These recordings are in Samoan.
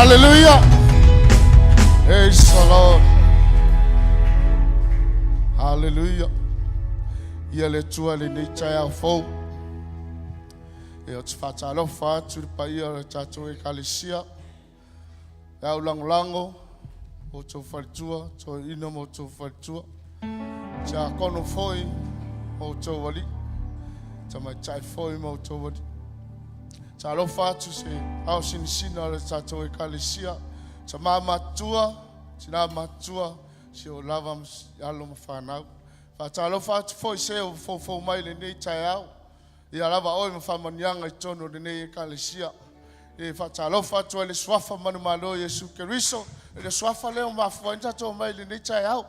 Hallelujah. Praise the Lord. Hallelujah. Ia le Atua i lenei taeao fou. E ou te faatalofa atu i le paia o le tatou Ekalesia, le au lagolago, o outou faletua, toeaina ma outou faletua, tiakono foi ma outou alii, tamaitai foi ma outou alii. Talofa atu se ao sinisina o le tatou Ekalesia, tama matutua, tina matutua, si o lava ma alo ma fanau. Faatalofa atu foi se o foufou mai lenei taeao. Ia lava oe ma faamanuiaga i totonu o lenei Ekalesia. E faatalofa atu ai le suafa manumalo Iesu Keriso, i le suafa lea ua mafua ai ona tatou omai i lenei taeao.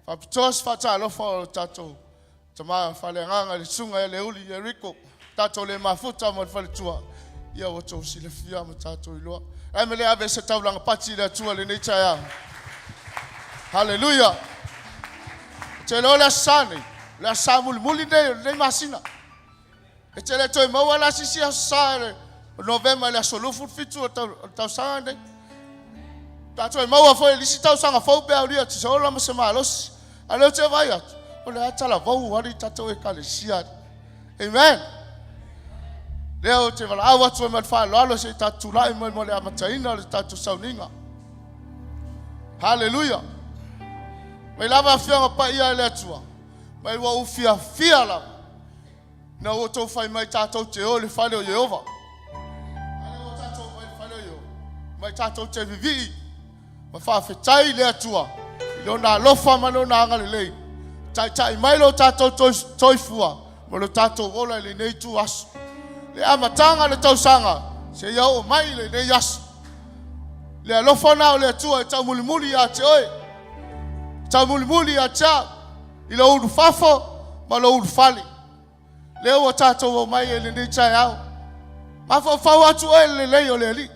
Faapitoa se faatalofa o le tatou tama faaleagaga i le susuga ia Leuli Eriko, tatou le mafuta ma le faletua, ia ua outou silafia ma tatou iloa. Ae me le ave se taulaga pati i le Atua i lenei taeao. Haleluia! Ou te iloa o le Aso Sa nei, o le Aso Sa mulimuli lenei o lenei masina. E te le toe maua la se isi Aso Sa o Novema i le aso 27 o le tausaga lenei. Ta toe maua foi i le isi tausaga fou pe aulia te se ola ma se malosi. A lea ou te vaai atu, o le a talavou lava le tatou Ekalesia. Amen. Lea ou te valaau atu ai ma le faaaloalo se i tatou tulai mai mo le amataina o le tatou sauniga. Haleluia. Mai lava Afioga Paia e le Atua, mai ua ou fiafia lava na ua outou fai mai tatou te o i le fale o Ieova. A lea ua tatou omai i le fale o Ieova, mai tatou te vivii ma faafetai i le Atua i lona alofa ma lona agalelei. Taitai mai lo tatou soifua ma lo tatou ola i lenei itu aso. Le amataga o le tausaga seia oo mai i lenei aso. Le alofa na o le Atua e taumulimuli ia te oe, taumulimuli ia te au, i lou ulufafo ma lou ulufale. Lea ua tatou omai ai i lenei taeao. Mafaufau atu oe i le lelei o le Alii.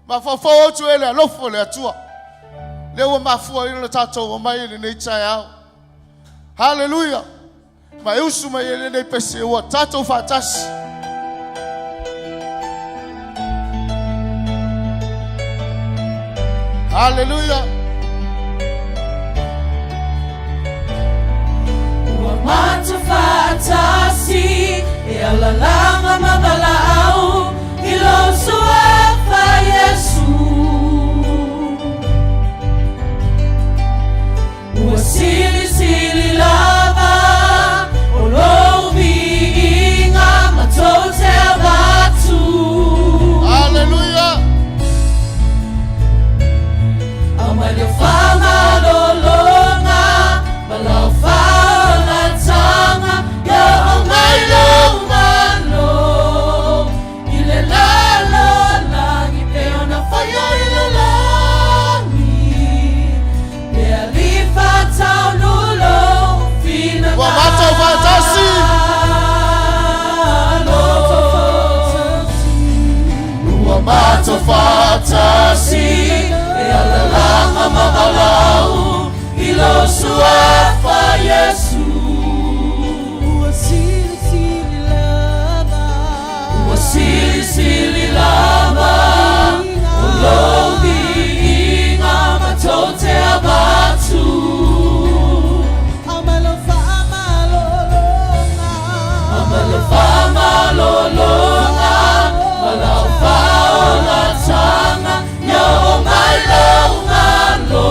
Mafaufau atu oe i le alofa o le Atua. Lea ua mafua ai ona tatou omai i lenei taeao. Haleluia! Ma e usu mai ai lenei pese ua tatou faatasi. Haleluia! Ua matou faatasi e alalanga ma valaau i lou suafa Iesu. Ua silisili lava o lou viiga ma tou te avatu. Haleluia! Aumai leo faamalologa ma lau faaolataga, ia aumai lou malo i le lalolagi pei ona faia i le lagi. Le Alii faataunu lou finagalo. Ua matou faatasi. Ua matou faatasi e alalaga ma valaau i lou suafa Iesu. Ua silisili lava. Ua silisili lava o lou viiga ma tou te avatu. Aumai lou faamalologa. Aumai lou faamalologa ma lau faaolataga, ia oo mai lou malo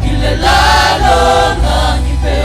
i le lalolagi pe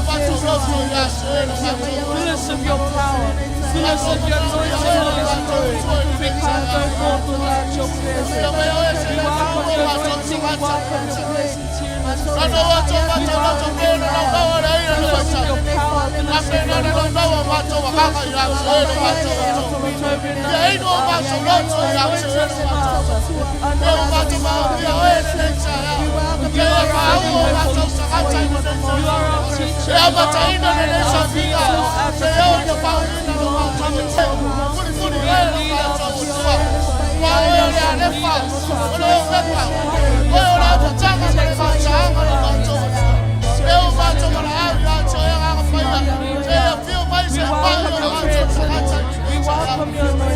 presence here in this place. Fill us of your power. Fill us of your anointing, Holy Spirit. We can't go forth without your presence. We welcome your anointing. We welcome your presence here in this place. We welcome your love. Fill us with your power. Fill us with your anointing. Fill us with your love. We know we're nothing without you. Anoint us, Father. Anoint us, Father. You are our Holy Spirit. You are our teacher. You are our guide, our leader, our advocate. Come and take lead us, Guide us and lead us, Father. Protect us and guide us. We welcome your presence. We welcome your anointing.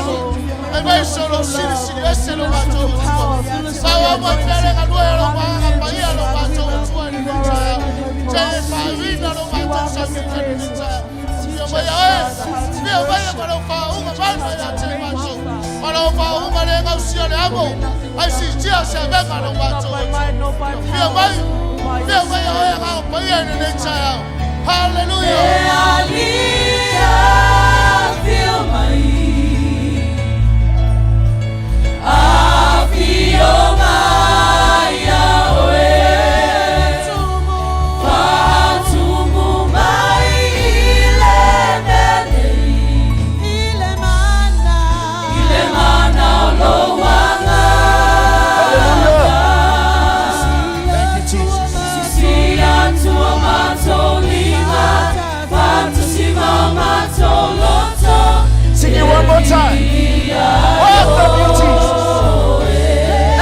Lord. Fill us with your love. Fill us with your power. Fill us with your anointing. Hallelujah, Jesus. We welcome you, Lord. Holy Spirit. We welcome your presence. Teach us, Father, how to worship. Teach us how to thank you, Father. We're nothing without you. Not by might, not by power, by your Spirit. Hallelujah. Thank you, Jesus. Sing it one more time. Welcome you, Jesus.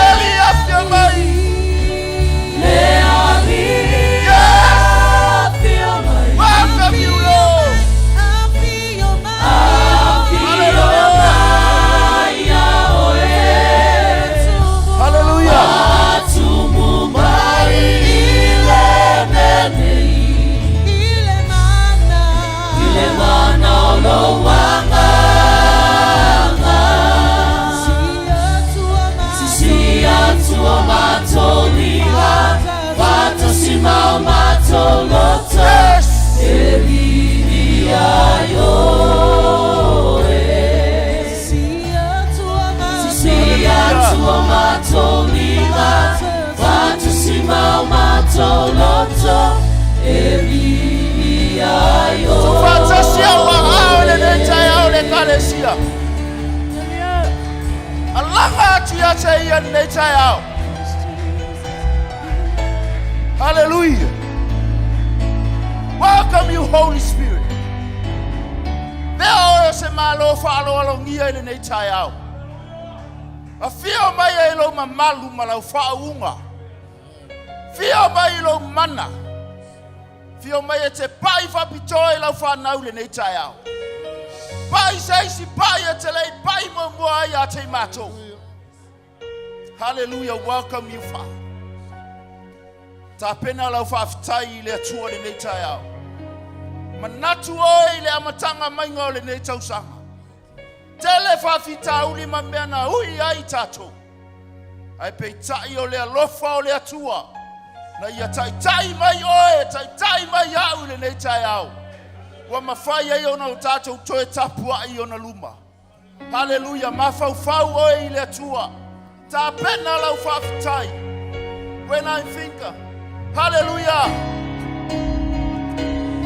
Elias Yamai. Yes. Welcome you, Lord. Hallelujah. Hallelujah. Yes. Tufatashia wahao le necha yao le kalesia. Alanga atu ya te ia necha yao. Hallelujah. Welcome you, Holy Spirit. Mea oe se malo whaalo alongia i le nei tai au. A fia mai e lo mamalu ma lau whaunga. Fia mai i lo mana. Fia mai e te pai whapitoa i lau whanau le nei tai au. Pai seisi pai e te lei pai mo mua ai a te mātou. Hallelujah. Welcome you, Father. Ta pena lau whaaftai i le atua le nei tai au. Manatu oe i le amatanga mainga o le nei tausanga. Tele whawhitauli ma mea na ui ai tātou. Ai pei tai o le alofa o le atua. Na ia taitai mai oe, taitai mai au i le nei tai au. Ua mawhai ai ona o tātou toe tapua i ona luma. Hallelujah, mawhauwhau oe i le atua. Tā pena lau whawhitai. When I think, hallelujah.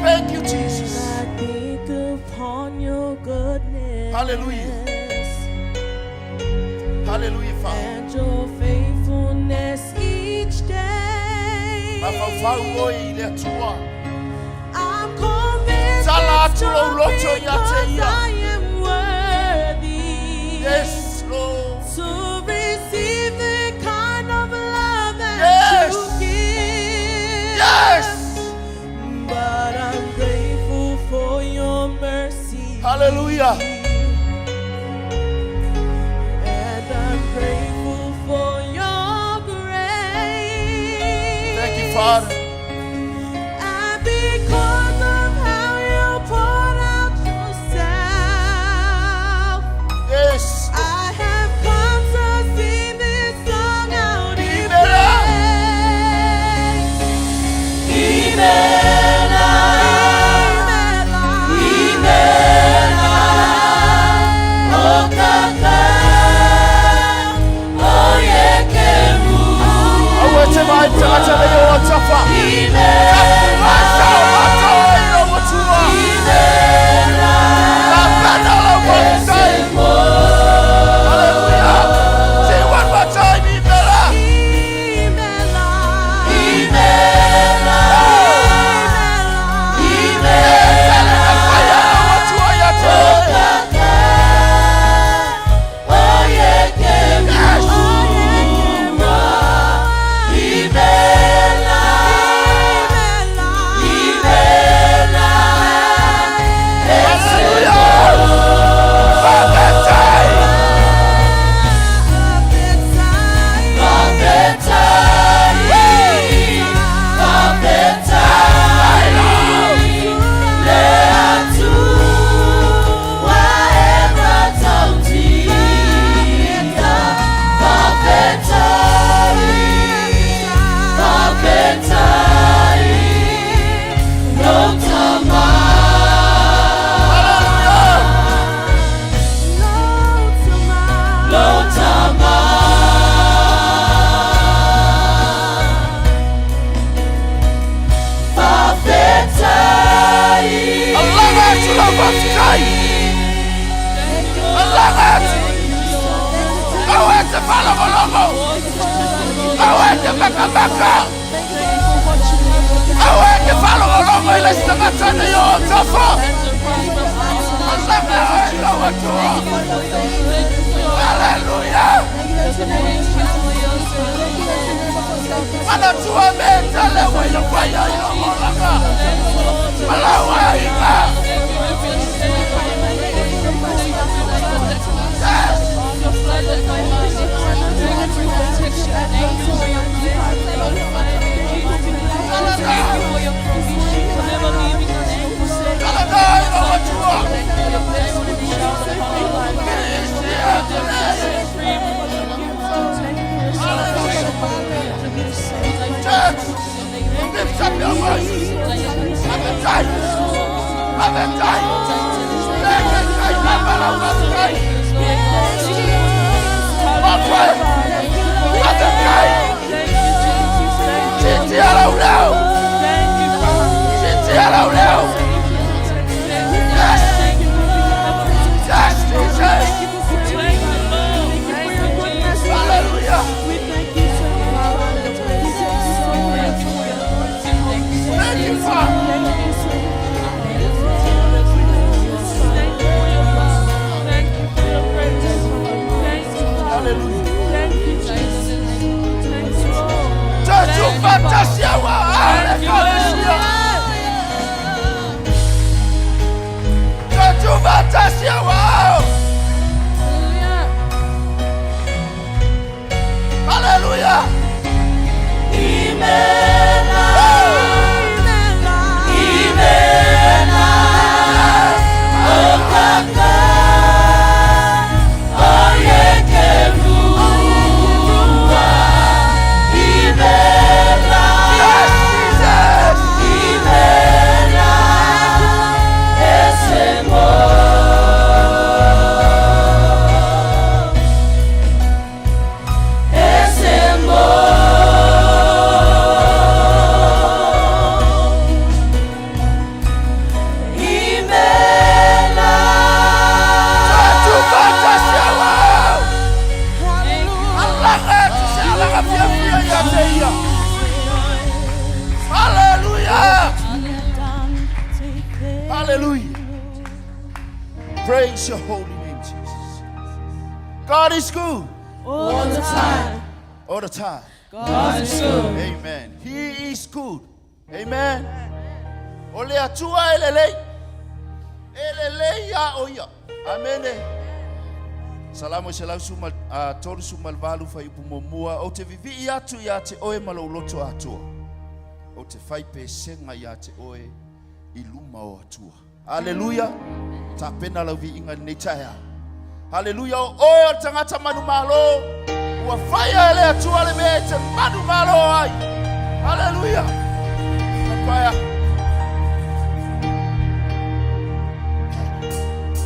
Thank you, Jesus. I think upon your goodness. Hallelujah. Hallelujah, Father. And your faithfulness each day. Mawhauwhau oe i le atua. I'm convinced Tala it's atu lou not loto ia te because ia. I am worthy Yes, Lord. to receive the kind of love that Yes. you give. Yes. But I'm grateful for your mercy. Hallelujah. And I'm grateful for your grace. Thank you, Father. And because of how you poured out yourself, Yes. I have come to sing this song out in Libera. praise. ai le tagata nei o autafa. Tapuaisa o matou i lou Atua. Tapena lau faafetai. Hallelujah. Say one more time, Imela. Tele na faia lau Atua ia te oe. Yes. Hallelujah. Faafetai. Hallelujah. Alaga atu lau faafetai. Alaga atu. Aua e te faalogologo. Aua e te makamaka. Aua e te faalogologo i le isi tagata nei o autafa. Alaga oe i lou Atua. Hallelujah. Manatua mea e tele ua ia faia i lou olaga. Ma lau aiga. Talaga i lou Atua. Kirisia te Church, lift up your voices. Faafetai. Faafetai. Leke kai lava lau faafetai. Matua, faafetai. Siitia lau leo. Siitia lau leo. Yes. Yes, Jesus. Hallelujah. Thank you, Father. Hallelujah. Church, ufatasi aua ale kalesia. Church, ufatasi aua. Hallelujah. Yes, Jesus. Church, ufatasi aua. Alaga atu se alaga fiafia ia te ia. Hallelujah. Hallelujah. Praise your holy name, Jesus. God is good All the time. all the time. God is good. Amen. He is good. Amen. O le Atua e lelei. E lelei ia o ia. Amene. Salamo i se lau suma, 38 fuaiupu muamua. Ou te vivii atu ia te oe ma lou loto atoa. Ou te fai pesega ia te oe i luma o Atua. Haleluia. Tapena lau viiga i lenei taeao. Haleluia. O oe o le tagata manumalo. Ua faia e le Atua le mea e te manumalo ai. Haleluia. Paia.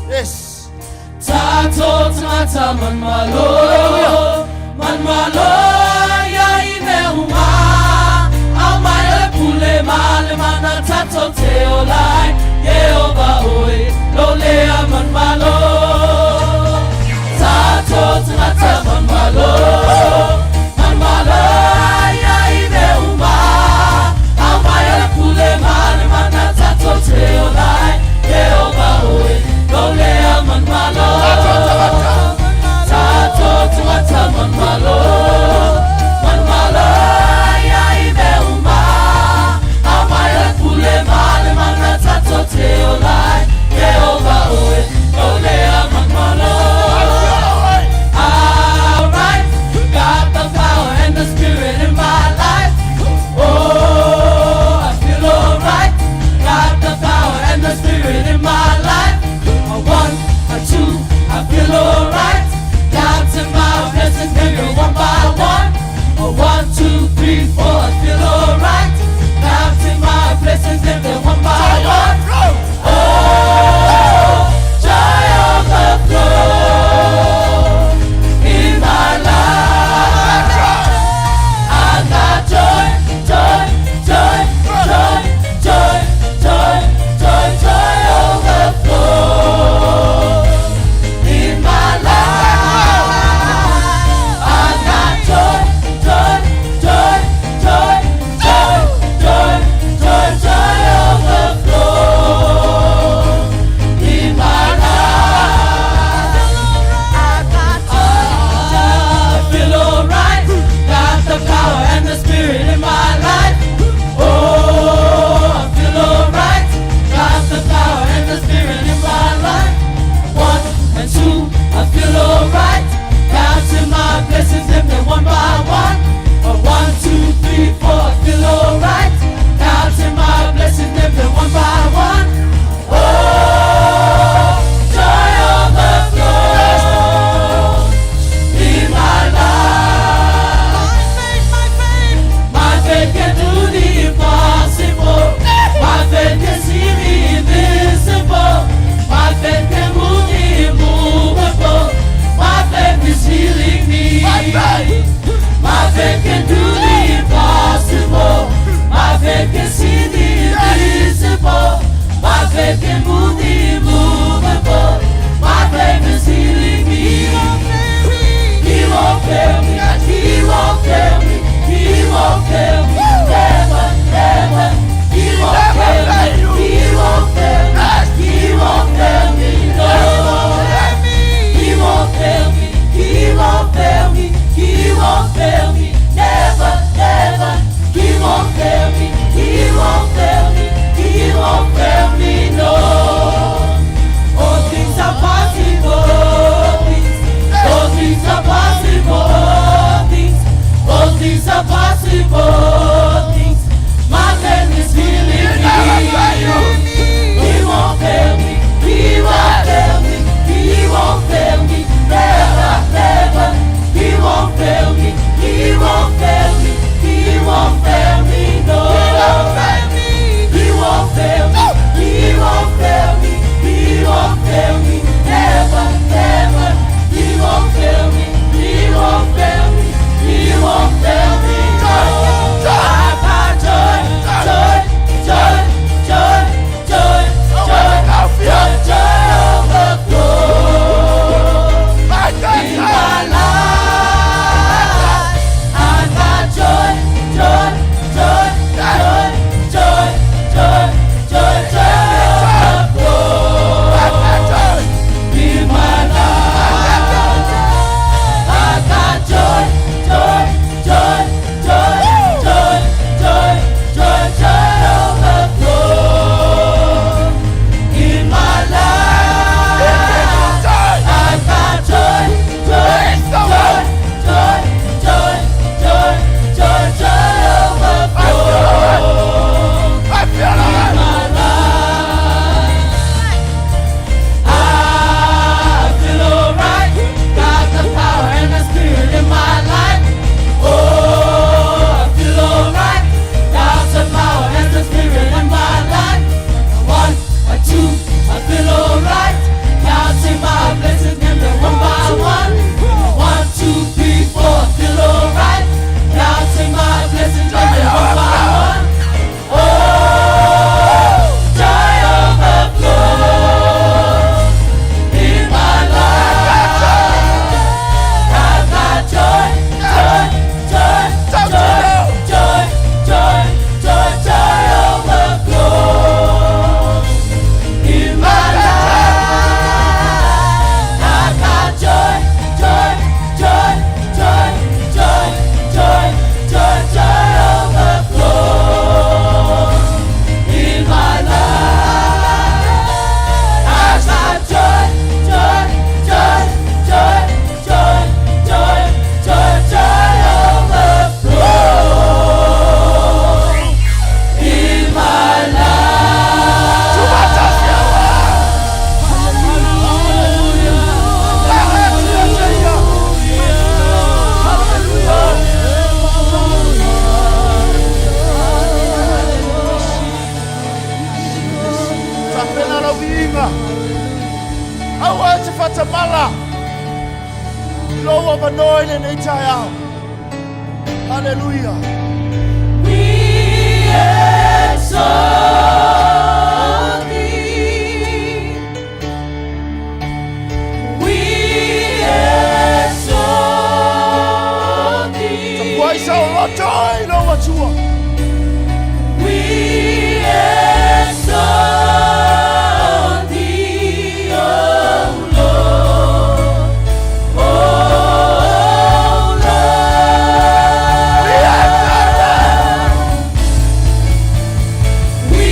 Yes. Tatou tagata manumalo, manumalo ia i mea uma. faith can move the immovable. My faith is healing me. He won't fail me. He won't fail me. He won't fail me. Never, never. He won't fail me. He won't fail me. He won't fail me. No. He won't fail me. He won't fail me. He won't fail me. Never, never. He won't fail me. He won't fail me. He won't fail me. No. All things are possible. Things. All things are possible. Things. All things are possible. Things. My faith is healing me. He won't fail me. He won't fail me. He won't fail me. Never, never. He won't fail me. He won't fail me. He won't fail me. No. He won't fail me. He won't fail me. He won't fail me. Never, never. He won't fail me. He won't fail me. He won't fail me. No. I've got joy, joy, joy, joy, joy, joy, joy, joy overflow in my life. I got joy, joy, joy, joy, joy, joy, joy, joy overflow in my life. I got joy, joy, joy, joy, joy, joy, joy, joy overflow in my life. I got joy, joy, joy, joy, joy, joy, joy, joy overflow in my life. I feel alright. Got the power and the spirit in my life. Oh, I feel alright. Got the power and the spirit in my life. One, a two, I feel alright. Counting my blessings, name them one by one. One, two, three, four, I feel alright. Counting my blessings, name them one by one. Oh, joy overflows in my life. I've got joy, joy, joy, joy, joy, joy, joy, joy overflows in my life. I've got joy, joy, joy, joy, joy, joy, joy, joy overflows in my life. I've got joy, joy, joy, joy, joy, joy, joy, joy overflow in my life. Tapena lau viiga. Aua e te faatamala i lou avanoa i lenei taeao. Haleluia. We exalt thee. We exalt thee. Tapuai saoloto i lou Atua. We exalt thee, O Lord, O Lord. We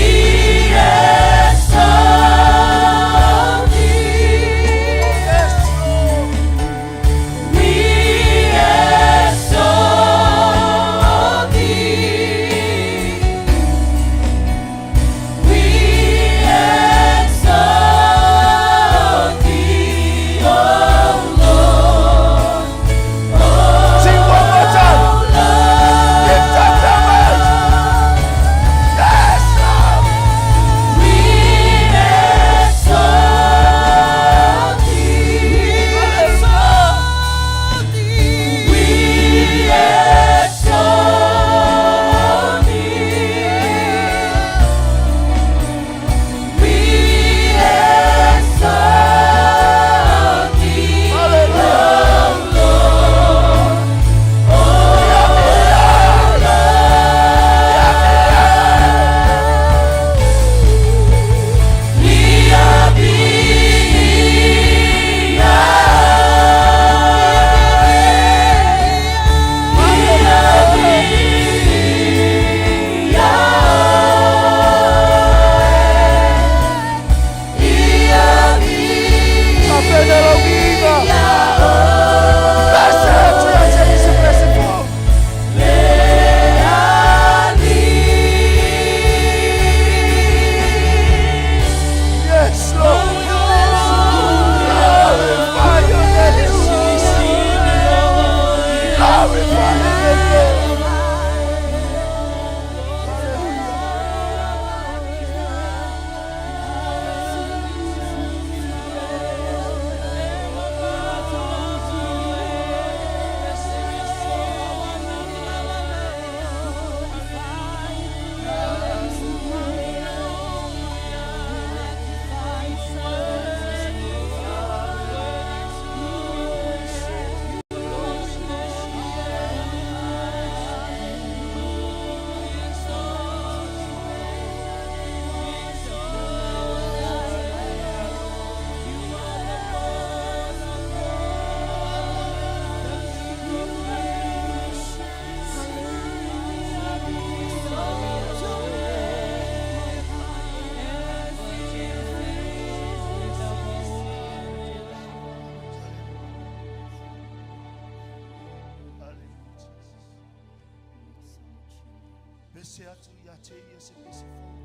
Ia te ia se pese fou.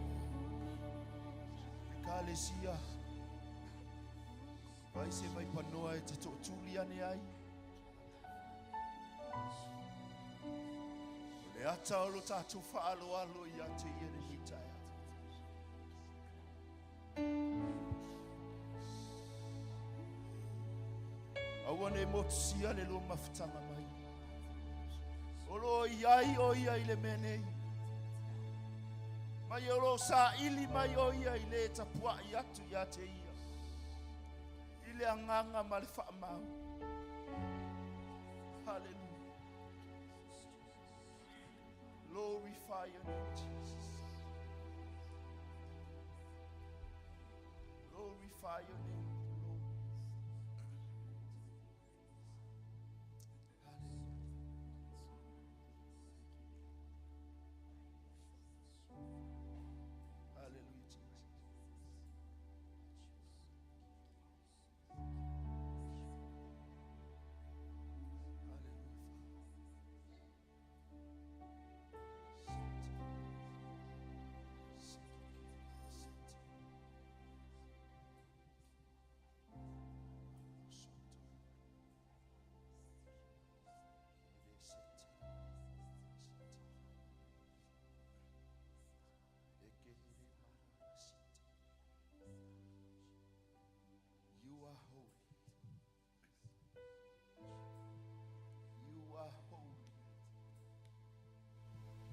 Ekalesia. Vai se vai panoa e te to'atuli ane ai. O le ata o lo tatou fa'aloalo ia te ia lenei taeao. Aua ne motusia le lua mafutaga mai. O lo o i ai o ia i le mea nei. Mai o lo o saili mai o ia i le tapua'i atu ia te ia. I le agaga ma le faamau. Hallelujah. Glorify your name, Jesus. Glorify your name, Lord. Hallelujah. Hallelujah, Jesus. Hallelujah, Father. You are holy. You are holy. You are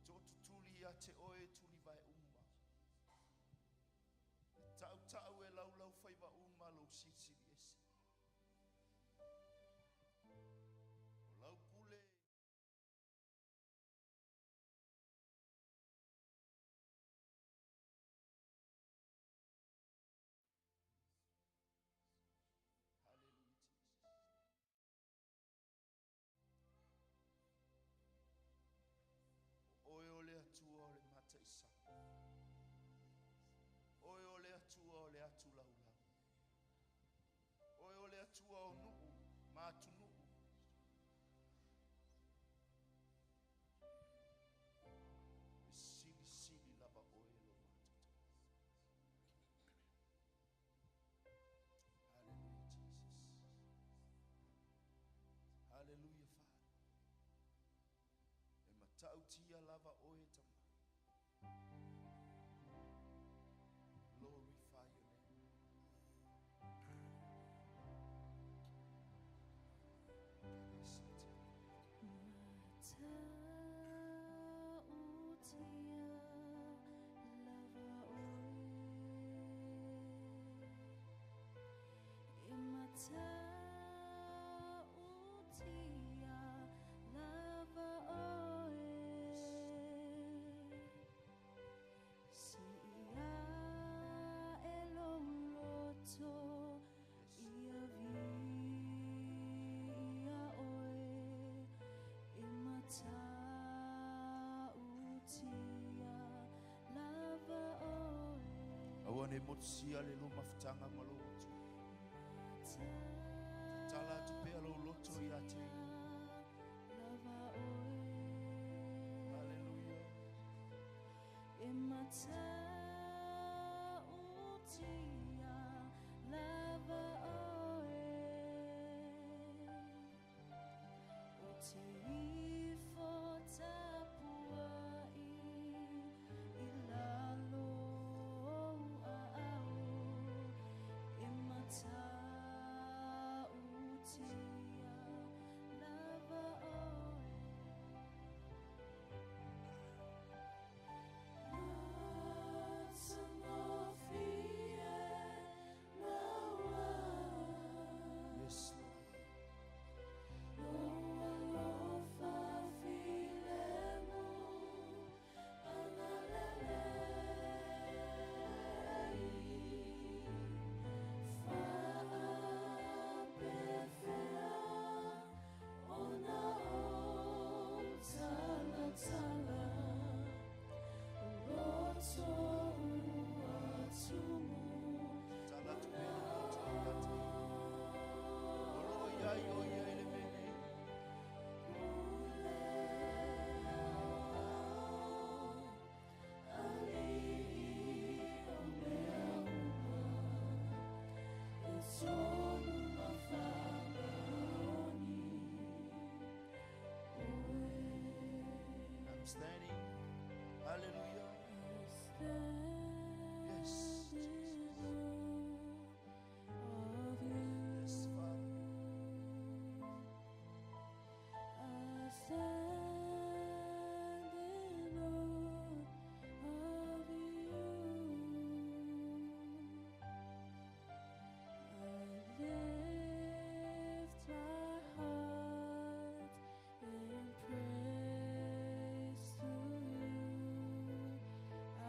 To'otutuli ia te oe tulivae uma. E ta'uta'u e laulaufaiva uma lou silisili ese. O lau pule Hallelujah, Jesus. O oe o le Atua o le mataʻisaga. Oe o le Atua o le atu laulau. Oe o le Atua o nuu ma atunuu. E silisili lava oe lo matoto. Hallelujah, Jesus. Hallelujah, Father. E matautia lava oe tama. Glorify your name. Matautia lava oe. E matautia lava oe. Seia e lou loto ia viia oe. E matautia lava oe. Aua ne motusia le lua mafutaga ma lou Atua. Tatala atu pea lou loto ia te ia. Lava oe. Hallelujah. E matautia lava oe. Ou te ifo tapuaʻi i lalo o ou aao. E matautia lava oe. Matagofie. Tala atu pea i le Maota ia te ia. O lo o i ai o ia i le mea nei. I'm standing. Hallelujah. Yes, Jesus. Yes, Father. I stand in awe of you. I lift my heart in praise to you. I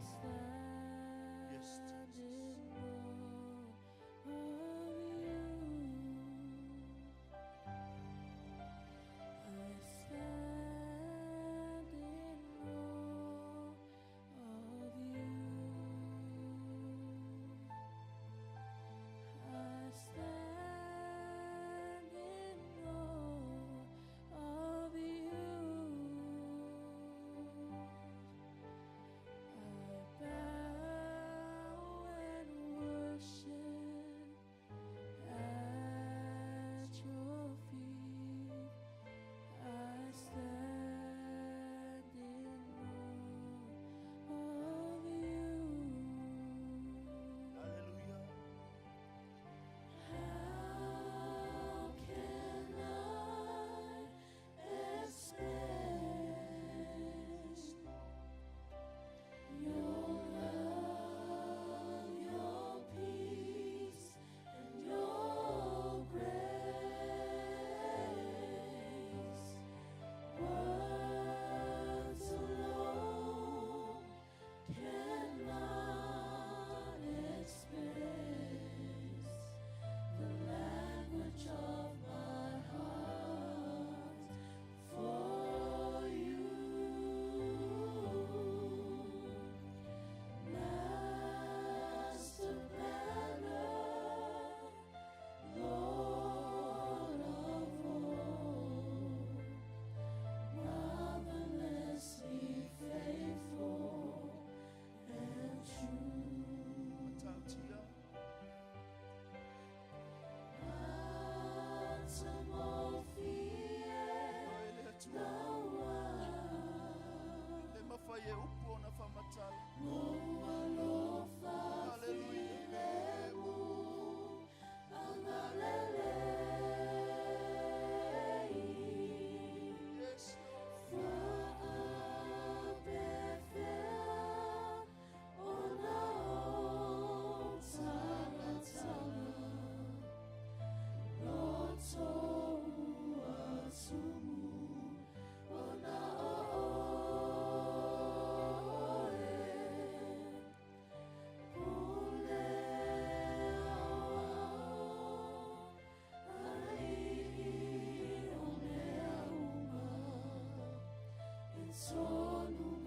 stand Yes, Jesus. in awe of you. I stand in awe of you. I stand in awe of you. I bow and worship at your feet. I stand in awe of you. Hallelujah. How can I explain your love, your peace, and your grace? Words alone cannot express the language of my heart for you. Master planner, Lord of all, marvelously faithful and true. Matautia. Matamofie O e le Atua. Le mafai e upu ona faamatala. Hallelujah. Yes, Lord. Yes,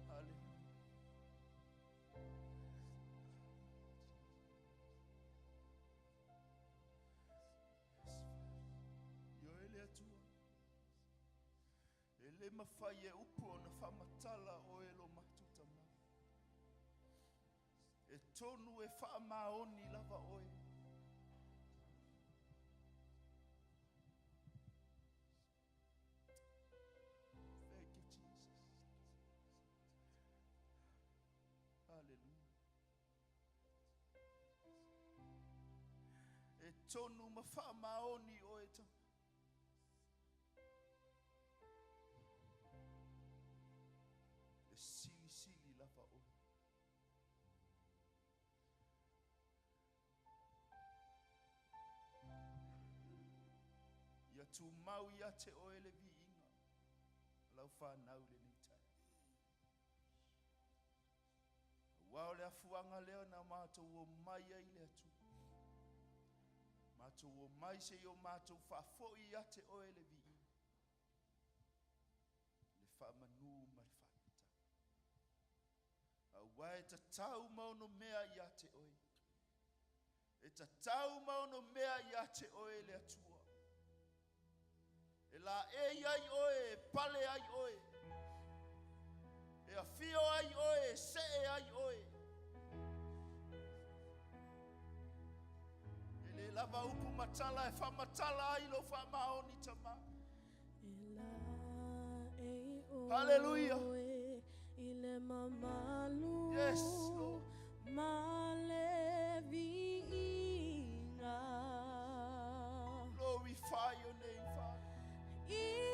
Hallelujah. Yes, Father. Io e le Atua. E le mafai e upu ona faamatala o e lo matuta mai. E tonu e faamaoni lava oe. Thank you, Jesus. Hallelujah. E tonu ma faamaoni oe tama. E silisili lava oe. Ia tumau ia te oe le viiga o lau fanau i lenei taeao. Aua o le afuaga lea na matou omai ai i le Atua. Matou omai se i o matou faafoi ia te oe le viiga, le faamanu ma le faafetai. Aua e tatau ma onomea ia te oe. E tatau ma onomea ia te oe le Atua. E laei ai oe, e pale ai oe, e afio ai oe, e see ai oe. E le lava upu ma tala e faamatala ai lou faamaoni Tama. Hallelujah. Yes, Lord. Glorify your name, Father. Yes.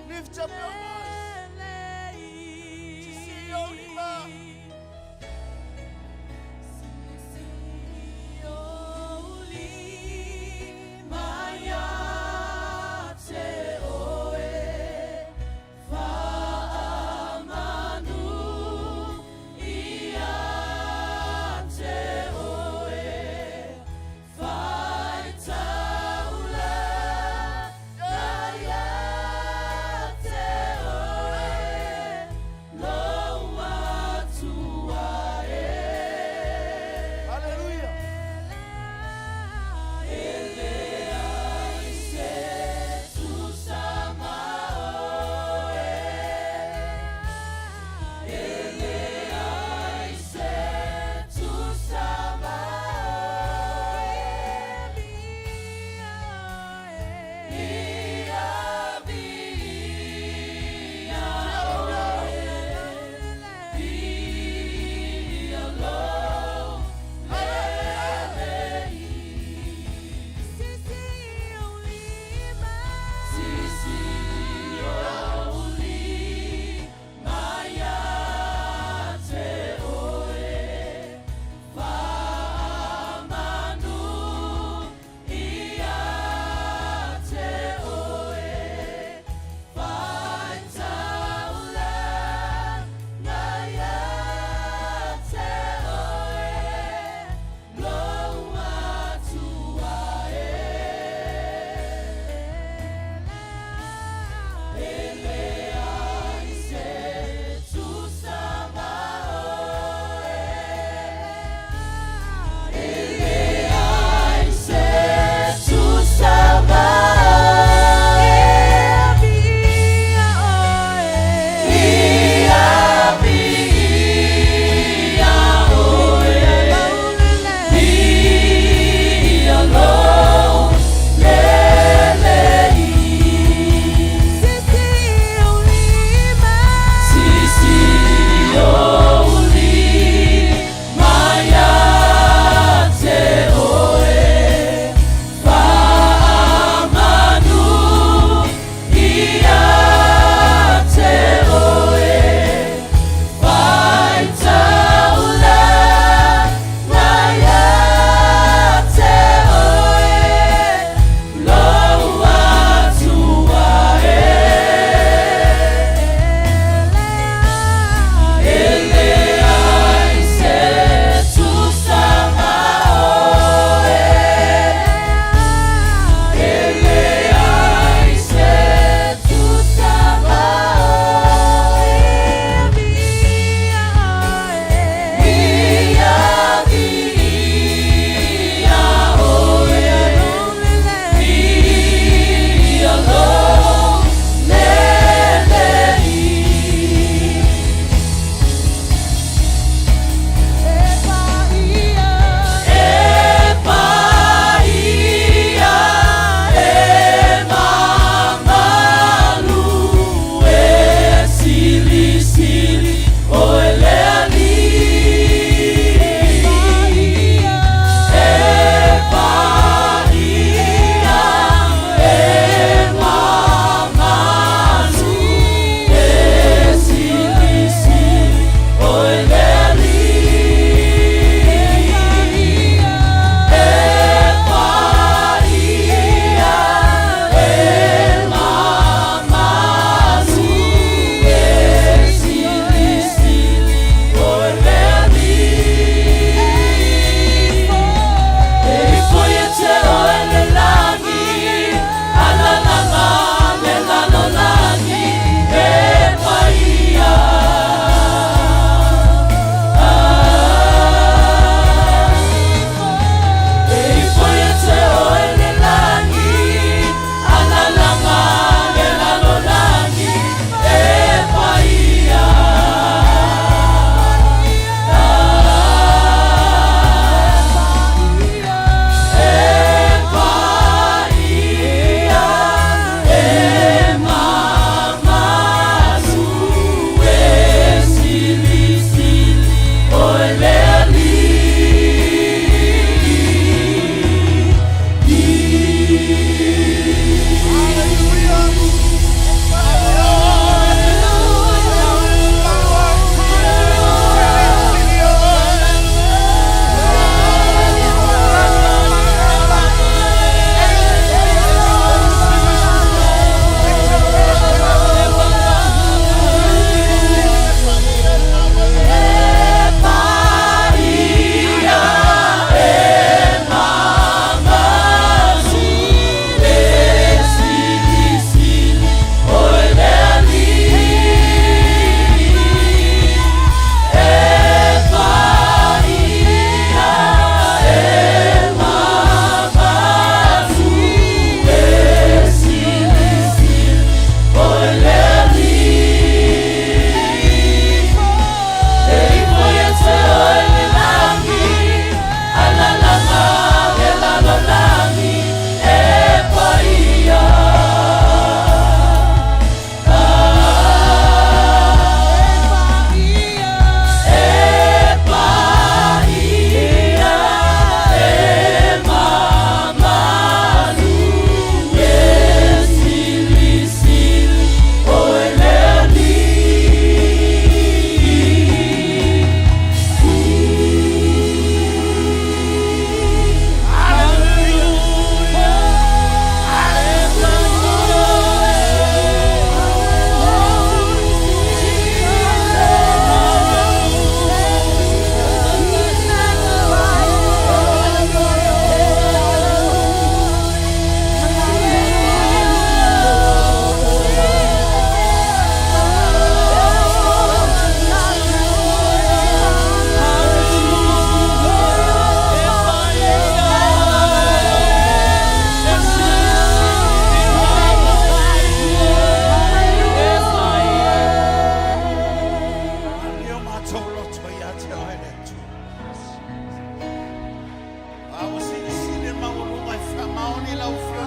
Lift up your voice. Sioli ma. Yes.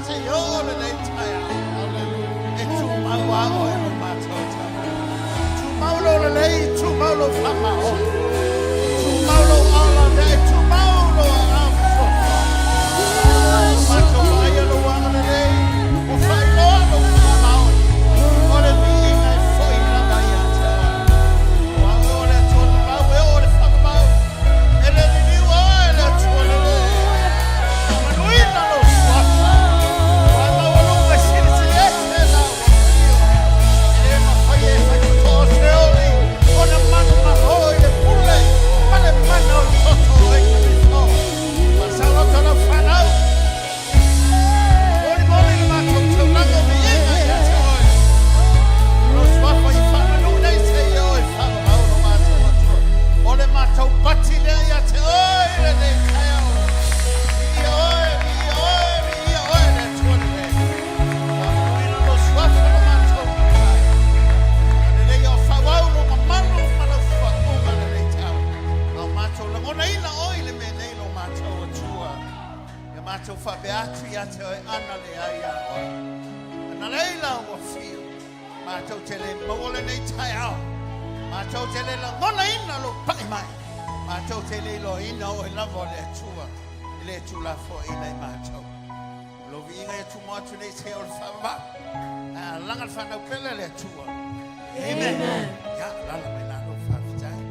Seia oo lenei taeao. E tumau lava oe lo matou taua. Tumau lou lelei, tumau lou faamaoni. Tumau lou ola lea, tumau lou aao fesoasoani. Ua matou vaaia lou agalelei, ua faailoa lou faamaoni. O le viiga e foi lava ia te oe. Aua o oe o le Atua mamau e oo i le faavavau. E le liliu oe le Atua lelei. Faamanuina lou suafa. Ua e maualuga e silisili ese lau afio. E le mafai e faitotoa se oli ona manumalo i le pule ma le mana o le toto o oe Keriso. Faasaoloto lau fanau. Molimoli le matou taulaga o viiga ia te oe. O lou suafa i faamanu nei seia oo i faavavau lo matou Atua. O le matou pati lea ia te oe i lenei taeao. Viia oe, viia oe, viia oe le Atua lelei. Faamanuina lou suafa lo matou Matai. Agalelei o faaauau lou mamalu ma lau faauuga lenei taeao. A o matou lagonaina oe i le mea nei lo matou Atua. Ia matou faapea atu ia te oe, ana leai ia oe. Ana leai lau afio, matou te le maua lenei taeao. Matou te le lagonaina lou pai mai. Matou te le iloaina oe lava o le Atua e le tuulafoaiina i matou. O lou viiga ia tumau atu nei seia oo i le faavavau. Ae alaga le fanau pele a le Atua. Amen. Ia, alaala mai lalo, faafetai.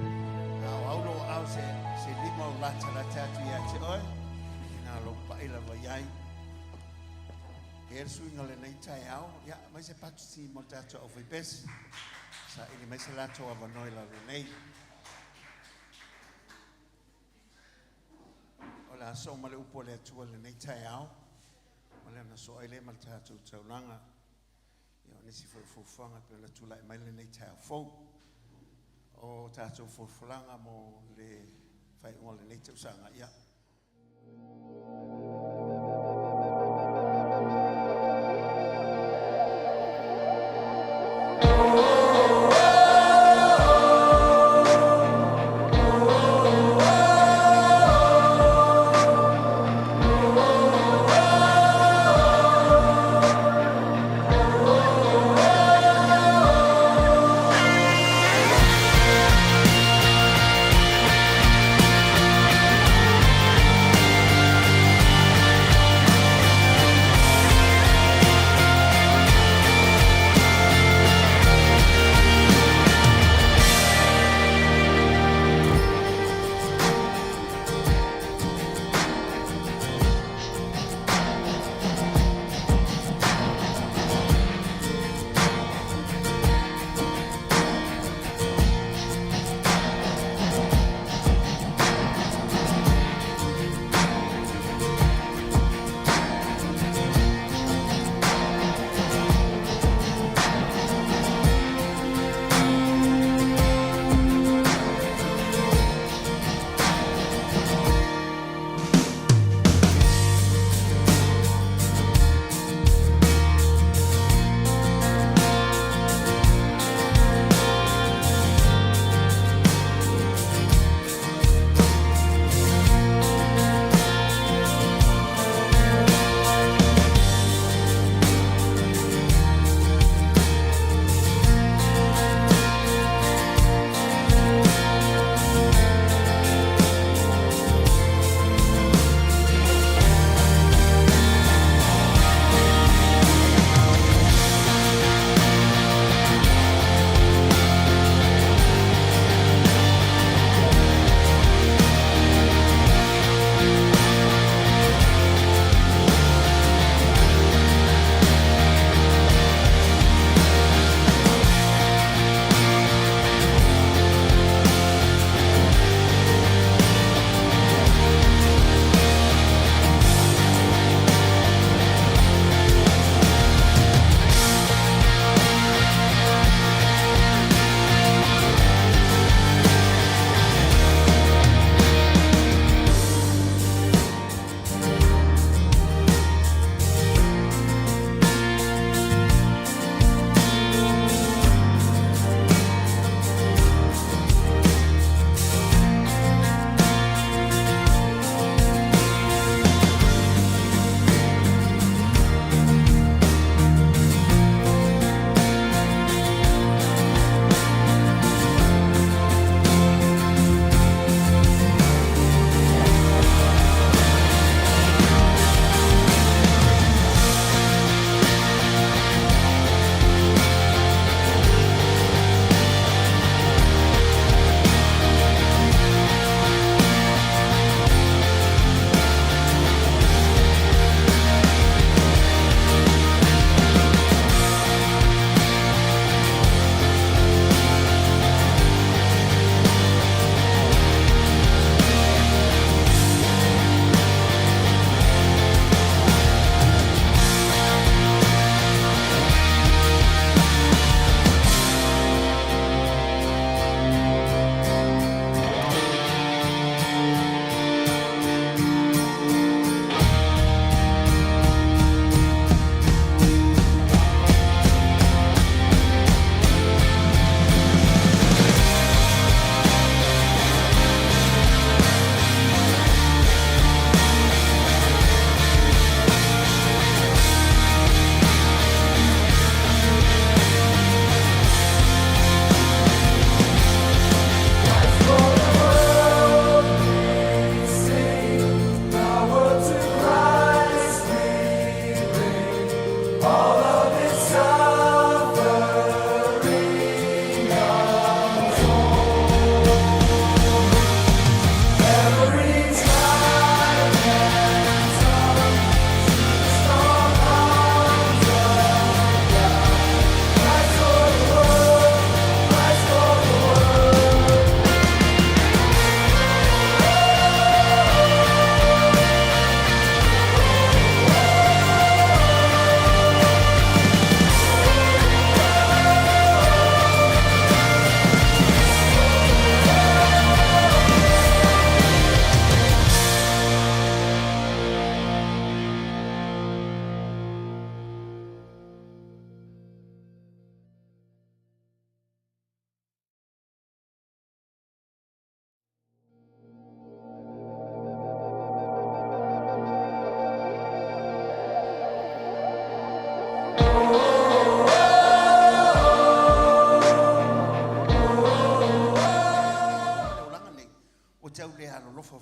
A o au lou aao se, se lima o latalata atu ia te oe, ina lou pai lava i ai. E le suiga o lenei taeao, ia, aumai se patusi mo le tatou aufaipesi. Saili mai se latou avanoa i lalo nei. O le a soo ma le upu a le Atua i lenei taeao, o le ana soo ai lea ma le tatou taulaga. Ia, o nisi foi o fuafuaga e pei ona tulai mai lenei taeao fou. O tatou folafolaga mo le faaiuga o lenei tausaga, ia,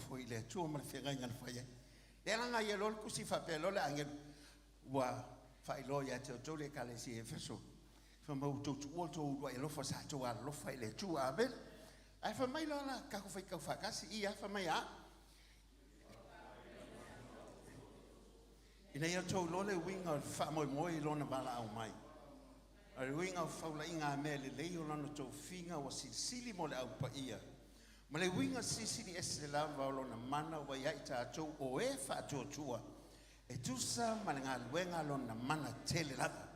foi i le Atua ma le feagaiga na fai ai. Lea la na ia loa le tusi faapea loa le agelu ua faailoa ia te outou le ekalesia i Efeso, fai mai ua outou tuua le tou uluai alofa sa outou alolofa i le Atua. Amene. Ae fai mai loa la tatou faitau faatasi i a fai mai a ina ia outou iloa le uiga o le faamoemoe i lona valaau mai. O le uiga o faulaiga a mea lelei o lona tofiga ua silisili mo le Au Paia, ma le uiga silisili ese lava o lona mana ua ia i tatou o e faatuatua e tusa ma le galuega a lona mana tele lava.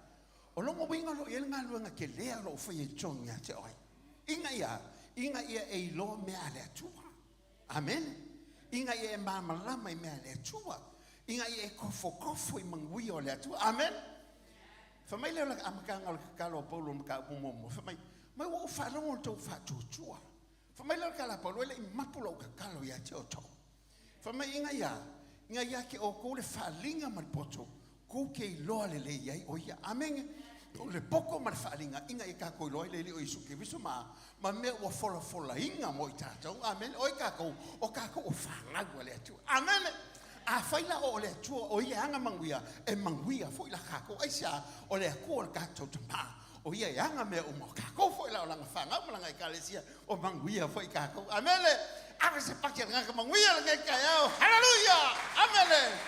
O lona uiga o lo o i ai le galuega kelea o lo o faia i totonu ia te oe, ina ia, ina ia e iloa mea a le Atua. Amene. Ina ia e malamalama i mea a le Atua. Ina ia e kofokofo i manuia o le Atua. Amene. Fai mai lea o le amataga o le tatalo a Paulo i le mataupu muamua, fai mai, mai ua ou faalogo i le tou faatuatua. Fai mai lea o le tala a Paulo, e le i mapu lau tatalo ia te outou. Fai mai ina ia, ina ia te outou le faaaliga ma le poto, kou te iloa lelei ai o ia. Amene. O le poto ma le faaaliga ina ia tatou iloa ai le Alii o Iesu Keriso ma, ma mea ua folafolaina mo i tatou. Amene. O ai tatou? O tatou o fanau a le Atua. Amene. Afai la o le Atua o ia e ana manuia, e manuia foi la tatou. Aisea? O le Atua o le tatou Tama, o ia e ana mea uma. O tatou foi la o lana fanau ma lana ekalesia, o manuia foi tatou. Amene. Ave se paki a le tagata manuia lenei taeao. Haleluia! Amene.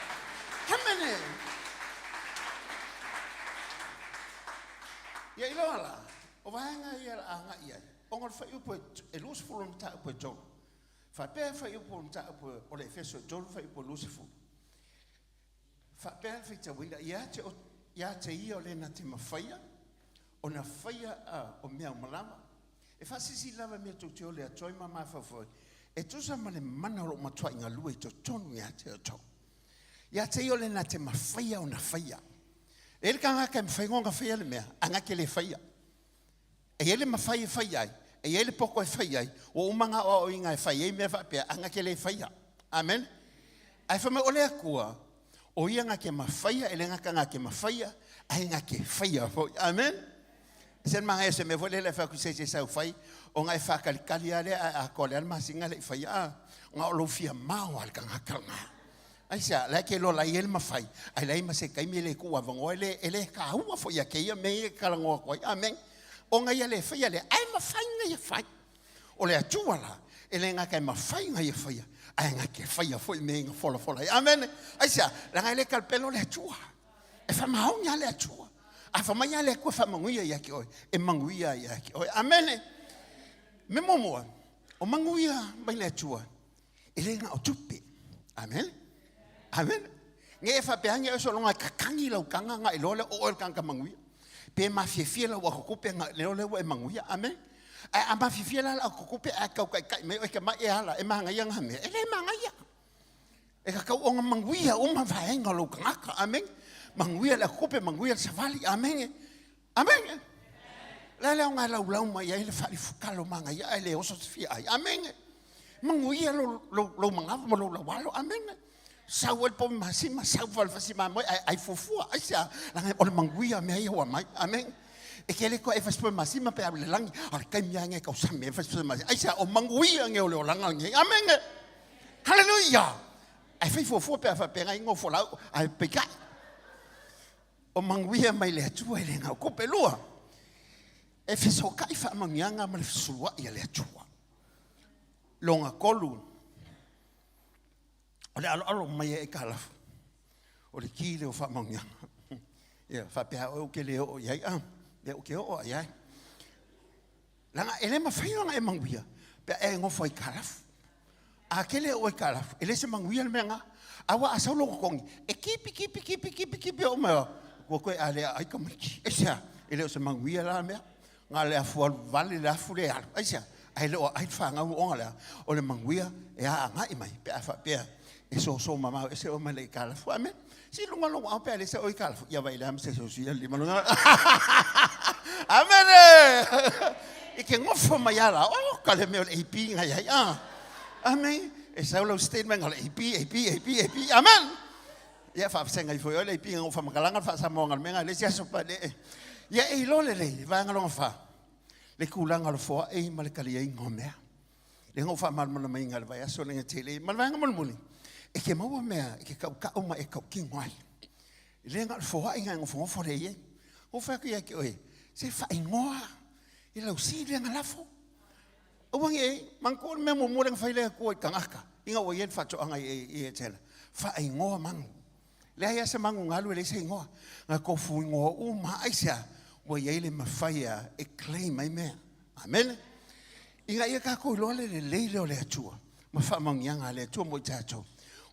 Amene. Ia iloa la, o vaega ia o le a agai i ai, ona o le fuaiupu e 20 o le mataupu e 3. Faapea le fuaiupu o le mataupu o le Efeso e 3 fuaiupu e 20. Faapea le faitauina, ia te, ia te ia o le na te mafaia, ona faia o mea uma lava. E faasilisili lava mea tou te ole atu ai ma mafaufau ai, e tusa ma le mana o lo o matuai galue i totonu ia te outou. Ia te ia o le na te mafaia ona faia. E i ai le tagata e mafai ona faia le mea, ae na te le faia. E i ai le mafai e fai ai, e i ai le poto e fai ai, ua uma ona aoaoina e fai ai mea faapea, ae na te le faia. Amene. Ae fai mai, o le Atua, o ia na te mafaia, e le gata na te mafaia, ae na te faia foi. Amene. E se manaia o se mea foi lele e fai atu i se isi e sau fai, ona e faatalitali lava lea ae atoa le a le masina e le i faia, a, na o lou fia mao lava le tagata lena. Aisea? La e te iloa la e i ai le mafai, ae leai ma se taimi e le tuu avanoa, e le, e le taua foi ia te ia mea ia e talanoa atu ai. Amene. Ona ia le faia lea, ae mafai ona ia fai. O le Atua la, e le gata e mafai ona ia faia, ae na te faia foi mea ia na folafola ai. Amene. Aisea? Leaga e le talapelo le Atua. E faamaoni lava le Atua. A fai mai lava le Atua e faamanuia ia te oe, e manuia ia te oe. Amene. Mea muamua, o manuia mai le Atua, e le na o tupe. Amene. Amene. Ne e faapea ane oe sologa e kakani lau taga ona e iloa lea o oe o le tagata manuia. Pe mafiafia lau atotupe ona iloa lea ua e manuia. Amene. Ae a mafiafia la lau atotupe ae tau taitai mai oe e te mai e ala e manaia na mea, e le manaia. E tatau ona manuia uma vaega o lou tagata. Amene. Manuia le atotupe, manuia le savali. Amene. Amene. Le a le aoga e laulau mai ai le faalifutalo manaia ae le oso se fia ai. Amene. Manuia lou, lou, lou manava ma lou laualo. Amene. Sau ai le povi masima, sau fa le fasi mamoe ae ai fuafua. Aisea? Leaga o le manuia mea ia ua mai. Amene. E ke le koe e fasi povi masima pe alu le lagi, a o le taimi lava lenei e tausami ai fasi povi masima. Aisea? O manuia nei o le olaga lenei. Amene. Haleluia. Ae fai fuafua pe a faapea nai nofo lau, ae peitai. O manuia mai le Atua e le gau kope lua. E fesootai faamanuiaga ma le fesua'i a le Atua. Loga tolu, o le aloalo mai e aitalafu, o le ki lea o faamanuiaga. Ia, faapea oe ou te le oo i ai, a, ia ou te oo i ai. Leaga e le mafai ona e manuia pe a e nofo aitalafu. A tele ou aitalafu, e le se manuia le mea lena. Aua a sau lou totogi, e kipi, kipi, kipi, kipi, kipi oo mai ua toe alea ai tamaiti. Aisea? E le o se manuia la mea. Na o le afu alu vale le afu lea e alu. Aisea? Ae le o aai le fanau ona lea, o le manuia e agai mai pe a faapea e soso mamao ese oe mai le aitalafu. Amene. Si luga lou ao pe a le se oe aitalafu, ia vai lea ma se sosia lima luga. Amene. I ke ngofo mai ala, oh, ka le mea o le AP ngai ai. Ah. Amen. E sau lau statement o le AP, AP, AP, AP. Amen. Ia faafesenga ifo i oe le AP nga whamakalanga le whaasamoa le menga le si aso pa le. Ia e iloa lelei, vaega longa wha. Le kūlanga o le foaʻi ma le kaliaiga o mea. Lea na ou faamalamalamaina i le vaiaso lea na tele, ma le vaega mulimuli, e te maua mea e te tautau ma e tautino ai. E le na o le foai na e nofonofo lea i ai. Ua ou fai atu ia te oe, se faaigoa i lau si lea na lafo. Aua ne i, manatua le mea muamua lea na fai le Atua i tagata, ina ua i ai le faatoaga i Etena, faaigoa manu. Leai lava se manu na alu e leai se igoa. Na tofu igoa uma lava. Aisea? Ua i ai le mafai e claim ai mea. Amene. Ina ia tatou iloa le lelei lea o le Atua ma faamanuiaga a le Atua mo i tatou,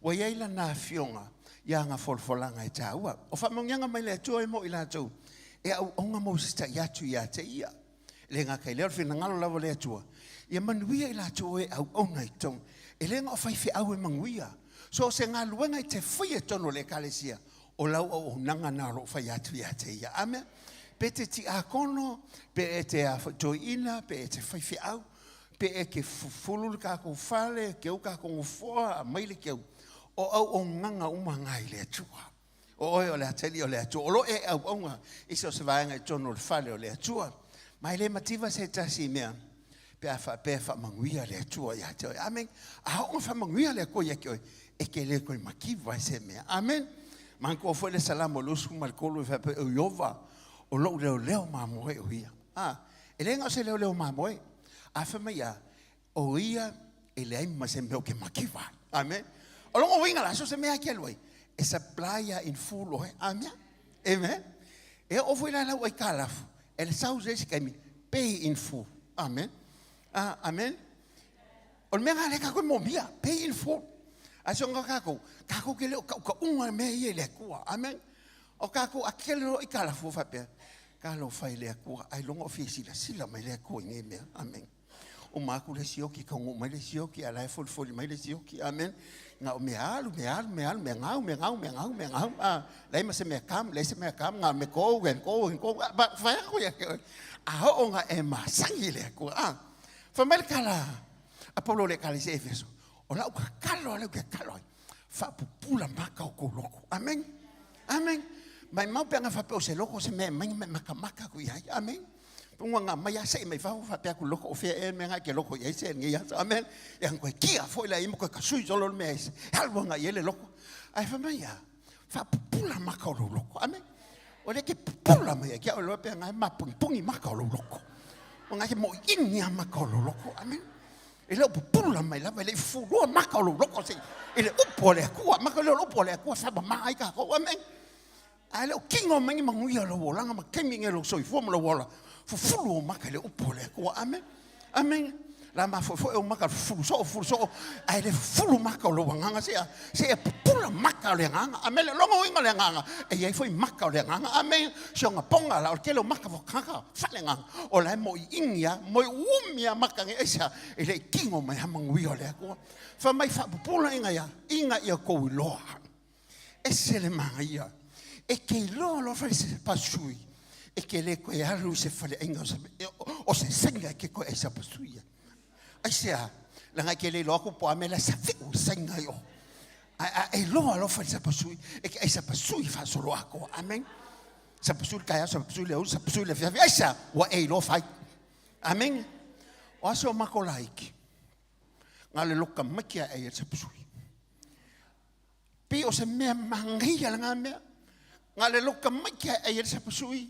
ua i ai Lana Afioga i ana folafolaga e taua. O faamanuiaga mai le Atua e mo i latou e auauna ma usitai atu ia te Ia. E le gata i lea, o le finagalo lava o le Atua, ia manuia i latou e auauna i totonu. E le na o faifeau e manuia. So o se galuega e te faia i totonu o le Ekalesia, o lau auaunaga lena o lo o faia atu ia te Ia. Amene. Pe te tiakono, pe e te toeaina, pe e te faifeau, pe e te fufulu le tatou fale, keu tatou nofoa, aumai le keu, o auaunaga uma na i le Atua. O oe o le atalii o le Atua, o lo o e auauna i so o se vaega i totonu o le fale o le Atua. Ma e le mativa se tasi mea pe a faapea e faamanuia le Atua ia te oe. Amene. A oo ina faamanuia le Atua ia te oe, e te le toe mativa i se mea. Amene. Manatua foi le Salamo 23 e faapea, O Ieova, o lou leoleo mamoe o ia. A, e le na o se leoleo mamoe. A fai mai a, o ia e leai ma se mea o ke mativa ai. Amen. O lona uiga la, so se mea e te alu ai, e supply ia in full oe. Amen. Amen. E oo foi la lau aitalafu, e le sau se isi taimi, pay in full. Amen. Ah, amen. O le mea lena lea tatou e moomia, pay in full. Ae so ga tatou, tatou te le o tautauga mea ia i le Atua. Amen. O tatou a kele loa aitalafu ua faapea, talofa i le Atua, ailoga o fia silasila mai le Atua i nei mea. Amen. Uma atu le sioki, taunuu mai le sioki, a o la e folifoli mai le sioki. Amen. Na o mea alu, mea alu, mea alu, mea gau, mea gau, mea gau, mea gau. Ah, leai ma se mea kam, leai se mea kam, na me go and go and go. Ah, ba, fai aku ia ke oe. A oo ina e masani i le Atua. Ah, fai mai le tala a Paulo i le Ekalesia i Efeso, o lau tatalo a lea ou te tatalo ai, faapupula maka o kou loko. Amen. Amen. Maimau pe ana faapea o se loko o se mea e mai ma e makamaka aku i ai. Amen. Ua ngā mai a sei mai fafo faapea atu loko o fea ea le mea nga e ke loko i ai se lenei aso. Amen. Ia koe kia foi la i ma koe kasui solo le mea e alu anga i ai le loko. Ae fai mai a, faapupula maka o lou loko. Amen. O lea ke pupula mai ai ke au loa pe anga e mapungipungi maka o lou loko. O nga ke moʻiini a maka o lou loko. Amen. E le o pupula mai lava, e le i fulua maka o lou loko se i le upu a le Atua. Maka lea o le upu a le Atua faamama ai kākou. Amen. Ae le o kino mai ni manuia o lou olaga ma taimi nei o lou soifua ma lou ola, fufulu ou maka i le upu a le Atua. Amen. Amen. La mafoefoe ou maka, fufulu soo, fufulu soo, ae le fufulu maka o lou agaga, seia, seia pupula maka o le agaga. Amen. Le logo uiga o le agaga, e i ai foi maka o le agaga. Amen. Sioga poga la, o le tele o maka fokaka, faaleagaga, o la e moiini lava, moeumi lava maka nei, aisea? E le i kino mai lava manuia o le Atua. Fai mai faapupula ina ia, ina ia kou iloa. Ese le manaia. E te iloa loa fale se pasui, e te le toe alu i se faleaiga o se saina e te toe aisa pasui ai. Aisea? Leaga e te le iloa atu po o a mea la e safiu le saina i o. Ae a e iloa loa fale sapasui, e te aisa pasui faasoloatoa. Amen. Sapasui le taeao, sapasui le aoauli, sapasui le afiafi. Aisea? Ua e iloa fai. Amen. O aso o makou laiti, na o le loka maiki lava e ai ai le sapasui. Pei o se mea manaia lena mea. Na o le loka maiki lava e ai ai le sapasui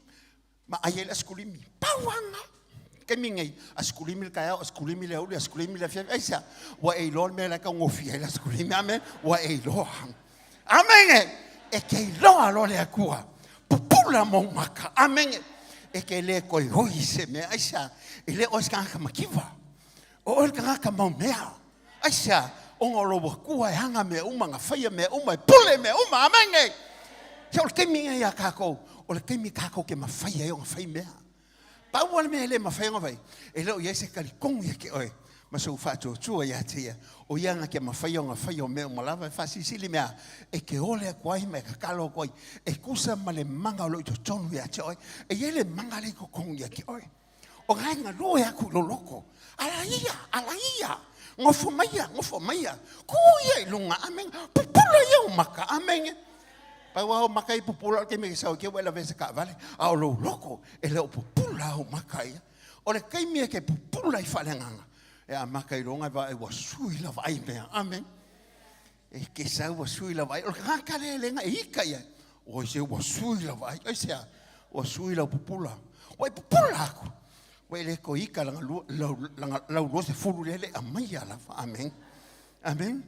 ma ai ai le asikulimi. Pau lava lena. Taimi nei, asikulimi le taeao, asikulimi le aoauli, asikulimi le afiafi. Aisea? Ua e iloa le mea la e taugofie ai le asikulimi. Amene. Ua e iloa. Amene. E te iloa loa le Atua. Pupula mou maka. Amene. E te le toe oi i se mea. Aisea? E le o oe se tagata mativa. O oe le tagata mau mea. Aisea? Ona o lou Atua e ana mea uma, na faia mea uma, e pule mea uma. Amene! Se o le taimi lenei ia tatou, o le taimi tatou te mafai ai ona fai mea. Pau lava le mea e le mafai ona fai, e le o i ai se talitonu ia te oe ma sou faatuatua ia te ia, o ia na te mafai ona faia o mea uma lava. E faasilisili mea e te ole atu ai ma e tatalo atu ai, e tusa ma le mana o lo o i totonu ia te oe. E i ai le mana lea i totonu ia te oe. O la e galue atu i lou loko. Ala ia, ala ia. Nofo maia, nofo maia. Kū ia i luga, amene. Pupula ia ou maka, amene. Pau lava ou maka i pupula o le taimi e sau ai ke ua e lavea i se taavale, a o lou loko, e le o pupula ou maka ia. O le taimi e te pupula ai faaleagaga, E amata i loga e vaai ua sui lava ai mea. Amen. E ke sau ua sui lava ai. O le tagata lea e le e ika ia. Oi se ua sui lava ai. Ai sea, ua sui lau pupula. Ua e pupula aku. Ua e le ko ika langa lua, lau, langa, lau lua se fulu lea le amaia lava. Amen. Amen.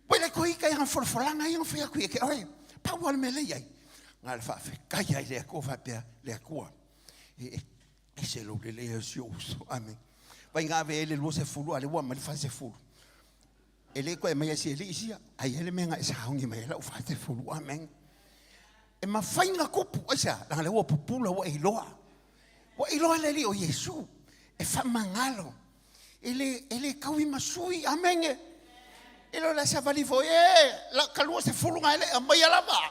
Ua e le ko ika ia folafolanga ia fai aku ia ke oe. Pau ale mea le iai. Nga le faafetai ai le Atua faapea le Atua. E, e ese lou lelei o si ou uso. Amen. Vai nga ave ai le 20 a le ua mai le 40. E le koe mai si eli isia, ai ele mea nga e saongi mai lau 40. Amen. E mafai nga kupu, ai sea, langa le ua pupula ua iloa. Ua iloa le li o Iesu, e whamangalo. E le, e le kaui masui, amen. E lo la savali foi, e, la kalua se fulu nga ele, amai alava.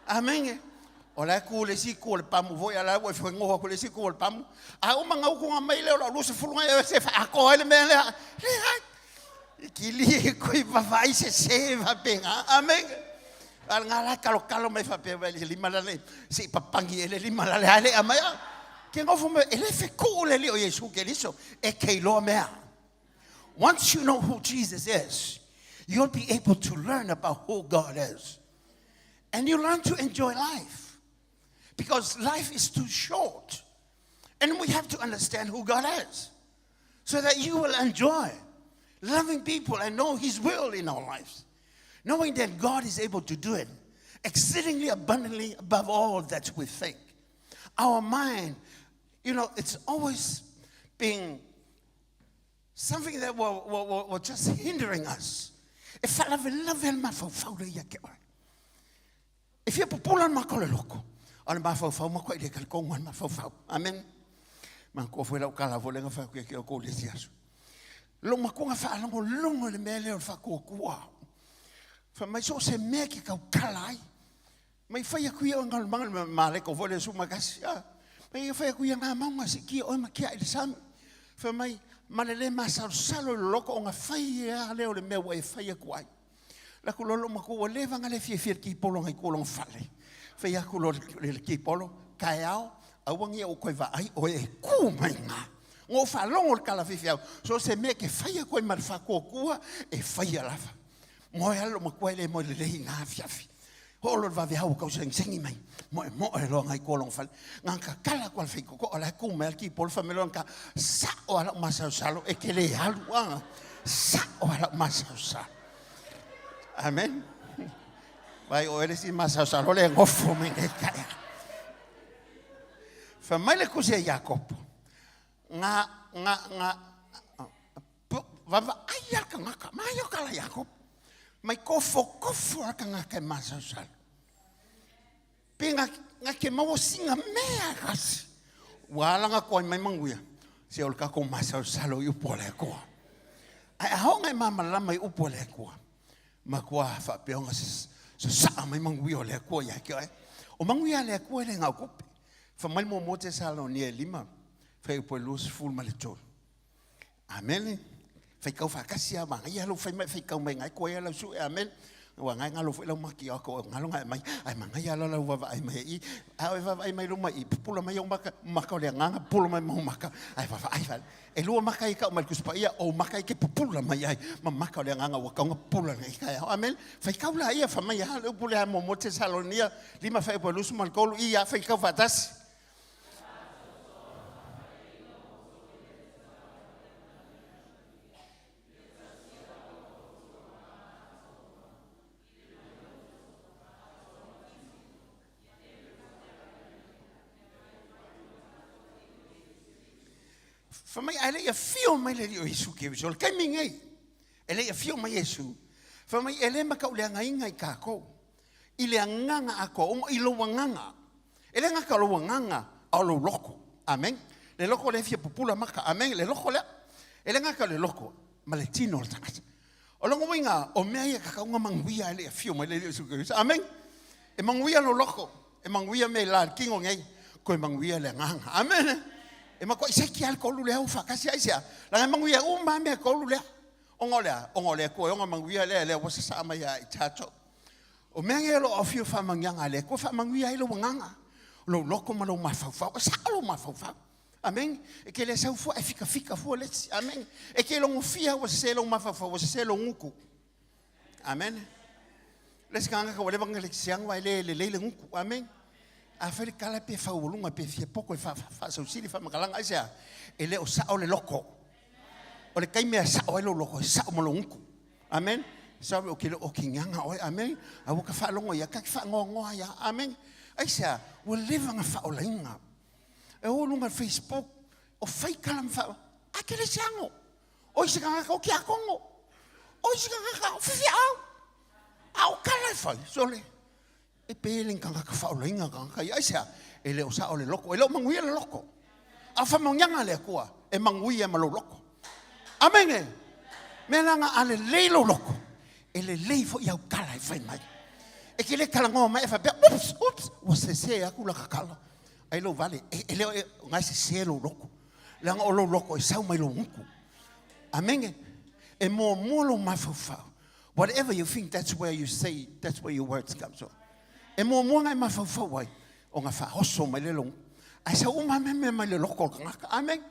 Amen. O la ku le si ku le pamu foi ala ua foi ngoa ku le si ku le pamu. A uma ngau ku mai le o la lua se fulu nga e se fa ako ele me le. Le ai. Kili kui vavai se se va penga. Amen. Al nga la kalo kalo mai fa pe le lima la le se papangi ele lima la le ale amai. Ke ngofo me ele fe ku le li o Yesu Keriso e ke loa mea. Once you know who Jesus is, you'll be able to learn about who God is. And you learn to enjoy life. Because life is too short. And we have to understand who God is so that you will enjoy loving people and know His will in our lives. Knowing that God is able to do it exceedingly abundantly above all that we think. Our mind, you know, it's always being something that will, will, will, will just hindering us. E faalavelave le mafaufau le ia ke oe. E fia pupula le maka o le loko. A le mafaufau ma koe le talitonga le mafaufau. Amen. Ma ko foi lau kala fo lenga fa ke o ko le siaso. Lo makuanga fa longo longo le mea lea o le faatuatua. Fa mai so se mea ke kau kala ai. Mai fai aku ia ngā manga ma le ko foi le su makasi. Ah. Mai fai aku ia ngā maunga se kia oi ma kia i le sami. Fa mai ma le le masalosalo i le loko o ngā fai ia lea o le mea ua e fai aku ai. La ku lolo ma ku ua leva nga le fiafia le kipolo ngai ku longa fale. Fai aku lo le kipolo, kaeao, aua ngia o koe vaai o e ku mai ngā. Ngō whalongo le kala fifiau. So se mea ke fai aku ai ma le whakuakua, e fai a lava. Moe alo ma kua le moe le lehi ngā fiafi. Ho'olo le vaveau kau segisegisengi mai. Moemoe loa gai tua lona fale. Ga kakala atu a le faikoko o la e tu mai a le kipolo fai mai loa ka sa'o a la'u masalosalo e te lē alu a. Sa'o a la'u masalosalo. Amen. Vai oe le isi masalosalo le gofo mai nei taeao. Fai mai le tusi a Iakopo, ga ga ga Vaavaai a le tagata, mai o kala Iakopo. Mai kofokofo a le tagata e masalosalo. Pe nga, nga ke maua singa mea kasi. Ua ala nga koa mai manguia. Se o le kako masalosalo i upu a le Atua. Ae a oo nga e malamalama i upu a le Atua, matua faapea ona sasaa mai manuia o le Atua ia te oe. O manuia a le Atua e le na o tupe. Fai mai le muamua Tesalonia e 5, fuaiupu e 23. Amene. Faitau faatasi a manaia lou fai mai faitau mai ngai koe lau sue. Amene. Ua ngai ngalo foi lau maki o ko ngalo ngai mai. Ai manaia la lau vaavaai mai i. A o e vaavaai mai luma i pupula mai ou maka maka o le agaga pupula mai mau maka. Ai vaavaai vale. E lua maka i kau mai le Tusi Paia o maka i ke pupula mai ai ma maka o le agaga ua kaunga pupula nei kai. Amene. Faitau la ia fa mai a le upu lea mo mo Tesalonia 5 fuaiupu e 23 i a faitau faatasi. Fai mai ae le i afio mai le Alii o Iesu Keriso, o le taimi nei, e le i afio mai Iesu, fai mai e le matauleagaina i tatou, i le agaga atoa uma, i lou agaga. E le gata o lou agaga, a o lou loto. Amen. Le loto lea e fia pupula maka. Amen. Le loto lea. E le gata o le loto, ma le tino o le tagata. O lona uiga, o mea ia e tatau ona manuia e le i afio mai le Alii o Iesu Keriso. Amen. E manuia lou loto, e manuia mea i la le tino nei, toe manuia le agaga. Amen. E matuai seki lava le tolu lea ua faatasi. Aisea? Leaga e manuia uma lava mea e tolu lea. Ona o le a? Ona o le Atua e ona manuia lea, lea ua sasaa mai ia i tatou. O mea nei o lo o aofia faamanuiaga a le Atua, faamanuia ai lou agaga, lou loto ma lou mafaufau. E sao lou mafaufau. Amene. E ke le sau fua e fika fika fua le isi. Amene. E ke logofia ua sesē lou mafaufau, ua sesē lou gutu. Amene. Le isi tagata ua leva ona kerisiano ae le lelei le gutu. Amene. A fai le tala pe faualuga pe fia poto e faasausili faamatalaga, aisea? E le o sao le loto. O le taimi e sao ai lou loto, e sao ma lou gutu. Amen. Sorry, ou te le o okigiaga oe. Amen. A ua ka faalogo ia, ka te faanoanoa ia. Amen. Aisea? Ua leva ona faaolaina. E o i luga o le Facebook, o fai tala ma faa... A kerisiano. O isi tagata o tiakono. O isi tagata o faifeau. A o tala e fai, sole, e pe le tagata faaolaina tagata ia. Aisea? E le o sao le loto. E le o manuia le loto. A o faamaoniaga a le Atua, e manuia ma lou loto. Amene. Mea leaga a lelei lou loto, e lelei foi au tala e fai mai. E te le talanoa mai e faapea, oops, oops, ua sese atu laka tala. Ai lou vale, e, e le o e, na e sese lou loto. Leaga o lou loto e sau mai lou gutu. Amene. E muamua lou mafaufau. Whatever you think, that's where you say, that's where your words come. So, e muamua na e mafaufau ai, ona faaoso mai lea i lou ae sau uma lava mea mai le loto o le tagata. Amene.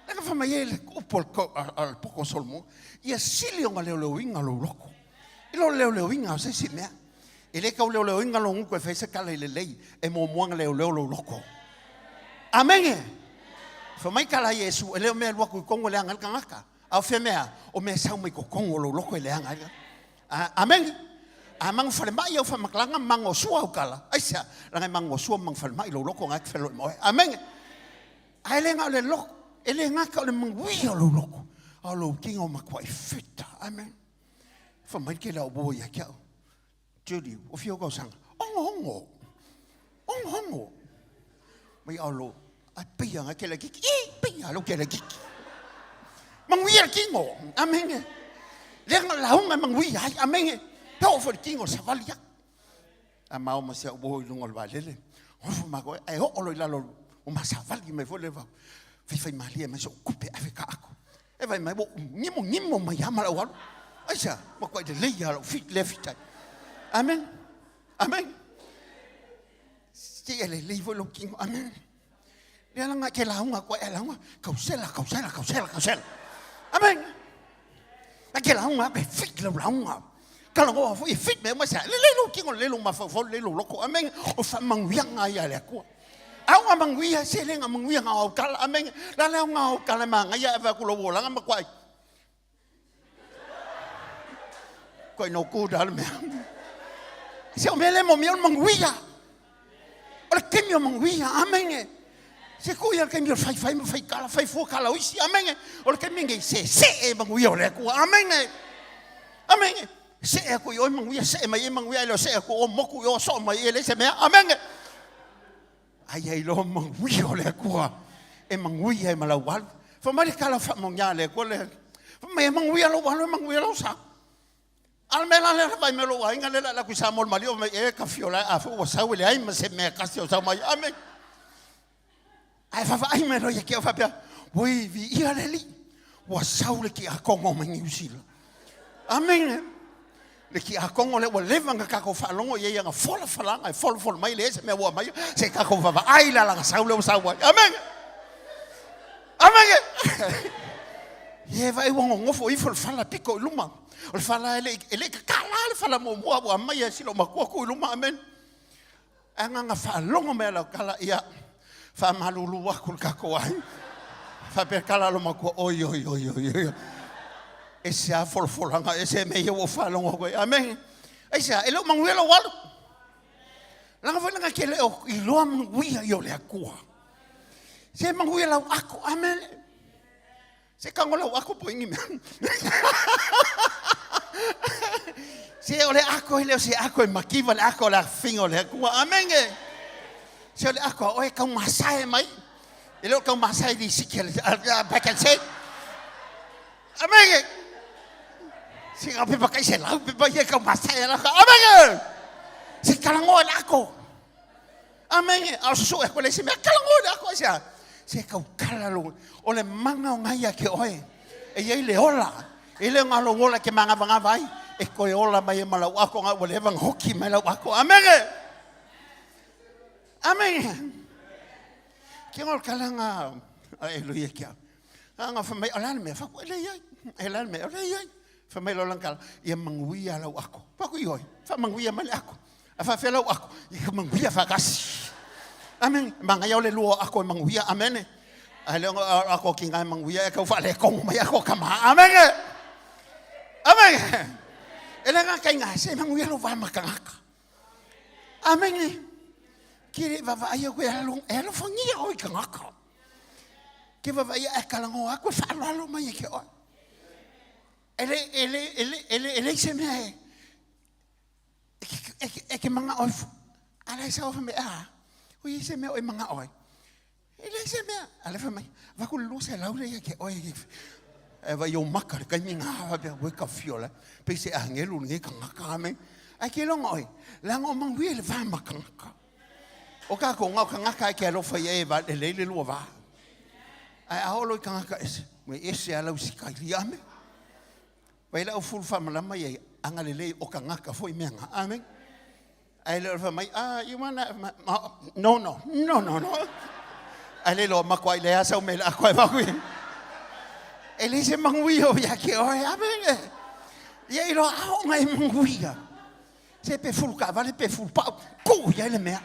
Lea na fai mai ai le upu a le poko o Solomona, ia sili ona leoleoina lou loto. I lo leoleoina o se isi mea. E le tau leoleoina lou gutu e fai se tala i lelei, e muamua ona leoleo lou loto. Amene. Fai mai tala a Iesu, e le o mea e alu atu i totonu e leaga ai le tagata. A o fea mea? O mea e sau mai totonu o lou loto e leaga ai. Amene. A mago falemai au faamatalaga ma mago sua au tala, aisea? Leaga e mago sua ma mago falemai lou loto na e te feloai ma oe. Amene. Ae le na o le loto, e le gata o le manuia o lou loto, a o lou tino matuai fita. Amene. Fai mai le tele o uo ia te au. Judy, ua fia ou tausaga? Ogo ogo. Ogo ogo. Mai ao lo, ai peia ngai kele kiki. I, peia lo kele kiki. Manuia le tino. Amene. Le nga launga manuia ai. Amene. Pe o fo le tino savali ya. A mao ma sia uo i lunga o le vaalele. Ofo ma koe, ai oo lo i lalo o ma savali mai fo le vau. Fai fai malie mai so kupe ave ka ako. E vaai mai, ua gimogimo mai lava ma lau alu. Aisea? Matuai lelei lava lau fit lea fitai. Amen. Amen. Seia lelei foi lou tino. Amen. Lea la e te lauga atu ai, e lauga, kausela, kausela, kausela, kausela. Amen. E te lauga atu, e fit lau lauga. Talanoa foi e fit mea uma, lelei lou tino, lelei lou mafaufau, lelei lou loto. Amen. O faamanuiaga ia a le Atua. A o ngā manuia, se le ngā manuia ngā au tala, amen. La le au ngā au tala manaia e ave aku lou olaga ma kuai. Kuai no ku da le mea. Se o mea le mo mea o le manuia. O le taimi o manuia, amen. Se ku ia le taimi o le fai fai ma fai kala, fai fua kala o isi, amen. O le taimi nei se se e manuia o le Atua, amen. Amen. See aku i oi manuia, see mai e manuia, e leo see aku o moku i o soo mai e le se mea. Amen. Ai ai loa manuia o le Atua e manuia e ma lau alu. Fai mai le tala faamaonia a le Atua le. Fai mai e manuia lou alu e manuia lou sa. A le mea la lea vai mai lou aiga lea la ku i Samoa le maliu mai e ka fio la a fu ua sau e leai ma se mea kasi o sau mai. Amen. Ae vaavaai mai loa ia te au faapea, Oi, viia le Alii, ua sau le tiakono mai Niu Sila. Amene. Le tiakono lea ua leva ona tatou faalogo i ai ana folafolaga e folafola mai, leai se mea ua aumaia, se i tatou vaavaai la lana sau lea ua sau ai. Amene. Amene. Ie, vaai ua nonofo ifo le fala pito i luma. O le fala e le i tatala le fala muamua ua aumai e si loomatua tuu i luma. Amene. Ae agaga faalogo mai a lau tala, ia, faamalulu aku le tatou aiga. Faapea tala a lo matua, oi, oi, oi, oi, oi. Ese a folafolaga, ese mea ia ua ou faalogo atu ai. Amene. Aisea, e le o manuia lou alu. Leaga foi leaga e te le o iloa manuia ia o le Atua. Se manuia lau ako. Amene. Se tago lau ako po ini mea. Se o le ako e le o se ako e makiva le ako o le afiga o le Atua. Amene. Se o le ako a oe e taumasae mai. E le o taumasae i lisiki a le paikase. Amene. Se ngā pepa kai se lau pepa ia e taumasae a laka. Amene. Se talanoa i le ako. Amene. A o susuʻe aku e le isi mea, talanoa i le ako aisea? Se tautala lou, o le mana o ngai ia te oe. E i ai le ola, e le o ngā lou ola e te māgavagava ai, e toe ola mai e ma lau ako ngā ua leva ona hoki mai lau ako. Amene. Amene. Ke ngā o le tala ngā. Aleluia kia. Anga fa mai o le a le mea, fa ku e leai. E le a le mea, o leai. Fa mai lo langala, ia manuia lau ako. Fa ku ioi, fa manuia mai le ako. A faafefea lau ako, ia manuia faatasi. Amen. Manaia o le lua o ako e manuia. Amen. Ae le o ako ki ngai manuia e kau faaletonu mai ako kama. Amen. Amen. E le ngā kai ngā se manuia lo va makangaka. Amen. Ke le vavaai aku e alo e alofagia oi kangaka. Ke vavaai e kalango aku e faaaloalo mai e ke oe. E le e le e le e le e le se mea e e ke manao e a la e sao fai mai, a, o i ai se mea o e manao ai. E leai se mea. A la e fai mai, avatu le 200 lea ia te oe. E vaai ou maka le taimi na faapea, ue ka fio la, pei se agelu lenei tagata, amen. Ae ke iloga oe, leaga o manuia i le va ma tagata. O kākou, na o tagata e ke alofa i ai e lelei le lua va. Ae a oo loa i tagata ese, ua ese lava lau sikaili, amen. Vai le aufulu faamalama ia agalelei o tagata foi mea na. Amen. Ae le o le fai mai, ah, you wanna, no, no, no, no, no. Ae le loa makuai le asa o mele ako e vaku. E le se manuia o ia ke oe, amen. Ia i loa ao ngai manuia. Se pe fulu kaavale pe fulu pau, ku ia le mea.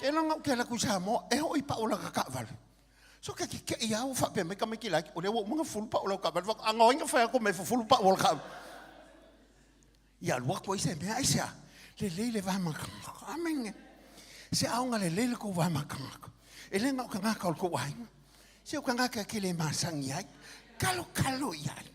Ke longa u ke la ku Samoa, e hoi pau la ka kaavale. So ke kekeʻi lava ua faapea mai tamaiti laiti, o lea ua uma ona fufulu pau o lau taavale, fai atu, a na o ai na fai atu mai e fufulu pau o le taavale? Ia alu atu ai se mea, aisea? Lelei le va ma tagata. Amene. Se aoga lelei le tou va ma tagata. E le na o tagata o le tou aiga. Se o tagata e te le masani ai. Kalokalo i ai.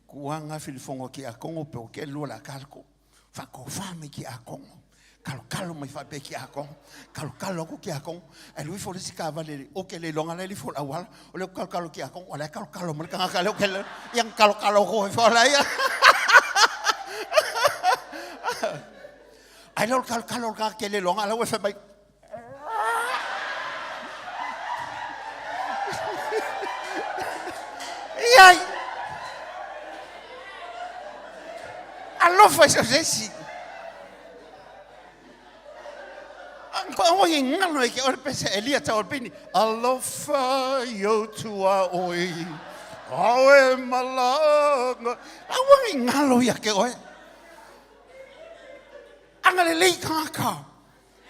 Kuaga filifono ki a Kongo pe o ke lua la kalko. Faatofa mai ki a Kongo. Kalokalo mai faapea ki a Kongo. Kalokalo aku ki a Kongo. Ae lui fo le isi taavale o ke le iloga la e lifo i le auala. O lea ou kalokalo ki a Kongo, o la e kalokalo mai le tagata lea o ke le, ia na kalokalo foi fo la ia. Ae le o le kalokalo o le tagata ke le iloga la ua fai mai. Iai! Alofa i so se isi. Aua i ngalo e ke ore pese Elia tau o pini. Alofa i o tua oi. Awe malanga. Aua i ngalo ia ke oe. Agalelei tagata.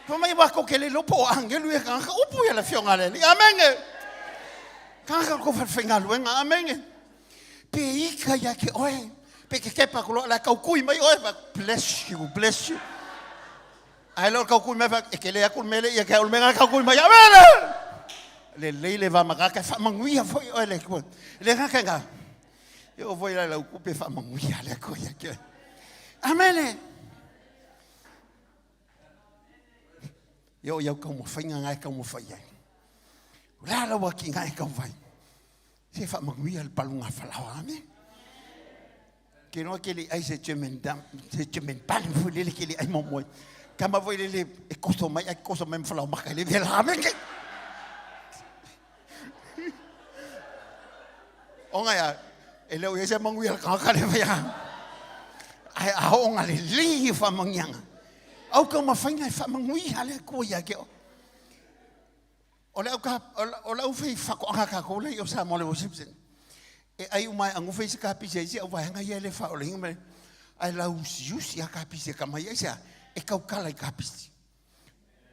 Fai mai ua ko ke le lopo o angelu ia tagata upu ia le afioga a le Alii. Amene. Tagata ko faigaluega. Amene. Pe ika ia ke oe. Pe ke kepa ko loa la kaukui mai oe. Bless you, bless you. Ae le o le kaukui mai fa e ke le aku le mele ia ke au le mea kaukui mai. Amene. Lelei le va makaka e faamanuia foi oe le Atua. Le gaka nga. E o foi la lau kupe faamanuia le Atua ia ke. Amene. Ia o iau taumafaiga na e taumafai ai. O le a lau atinae e taumafai? Se faamanuia le paluga falaoa. Amen. Ke iloa ke le ai se German dam, se German pale foi lele ke le ai muamua ai. Tama foi lele e koso mai ai koso mai ma falaoa maka i le vela. Amen. Ke. Onga ia, e le o ia se manuia le tagata le fai a. Ae a oo nga lelei i faamanuiaga. Au taumafaiga e faamanuia le Atua ia te oe. O le au ka, o le au fai faatoaga a tatou lea i o Samoa le Worship Center. E ai uma e agufa isi kapisi a isi au vaega ia e le faaolaina ma ae lauusiusi a kapisi e kama ai aisea e taukala i kapisi.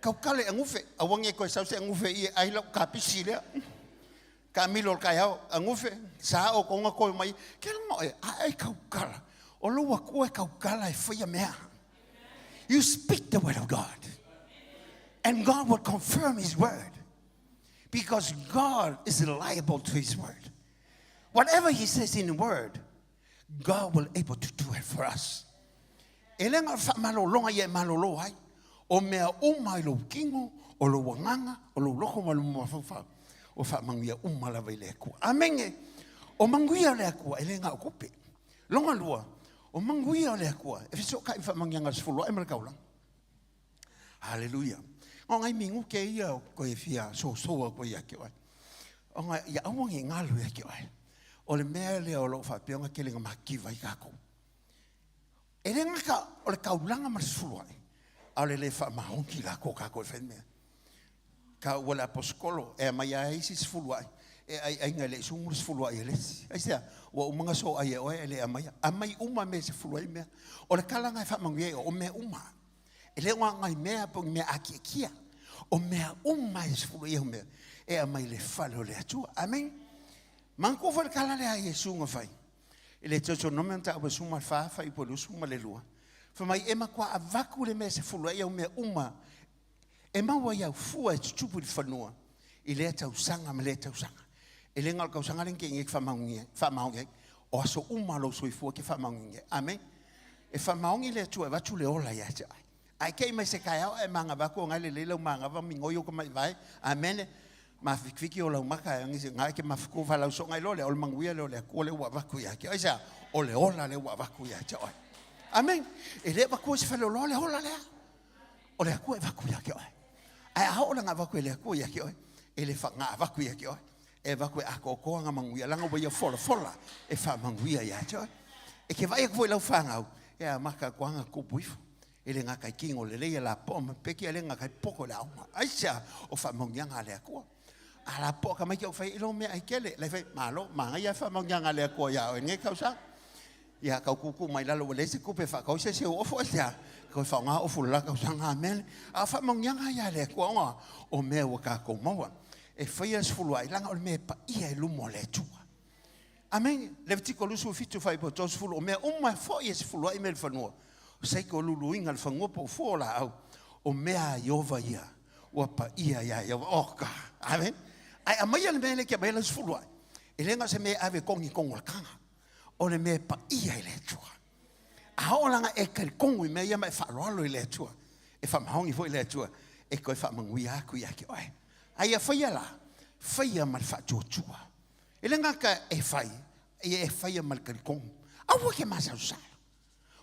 Taukala i agufe, aua ne i toe sau se agufe i e ai lau kapisi lea. Kamilo o le taeao, agufe, sa o kona koe mai, ke lono e, a e taukala. O lou Atua e taukala e faia mea. You speak the word of God. And God will confirm his word. Because God is reliable to his word. Whatever he says in the word, God will able to do it for us. E le na o le faamalologa ia e malolo ai, o mea uma i lou kino, o lou agaga, o lou loto ma lou mafaufau, ua faamanuia uma lava i le Atua. Amene! O manuia o le Atua e le na o tupe. Lona lua, o manuia o le Atua e fesootai ma faamanuiaga o le sefulu ae ma le taulaga. Haleluia. O ngai minute ia o koe fia soso atu ai ia te oe. Ona ia aua ne i galo ia te oe. O le mea lea o lo o faapea ona tele na mativa ai tatou. E le gata o le taulaga ma le sefulu ae, a o le le faamaoni la ko tatou e fai mea. Taua e le Aposetolo, e aumai lava isi sefuluai, e aiaiga e le i sumu le sefuluai a le isi. Aisea? Ua uma ona soai e oe ae le aumaia. Aumai uma mea e sefulu ai mea. O le tala lena e faamanuia ai o mea uma. E le o na o nai mea po o ni mea atiatia. O mea uma e sefulu ai au mea, e aumai i le fale o le Atua. Amene. Manatua foi le tala lea a Iesu na fai i le Deuteronomio mataupu e 14 fuaiupu e 22, fai mai, e matua avatu le mea e sefulu ai au mea uma e maua ai au fua e tutupu i le fanua i lea tausaga ma lea tausaga. E le na o le tausaga lea na tea nei e te faamaoni ai, o aso uma o lou soifua e te faamaoni ai. Amene. E faamaoni le Atua e avatu le ola ia te oe. Ae te i mai se taeao ae manava atu o na e lelei lau manava migoi ou tamaivae. Amene. Mafikifiki o lau maka e na e te mafuku faalausooga ai loa lea, o le manuia lea o le Atua lea ua avatu ia te oe. Aisea? O le ola lea ua avatu ia te oe. Amene. E le avatua e se faleoloa le ola lea. O le Atua e avatu ia te oe. Ae a oo la na avatu e le Atua ia te oe, e le na avatu ia te oe. E avatu e atoatoa na manuia, leaga ua ia folafola e faamanuia ia te oe. E te vaai atu foi i lau fanau, e amata atu lava na tupu ifo. E le gata i tino lelei e lapoa ma peki, ae le gata i poto i le aoga. Aisea? O faamanuiaga a le Atua. A lapoa tamaiti au fai i lou meaai tele, la e fai, malo, manaia faamanuiaga a le Atua ia oe i lenei tausaga. Ia tau tuutuu mai lalo ua leai se tupe e faatau ai se isi ou ofu, aisea? Toe faaaoga ofu o le la tausaga, amene. A o faamanuiaga ia a le Atua ona o mea ua tatou maua. E faia le sefuluai leaga o le mea e paia i luma o le Atua. Amene. Levitiko 27 fuaiupu 30, o mea uma foi e sefuluai mea i le fanua, o saiko o luluina le fanua po o fua o laau, o mea a Ieova ia, ua paia ia Ieova. Oh God. Amene. Ae aumaia le mea lea e te aumaia lau sefuluai, e le na o se mea e ave e togi i totonu o le taga. O le mea e paia i le Atua. A oo la e talitonu i mea ia ma e faaaloalo i le Atua, e faamaoni foi le Atua e toe faamanuia atu ia te oe. A ia faia la, faia ma le faatuatua. E le gata e fai, ia e faia ma le talitonu. Aua ke masalosalo.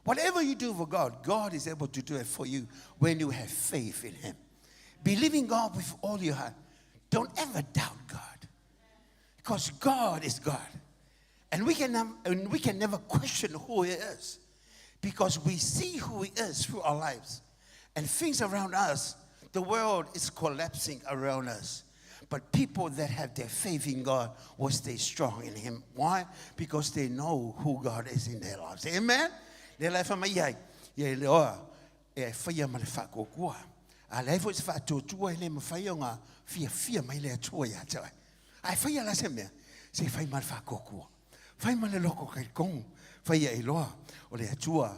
Whatever you do for God, God is able to do it for you when you have faith in Him. Believe in God with all your heart. Don't ever doubt God. Because God is God. And we can, and we can never question who He is. Because we see who He is through our lives. And things around us, the world is collapsing around us. But people that have their faith in God will stay strong in Him. Why? Because they know who God is in their lives. Amen? Le la e whamai ai, ia e leoa, e whaia ma le whaakokua. A leai foi se faatuatua e le mafai ona fiafia mai le Atua ia te oe. Ae faia la se mea, se i fai ma le faatuatua. Fai ma le loko talitonu, faia e iloa o le Atua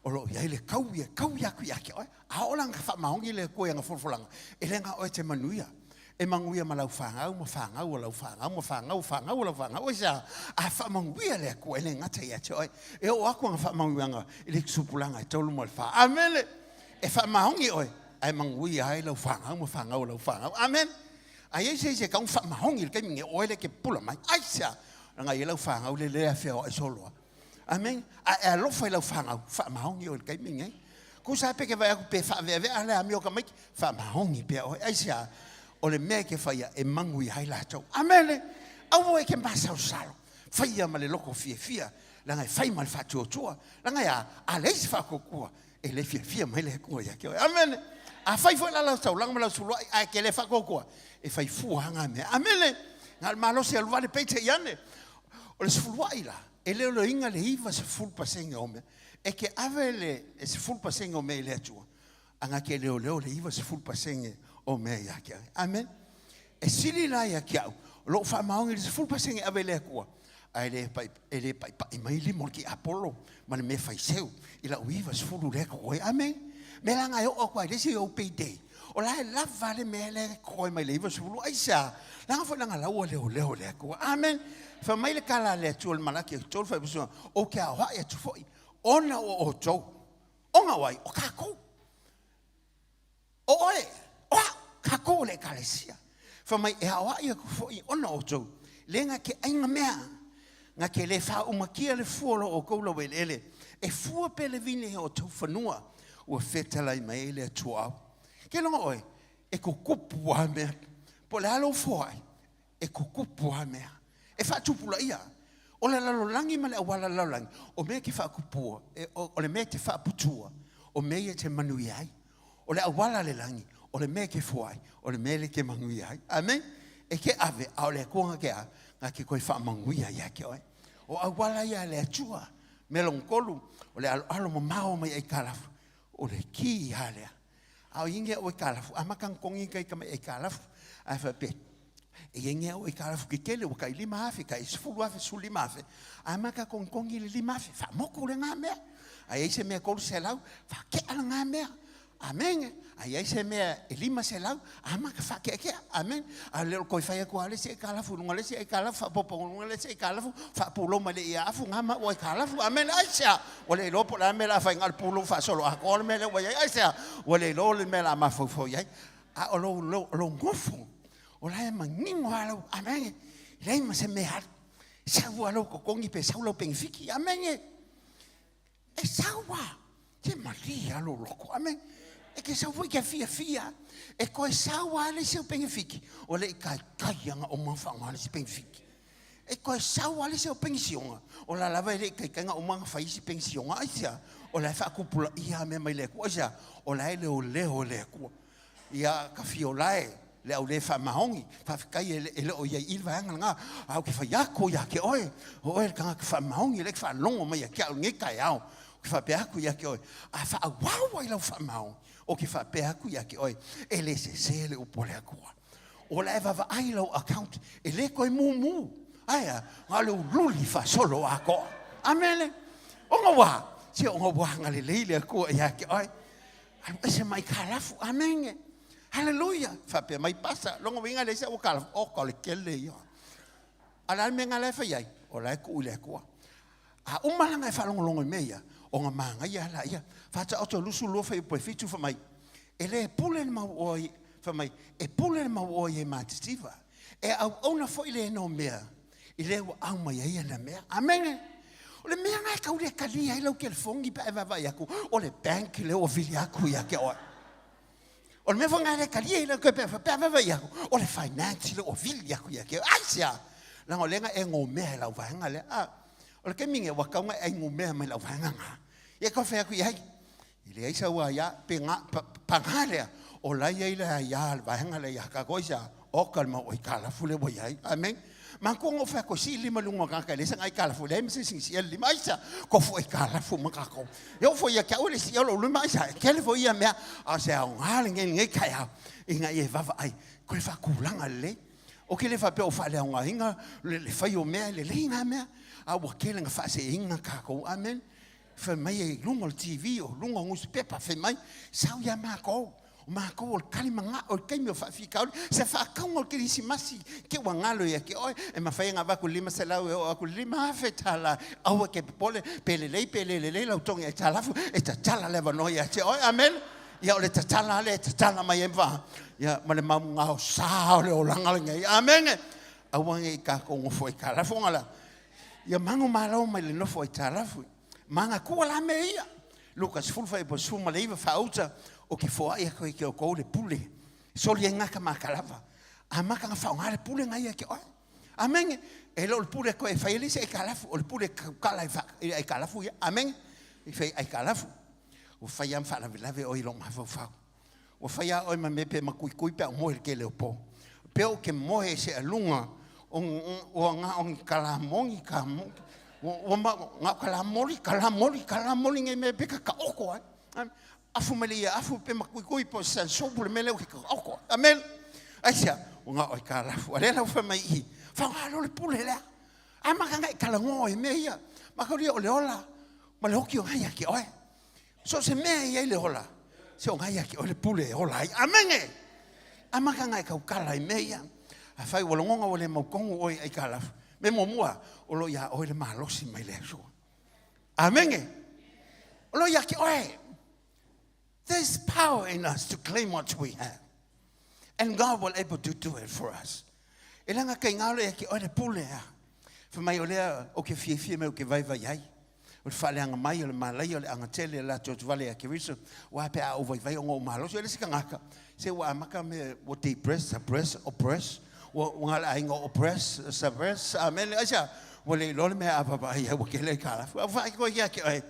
o lo o i ai le taui e taui atu ia te oe. A oo la ina faamaoni le Atua i ana folafolaga, e le na o oe e te manuia. E manuia ma lau fanau, ma fanau o lau fanau, ma fanau o fanau o lau fanau. Aisea? A faamanuia le Atua, e le gata ia te oe. E oo atu ana faamanuiaga i le tupulaga e tolu ma le fa. Amene! E faamaoni oe, ae manuia ai lau fanau ma fanau o lau fanau. Amene! A i ai se isi e tau faamaoni i le taimi nei, o oe lea e te pupula mai. Aisea? Leaga e i ai lau fanau lea le afea ai soloa. Amene. A e alofa i lau fanau, faamaoni oe i le taimi lenei. Tusa lava pe ke vaai atu pe faaveavea le amio a tamaiti, faamaoni pea oe. Aisea? O le mea e te faia e manuia ai latou. Amene. Aua e te masalosalo. Faia ma le loto fiafia, leaga e fai ma le faatuatua. Leaga e a? A leai se faatuatua, e le fiafia mai le Atua ia te oe. Amene. Afai foi la lau taulaga ma lau suluai, ae ke le faatuatua, e fai fua lava ngā mea. Amene. Na o le malosi e alu vale peitai ane. O le sefuluai la, e leoleoina le 90% o mea. E ke ave le 10% o mea i le Atua, a na ke leoleo le 90% o mea ia te oe. Amen. E sili la ia te au, lou faamaoni i le 10% e ave i le Atua, ae le pai, e le paipai mai lima o le tiapolo ma le mea faiseu i lau 90 lea e totoe. Amen. Mea la na e oo atu ai le isi ou payday, o la e lava le mea lea e totoe mai le 90. Aisea? Leaga foi leaga la ua leoleo le Atua. Amen. Fai mai le tala a le Atua i le Malaki 3 fuaiupu 10, ou te aoai atu foi ona o outou. Ona o ai? O tatou. O oe, o au, tatou o le Ekalesia. Fai mai, e aoai atu foi ona o outou, le na te aiga mea, na te le faaumakia le fua o lo outou laueleele, e fua pea le vine i o outou fanua, ua fetalai mai ai le Atua au. Ke logo oe, e tutupu lava mea, po o le a lou foai, e tutupu lava mea. E faatupulaia. O le lalolagi ma le auala lalolagi, o mea e te faatupua, o le mea e te faaputua, o mea ia e te manuia ai. O le auala a le lagi, O le mea e ke foai, o le mea lea e ke manuia ai. Amene. E ke ave, a o le Atua na ke a, na ke toe faamanuia ia te oe. O auala ia a le Atua. Mea lona tolu, o le aloalo mamao mai aitalafu, o le ki lava lea. A o i ai ni au aitalafu, amata ona togi tai tamai aitalafu, ae faapea, e i ai ni au aitalafu tetele ua tai $5,000, tai $10,000, $15,000, amata togitogi le $5,000, faamotu lena mea. A i ai se mea $300, faatea lena mea. Amene. A i ai se mea e $500, amata faateatea. Amene. A le o le toe fai atu lava o le isi aitalafu i luga o le isi aitalafu, faaopoopo i luga o le isi aitalafu, faapulou mai le iaafu, gama ua aitalafu. Amene. Aisea? Ua le iloa po o le a le mea o le a fai, na o le pulou faasoloatoa le mea lea ua i ai. Aisea? Ua le iloa le mea o le a mafaufau i ai. A o lou, lou, lou nofo, o la e manino lava lau, amene, e leai ma se mea alu. Sau lava lou totogi pe sau lau penefiti. Amene. E sau lava, se malie lava lou loto. Amene. E te sau foi e te fiafia. E toe sau lava le isi au penefiti, ua le i taitai lava ona uma ona faaaoga le isi penefiti. E toe sau lava le isi au penisiona, o la lava e le i taitai ona uma ona fai isi penisiona. Aisea? O la e faatupulaia lava mea mai le Atua. Aisea? O la e leoleo e le Atua. Ia Tafiolae, le au le faamaoni, faafetai e le o i ai i i le vaega lena, ae ou te fai atu ia te oe, o oe le tagata faamaoni, o lea e te faalogo mai ia te au i lenei taeao, ou te faapea atu ia te oe, a faaauau ai lau faamaoni, ou te faapea atu ia te oe, e le sese le upu a le Atua. O la e vaavaai lau account, e le toe mumu. Ae a? Na o le uliuli faasolo atoa. Amene. Ona ua, se ona ua agalelei le Atua ia te oe. Alu ese mai aitalafu. Amene. Haleluia. Faapea mai pasa. Lona uiga e leai se aitalafu. Oka o le tele ia. A o le a le mea la e fai ai? O la e tuu i le Atua. A uma la ona e faalogologo i mea ia, ona manaia lava laia. Faataoto 22 fuaiupu e 7 fai mai, e le pule le mau oe, fai mai, e pule le mau oe e matitiva. E auauna foi le nomea i le ua au mai ai ana mea. Amene. O le mea lena e tau le talia ai lau telefoni pe a e vaavaai atu, o le bank lea ua vili atu ia te oe. O le mea foi lena e le talia ai lau pe a vaavaai atu, o le finance lea ua vili atu ia te oe. Aisea? Leaga o lea na e gomea i lau vaega lea. A, o le taimi lenei ua tatau ona e ai gomea mai lau vaega lena. Ia e tau fai atu i ai, e leai sau aia, pe na, pa, paga lea, o la e i ai le aia a le vaega lea ia tatou, aisea? Oka le mau aitalafu lea ua i ai. Amene. Manatua na ou fai atu e sii le lima i luga o tagata e leai sana aitalafu, e leai ma se isi na siia le lima. Aisea? Tofu aitalafu uma tatou. E oo foi ia te au e le siia lou lima, aisea? E tele foi ia mea, a o se aoga lenei i lenei taeao ina ia e vaavaai, toe faatulaga lelei. Ou te le faapea o faaleaogaina le fai o mea, e lelei na mea, a ua tele na faaseseina tatou. Amene. Fai mai i luga o le TV, o luga o nusipepa, fai mai, sau ia matou. O matou o le tali manao i le taimi o faafitauli. Se faatauga o le Kerisimasi, te ua galo ia te oe, e mafai ona avatu le $500 e oo atu i le $5,000. Aua e te popole, pe lelei pe le lelei lau togi aitalafu, e tatala le avanoa ia te oe. Amene. Ia o le tatala lea e tatala mai ai ma, ia, ma le mau gaosa o le olaga lenei. Amene. Aua ne i tatou nofo aitalafu ona la, ia manumalo mai le nofo aitalafu. Manatua la mea ia. Luka 10 fuaiupu 19 faauta, ou te foai atu ai ki outou le pule. Soli ai gata ma kalava. Amata na faaaoga le pule na ia ke oe. Amene. E le o le pule koe e fai ai le isi aitalafu, o le pule tautala i aitalafu ia. Amene. I fai aitalafu. Ua fai lava ma faalavelave oe i lou mafaufau. Ua fai lava oe ma mea pe matuitui pe a ou moe i le tele o po. Pe ou te moe i se aluga ua na o ni kalamoni ka ua ma na o kalamoli kalamoli kalamoli nei mea pe kakaoko ai. Afu mai le ia afu pe matuitui po o se sansopu le mea lea ua kakaoko. Amen. Aisea? Ua na o aitalafu. A lea la ua fai mai i i, faaaoga loa le pule lea. Amata ona e talanoa i mea ia. Mataulia o le ola ma le oki o na ia te oe. So o se mea e i ai le ola, se o na ia te oe le pule e ola ai. Amene! Amata ona e tautala i mea ia. Afai ua lagona ua le mautonu oe i aitalafu, mea muamua, o lo o ia oe le malosi mai le Atua. Amene! O lo o ia te oe. There's power in us to claim what we have. And God will able to do it for us. E leaga kei ngalo ia ke oe le pule a. Fai mai o lea o ke fiafia me o ke vaivai ai. O le faaleaga mai o le malaia o le agatele o le latou atu vale ia Keriso, ua pe a ou vaivai ona ou malosi. O le isi tagata, se ua amata me ua depress, suppress, oppress, ua ua le aiga oppress, suppress, amen. Aisea, ua le iloa le mea a vaavaai ai ua tele aitalafu. A ua faaigoa ia te oe,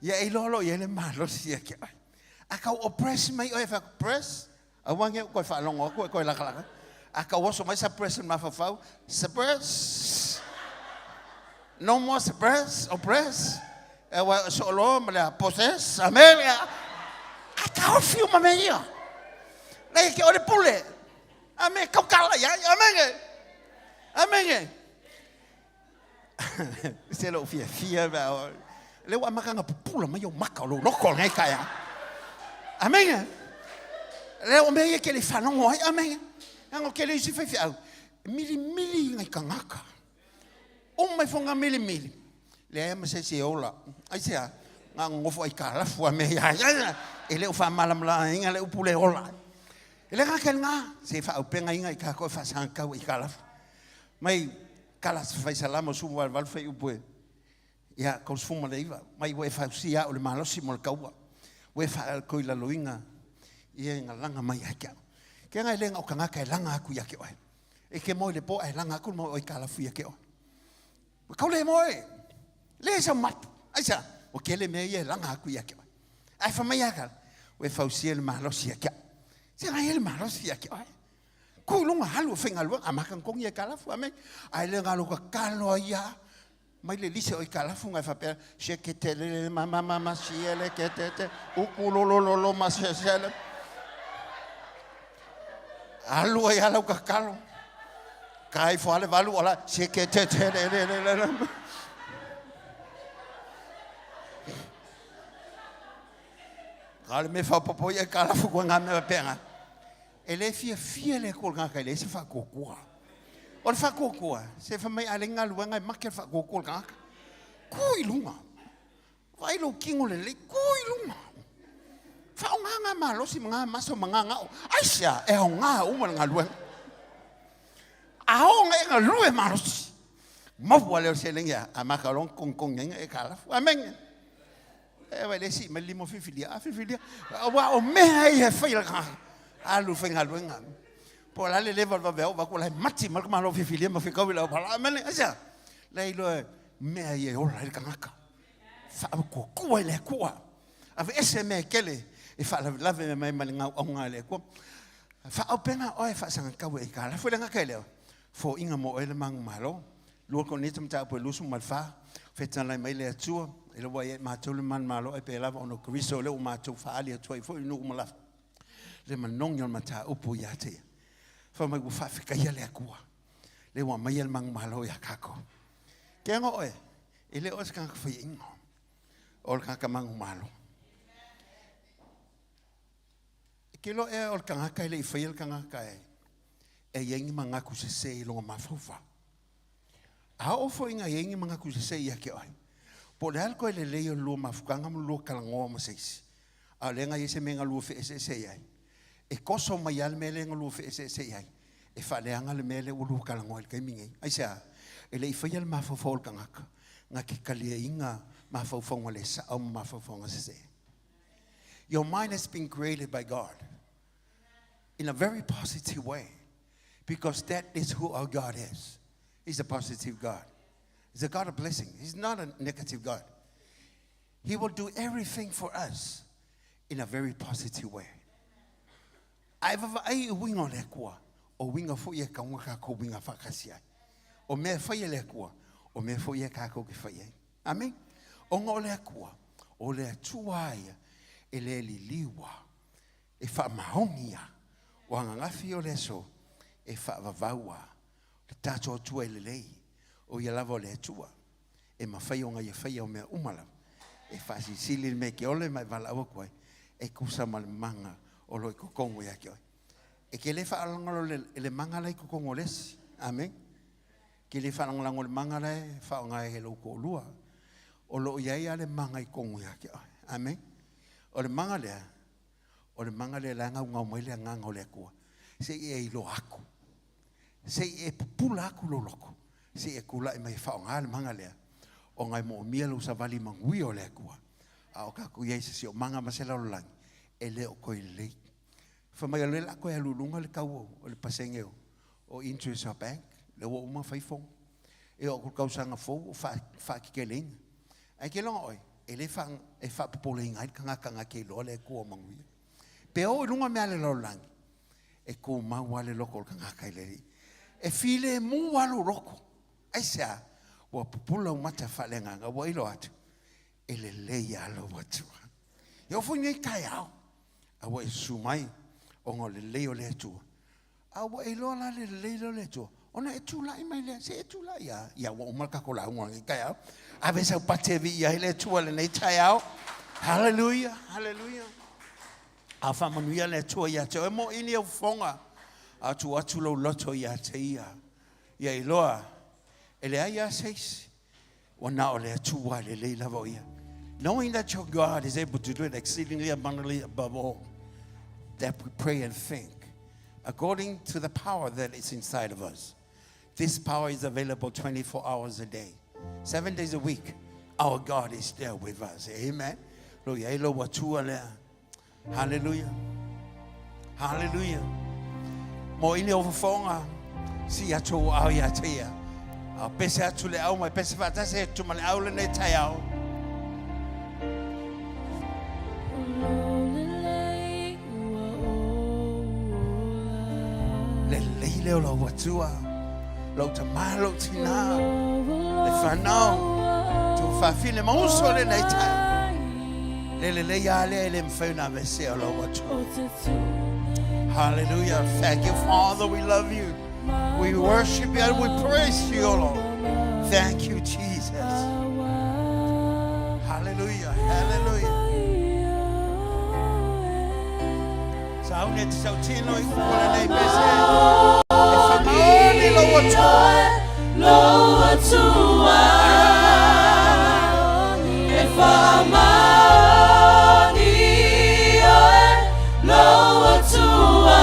ia e iloa loa i ai le malosi ia te oe. A tau oppress mai oe, fai atu, press. Aua ne i ou toe faalogo atu e toe lakalaka. A tau oso mai suppress i le mafaufau, suppress! No more suppress, oppress. Aua e soo loa ma le possess. Amene. A taofi uma mea ia. Lei ke o le pule. Amene. Kaukala ia. Amene. Amene. Se lou fiafia pe a lea ua amata ona pupula mai ou maka o lou loto i lenei taeao. Amene. Lea o mea ia e te le i faalogo ai. Amene. Leaga o tele isi faifeau, e milimili nai tagata. Uma ifo na milimili, leai ma se isi e ola. Aisea? Na ona nonofo aitalafu a mea ia ia. E le o faamalamalamaina le upu le ola. E le gata i lena, se faaupegaina i tatou e faasagatau aitalafu. Mai tala se fai Salamo 18 fuaiupu e ia 39, mai ua e fausia au i le malosi mo le taua, ua e faakoilaloina ia e galaga mai ia te au. Ke aga e le na o tagata e laga atu ia te oe. E te moe i le po ae laga atu le mau aitalafu ia te oe. Ua tau le moe. Le sau mapu. Aisea? Ua tele mea ia e laga atu ia te oe. Ae fai mai a ua e fausia le malosi ia te au. Se ga ia le malosi ia te oe. Ku i luga alu e faigaluega, amata ona togi aitalafu, amene. Ae le galo tatalo ai lava mai le lise o aitalafu na e faapea, sheketelele ma ma ma siele ketete ukulolololo ma sesele. Alu ai lava lau tatalo. Ka ifo lava le valu o la sheketetelelelele. A o le mea faaopoopo i aitalafu koe ngā mea faapena. E le fiafia le Atua i le tagata e leai se faatuatua. O le faatuatua, se fai mai a leai ni galuega e mate le faatuatua o le tagata. Tu i luga. Vaai lou tino lelei, tu i luga. Faaaoga ngā malosi ma ngā maso ma ngā gao. Aisea, e aoga uma le galuega. A oo ina e galue malosi, maua lea o le seleni a maka loa ona togitogi ai na aitalafu. Amene. E vai le sii mai le lima filifilia, a filifilia, aua o mea ia e fai e le tagata, alu e faigaluega. Po o le a le leva o le vaveao, vaai atu o la e mati mai le tamaloa filifilia ma fetau i le auala. Amene, aisea? La e iloa mea ia e ola ai le tagata. Faatuatua i le Atua. Aveese mea e tele e faalavelave mai ma le gauauga a le Atua. Faaaupena oe faasagatau e aitalafu. E le gata i lea, foaiga mo oe le manumalo. Lua Korinito mataupu e 24, fetalai mai le Atua, e le ua ia i matou le manumalo ai pei lava ona o Keriso o lea ua matou faaali atu ai foi i nuu ma lafo le manogi o le mataupu ia te ia. Fai mai ua faafetaia le Atua, le ua aumaia le manumalo ia kākou. Ke aga oe, e le o se tagata faiaina, o le tagata manumalo. E ke iloa ea o le tagata e le i faia le tagata e e i ai ni manatu sese i lona mafaufau. A oo foi ina i ai ni manatu sese ia te oe, po o le a le toe lelei o le lua mafutaga ma le lua talanoa ma se isi, a o lea na i ai se mea na lua feeseeseai ai, e toso mai lava le mea lea na lua feeseeseai ai, e faaleaga le mea lea ua lua talanoa ai i le taimi nei. Aisea? E le i faia le mafaufau o le tagata na te taliaina mafaufauga le sao ma mafaufauga sese. Your mind has been created by God in a very positive way because that is who our God is. He's a positive God. He's a God of blessing. He's not a negative God. He will do everything for us in a very positive way. Ae vaavaai i uiga o le Atua, o uiga foi ia e tatau ona tatou uiga faatasi ai. O mea e fai e le Atua, o mea foi ia tatou te fai ai. Amene. Ona o le Atua, o le Atua lava ia e le liliu lava, e faamaoni lava. O ananafi o le aso e faavavau lava le tatou Atua e lelei, o ia lava o le Atua e mafai ona ia faia o mea uma lava, e faasilisili le mea e te ola ma e valaau atu ai, e tusa ma le maga o lo o i totonu ia te oe. E te le faalagolago i le maga la e i totonu o le isi. Amene. Ke le faalagolago i le maga la e faaaoga e lou toalua. O lo o i ai lava le maga i totonu ia te oe. Amene. O le maga lea, o le maga lea la e gaugau mai le agaga o le Atua, se i e iloa atu, se i e pupula atu lou loto, se i e tulai mai e faaaoga le maga lea, ona e moomia lou savali manuia o le Atua. A o tatou i ai i se siosiomaga ma se lalolagi, e le o toe lelei. Fai mai o lea o le a toe alu i luga le tau o le pasene o interest a bank, lea ua uma fai fono. E oo atu i le tausaga fou ua faateteleina. Ae ke iloa oe, e le e faapopoleina ai le tagata na te iloa le Atua o manuia. Pe oo i luga mea a le lalolagi, E tumau lava le loto o le tagata i le Alii. E filemu lava lou loto. Aisea? Ua pupula ou mata faaleagaga, ua iloa atu, e lelei lava lou Atua. E oo foi i lenei taeao, a ua e susu mai ona o le lelei o le Atua, a ua e iloa la le lelei lea o le Atua, ona e tulai mai lea, se e tulai lava, ia ua uma le tatou lauga i lenei taeao. Ave sau pate e viia ai le Atua i lenei taeao. Haleluia, haleluia. A faamanuia le Atua ia te oe, moʻini au fofoga, a tuu atu lou loto ia te ia. Ia iloa, e leai lava se isi, ua na o le Atua e lelei lava o ia. Knowing that your God is able to do it exceedingly abundantly above all that we pray and think, according to the power that is inside of us. This power is available 24 hours a day, 7 days a week. Our God is there with us. Amen. Lo iai lou Atua lea. Hallelujah. Hallelujah. Mo ini o fofoga, si atu o au ia te ia. A pese atu le au mai, pese whaatasi atu ma le au lenei taeao. Lelei leo lau Atua, lau tama, lau tina, le whanau, tu whawhine mauso lenei taeao. Le lelei a lea e le mawhai ona aveesea o lau Atua. Hallelujah. Thank you, Father. We love you. We worship you and we praise you, O Lord. Thank you, Jesus. Hallelujah. Hallelujah. Sauni e te sautino i upu lenei pese. E whamaoni lou Atua. Lou Atua. E whamaoni oe lou Atua.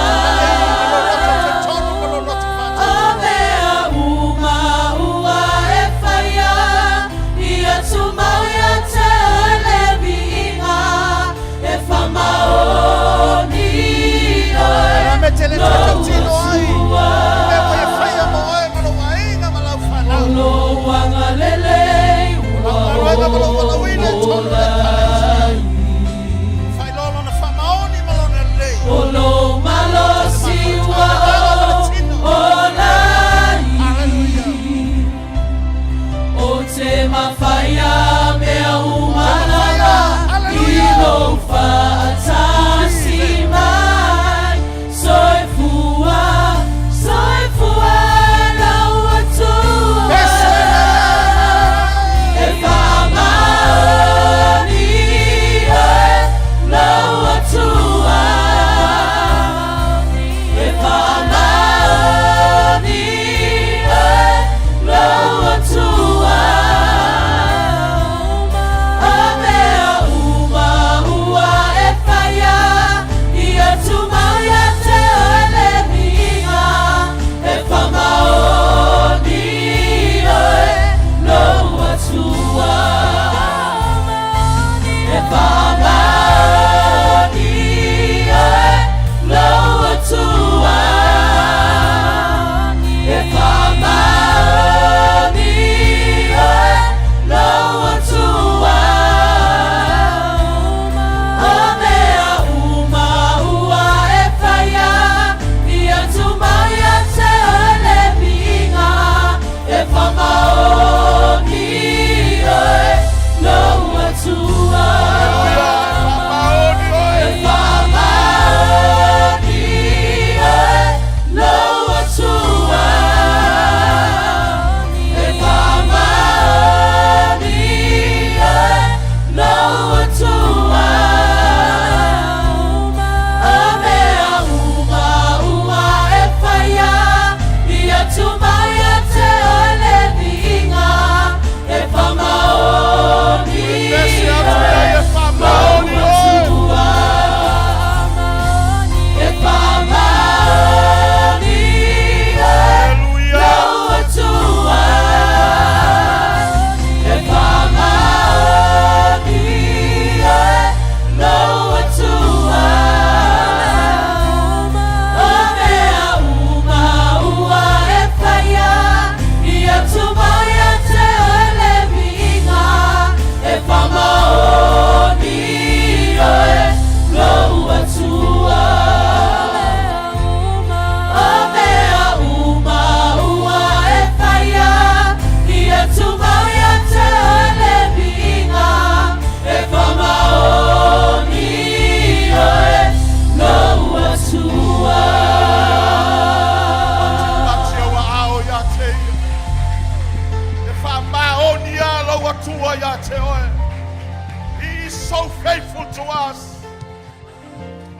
O mea uma ua e whaia, ia tumau ia te oe le viiga. E whamaoni oe lou Atua. O lou agalelei.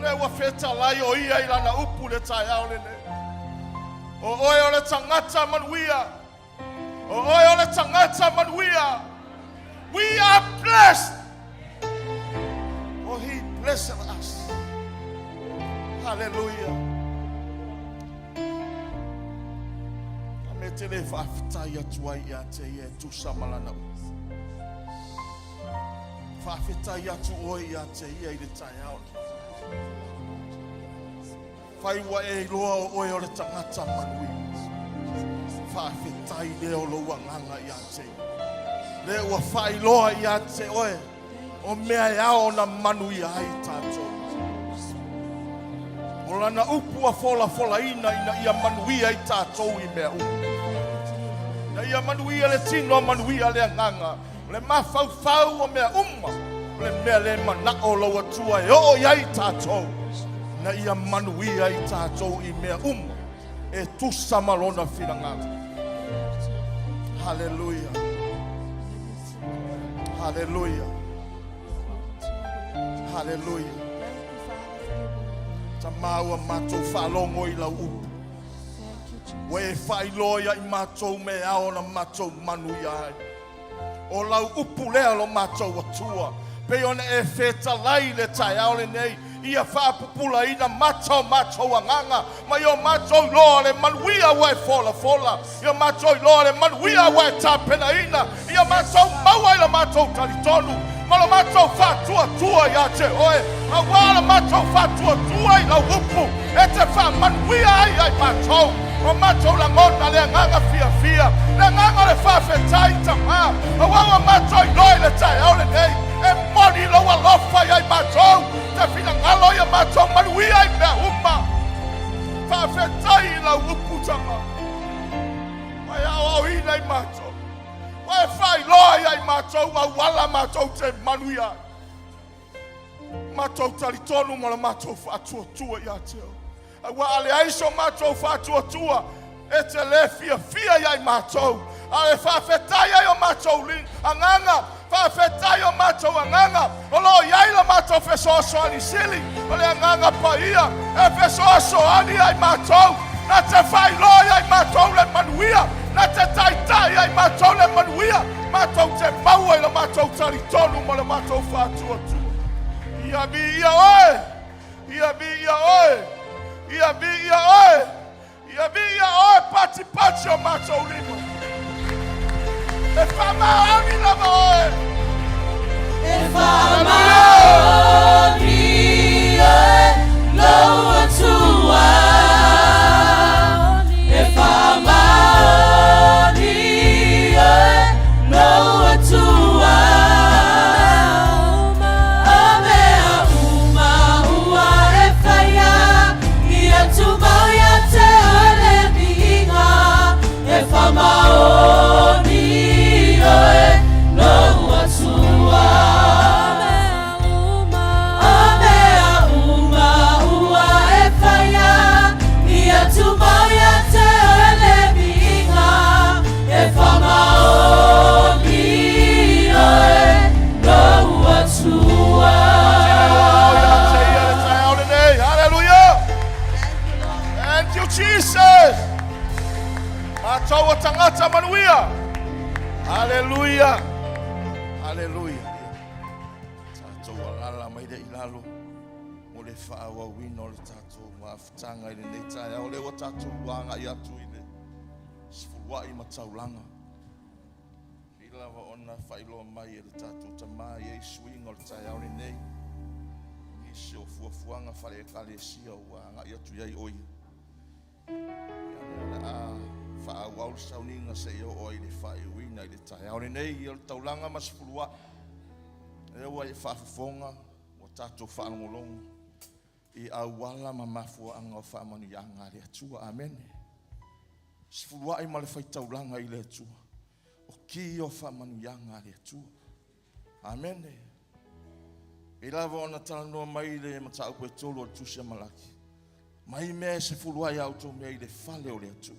Lea ua fetalai o ia i lana upu le taeao lenei. O oe o le tagata manuia. O oe o le tagata manuia. We are blessed. For he blessed us. Hallelujah. A me te le faafetai atu ai ia te ia e tusa ma lana upu. Faafetai atu oe ia te ia i le taeao. Fai ua e iloa o oe o le tagata manuia. Faafetai lea o lou agaga ia te ia. Lea ua faailoa ia te oe o mea e ao ona manuia ai tatou. O lana upu ua folafolaina ina ia manuia ai tatou i mea uma. Ina ia manuia le tino, manuia le agaga. O le mafaufau o mea uma, o le mea le manao o lou Atua e oo i ai tatou, ina ia manuia ai tatou i mea uma e tusa ma lona finagalo. Haleluia. Haleluia. Haleluia. Tamā ua matou faalogo i lau upu. Ua e faailoa ia i matou me ao ona matou manuia ai. O lau upu lea lo matou Atua, pei ona e fetalai i le taeao lenei, ia faapupulaina mata o matou agaga, ma i o matou iloa le manuia ua e folafola, i o matou iloa le manuia ua e tapenaina, ia matou maua i la matou talitonu, ma lo matou faatuatua ia te oe, auā la matou faatuatua i lau upu, e te faamanuia ai ia i matou. O matou lagona le agaga fiafia, le agaga o le faafetai, Tamā, auā ua matou iloa i le taeao lenei, e moni lou alofa ia i matou, te finagalo ia matou manuia i mea uma. Faafetai i lau upu, Tamā, ua e aoaoina i matou, ua e faailoa ia i matou auala matou te manuia ai. Matou talitonu ma le matou faatuatua ia te oe. Aua a leai so matou faatuatua, e te lē fiafia ia i matou, a e faafetai ai o matou agaga, faafetai o matou agaga, o lo o i ai la matou fesoasoani sili, o le agaga paia e fesoasoani ia i matou, na te faailoa ia i matou le manuia, na te taitai ia i matou le manuia, matou te maua i la matou talitonu ma le matou faatuatua. Ia viia oe! Ia viia oe! Ia viia oe! Ia viia oe patipati o matou lima. E faamaoni lava oe. E faamaoni oe lou Atua. E faamaoni oe lou Atua. O mea uma ua e whaia, ia tumau ia te oe le viiga, e whamaoni oe lou Atua. O mea uma ua e whaia, ia tumau ia te oe le viiga, e whamaoni oe lou Atua. Hallelujah. Thank you, Jesus. Matou o tagata manuia. Hallelujah. Hallelujah. Tatou alala mai le i lalo mo le faaauauina o le tatou mafutaga i lenei taeao. Lea ua tatou agai atu i le sefuluai ma taulaga. Pei lava ona faailoa mai e le tatou Tama i ai suiga o le taeao lenei, nisi o fuafuaga faale-Ekalesia ua agai atu i ai o ia. Ia lea o le a faaauau le sauniga seia oo ai i le faaiuina i le taeao lenei. Ia o le taulaga ma sefuluai, lea ua e faafofoga, ua tatou faalogologo i auala ma mafuaaga o faamanuiaga a le Atua. Amene. Sefuluai ma le faitaulaga i le Atua. O ki o faamanuiaga a le Atua. Amene. Pei lava ona talanoa mai le mataupu e tolu o le Tusi a Malaki. Mai mea e sefulu ai a outou mea i le fale o le Atua.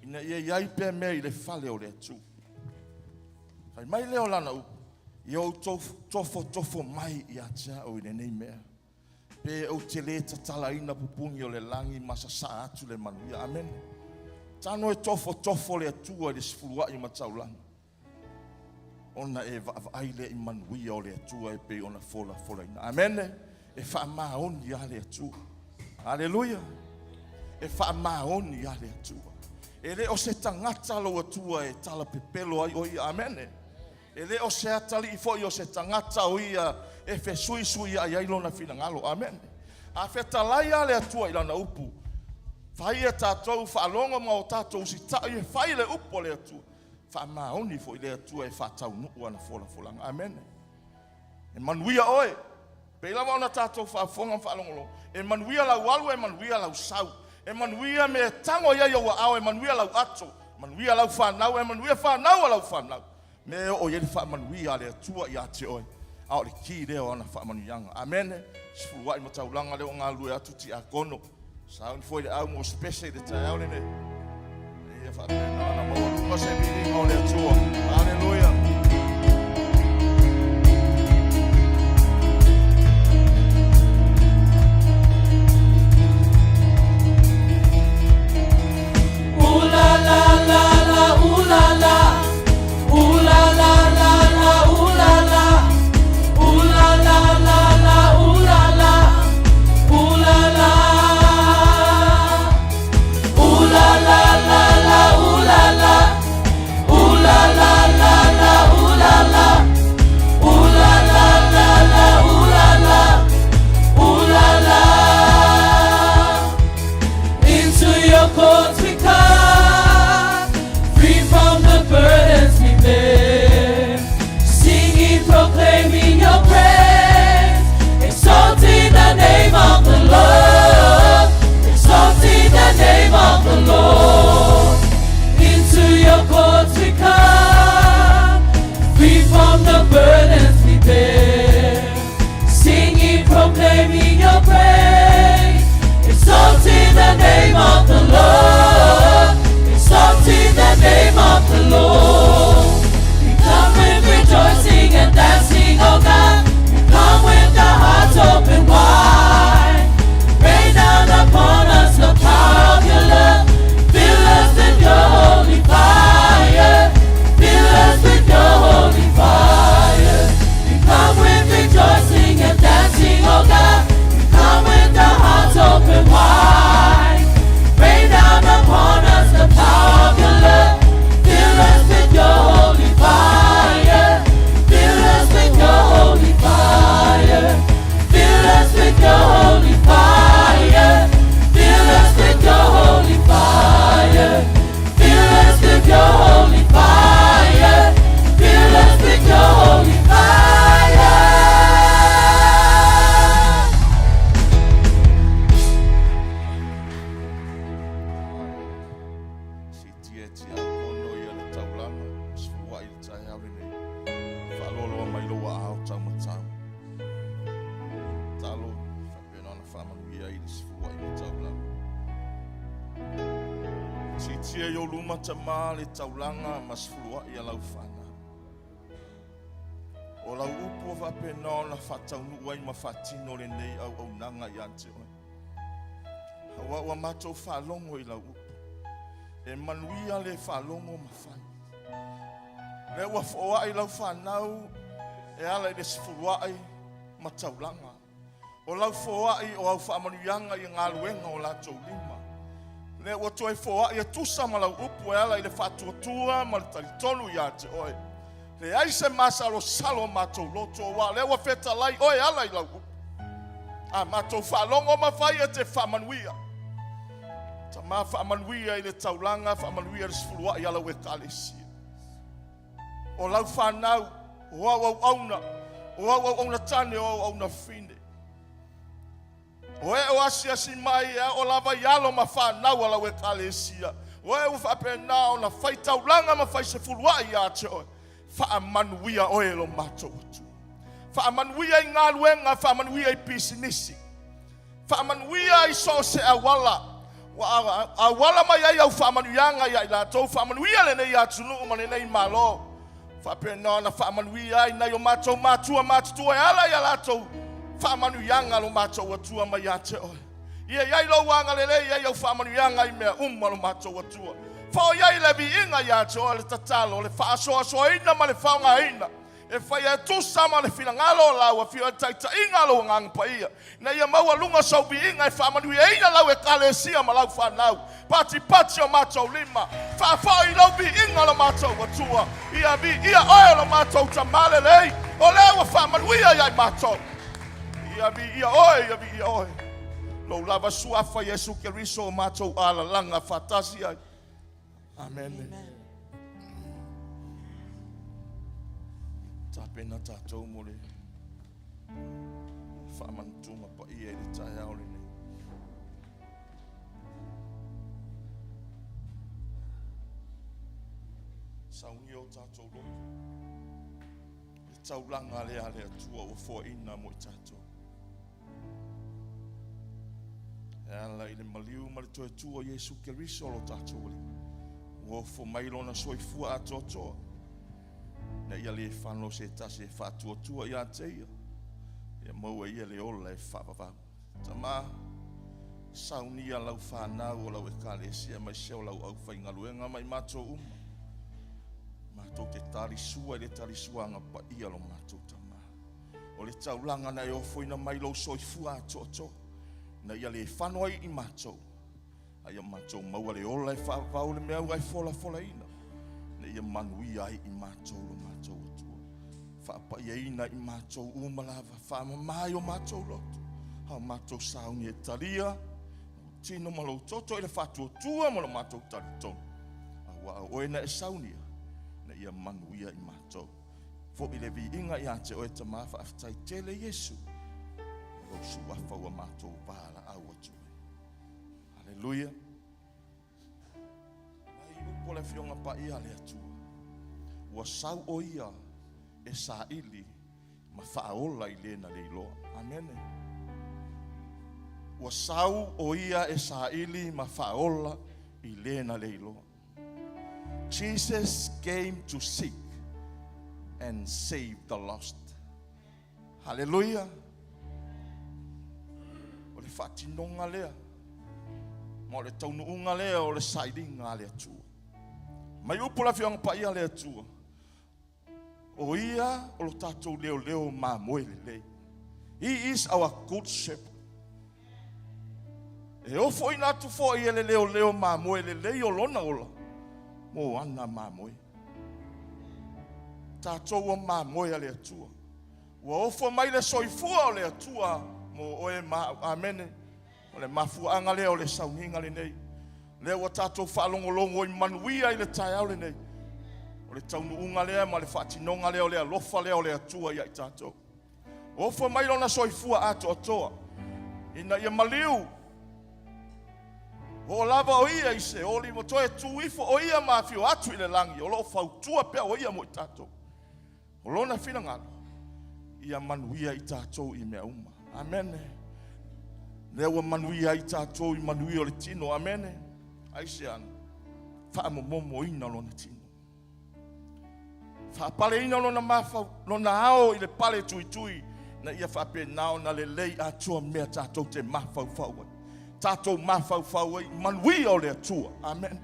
Ina ia i ai pea mea i le fale o le Atua. Fai mai lea o lana upu, ia outou tofotofo mai ia te au i lenei mea. Pe ou te lē tatalaina pupugi o le lagi ma sasaa atu le manuia. Amene. Tano e tofotofo le Atua i le sefuluai ma taulaga, ona e vaavaai lea i manuia o le Atua e pei ona folafolaina. Amene. E faamaoni lava le Atua. Aleluia. E faamaoni lava le Atua. E le o se tagata lou Atua e talapepelo ai o ia. Amene. E le o se atalii foi o se tagata o ia e fesuisuiai ai lona finagalo. Amene. A fetalai lava le Atua i Lana upu, fai a tatou faalogo ma o tatou usitai e fai le upu a le Atua, faamaoni foi le Atua e faataunuu ana folafolaga. Amene. E manuia oe. Pei lava ona tatou faafofoga ma faalogologo, e manuia lau alu, e manuia lau sau, e manuia mea e tago i ai ou aao, e manuia lau ato, manuia lau fanau, e manuia fanau a lau fanau. Mea e oo i ai le faamanuia a le Atua ia te oe, a o le ki lea o ana faamanuiaga. Amene. Sefuluai ma taulaga lea ua galulue atu tiakono. Sauni foi le au mo spese i le taeao lenei. Ia faapena ona maualuga se viiga o le Atua. Aleluia. Ooh la la la la, ooh la la. Ooh la la la la, ooh la la. Ooh la la la la, ooh la la. Ooh la la. Ooh la la la la, ooh la la. Ooh la la la la, ooh la la. Ooh la la la la, ooh la la. Ooh la la. Into your courts we come, free from the burdens we bear, singing, proclaiming your praise, exalting the name of the Lord, exalting the name of the Lord. Into your courts we come, free from the burdens we bear, singing, proclaiming your praise, exalting the name of the Lord, exalting the name of the Lord. We come with rejoicing and dancing, oh God. We come with our hearts open wide. Rain down upon us the power of your love. Fill us with your holy fire. Fill us with your holy fire. We come with rejoicing and dancing, oh God. We come with our hearts open wide. Rain down upon us the power of your love. Fill us with your holy fire. Fill us with your holy fire. Fill us with your holy fire. Fill us with your holy fire. Fill us with your holy fire. Fill us with your holy fire. Siitia e tiakono ia le taulaga, sefuluai i le taeao lenei. Faaloaloa mai lou aao taumatau. Talo, faapena ona faamanuia ai le sefuluai ma taulaga. Siitia i ou luma tama le taulaga ma sefuluai a lau fanau. O lau upu ua faapena ona faataunuu ai ma faatino lenei auaunaga ia te oe. Aua ua matou faalogo i lau upu. E manuia le faalogo ma fai. Lea ua foai lau fanau e ala i le sefuluai ma taulaga. O lau foai o au faamanuiaga i galuega o latou lima. Lea ua toe foai e tusa ma lau upu e ala i le faatuatua ma le talitonu ia te oe. Leai se masalosalo o matou loto, aua o lea ua fetalai oe e ala i lau upu. A matou faalogo ma fai e te faamanuia. Tama faamanuia i le taulaga, faamanuia i le sefuluai a lau ekalesia. O lau fanau, o au auauna, o au auauna tane, o au auauna fine. O e o asiasi mai e ao lava i alo ma fanau a lau ekalesia. O e ua faapena ona fai taulaga ma fai sefuluai ia te oe. Faamanuia oe e lo matou Atua. Faamanuia i galuega, faamanuia i pisinisi. Faamanuia i so o se auala ua auala mai ai au faamanuiaga ia i latou. Faamanuia lenei atunuu ma lenei Malo. Faapena ona faamanuia ai nai o matou matua matutua e ala ia latou. Faamanuiaga lo matou Atua mai ia te oe. Ia i ai lou agalelei ai au faamanuiaga i mea uma lo matou Atua. Fo'i ai le viiga ia te oe le tatalo, le faasoasoaina ma le faaaogaina e faia e tusa ma le finagalo o lau Afioga i le taitaiga a lou Agaga Paia, ina ia maualuga sou viiga e faamanuiaina lau Ekalesia ma lau fanau, patipati o matou lima. Faafoi lou viiga lo matou Atua, ia viia oe o lo matou Tama lelei, o lea ua faamanuia ia i matou. Ia viia oe, ia viia oe. Lou lava suafa Iesu Keriso o matou alalaga faatasi ai. Amene. Tapena tatou mo le faamanutuga paia i le taeao lenei. Saunia o tatou loto. Le taulaga lea a le Atua ua foaina mo i tatou. E ala i le maliu ma le toe tu o Iesu Keriso lo tatou Alii. Ua ofo mai lona soifua atoatoa, ina ia le fano se tasi e faatuatua ia te ia, ia maua ia le ola e faavavau. Tama, saunia lau fanau o lau ekalesia aemaise o lau aufaigaluega ma i matou uma. Matou te talisua i le talisuaga paia lo matou Tama. O le taulaga na e ofoina mai lou soifua atoatoa, ina ia le fano ai i matou, a ia matou maua le ola e faavavau le mea ua e folafolaina, ina ia manuia ai i matou lo matou Atua. Faapaiaina i matou uma lava, faamama ai o matou loto, a o matou sauni e talia lou tino ma lou toto i le faatuatua ma lo matou talitonu, aua o oe na e saunia, ina ia manuia i matou. Foi le viiga ia te oe Tama, faafetai tele Iesu, o lou suafa ua matou valaau atu ai. Haleluia. Mai upu o le Afioga Paia a le Atua, ua sau o ia e saili ma faaola i le na le iloa. Amene. Ua sau o ia e saili ma faaola i le na le iloa. Jesus came to seek and save the lost. Haleluia. O le faatinoga lea ma o le taunuuga lea o le sailiga a le Atua. Mai upu le Afioga Paia a le Atua, o ia o lo tatou leoleo mamoe lelei. He is our good shepherd. E ofoina atu foi e le leoleo mamoe lelei o lona ola mo ana mamoe. Tatou o mamoe a le Atua. Ua ofo mai le soifua o le Atua mo oe ma au. Amene. O le mafuaaga lea o le sauniga lenei. Lea ua tatou faalogologo i manuia i le taeao lenei. O le taunuuga lea ma le faatinoga lea o le alofa lea o le Atua ia i tatou. Ofo mai lona soifua atoatoa ina ia maliu Oo lava o ia i Seoli ma toe tu ifo o ia ma afio atu i le lagi, o lo o fautua pea o ia mo i tatou. O lona finagalo, ia manuia i tatou i mea uma. Amene. Lea ua manuia ai tatou i manuia o le tino. Amene. Aisea? Faamomomoina lona tino. Faapaleina lona mafau, lona ao i le pale tuitui, na ia faapena ona lelei atoa mea tatou te mafaufau ai. Tatou mafaufau ai, manuia o le Atua. Amene.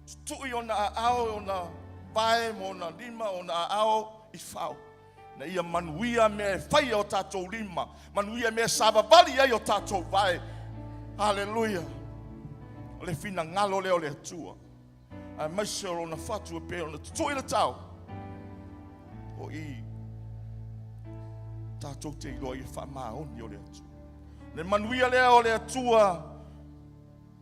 Tutui ona aao, ona vae ma ona lima, ona aao i fao. Na ia manuia mea e faia o tatou lima, manuia mea e savavali ai o tatou vae. Haleluia. O le finagalo lea o le Atua. Aemaise o lona fatu e pei ona tutui le tao. O i tatou te iloa i le faamaoni o le Atua. Le manuia lea o le Atua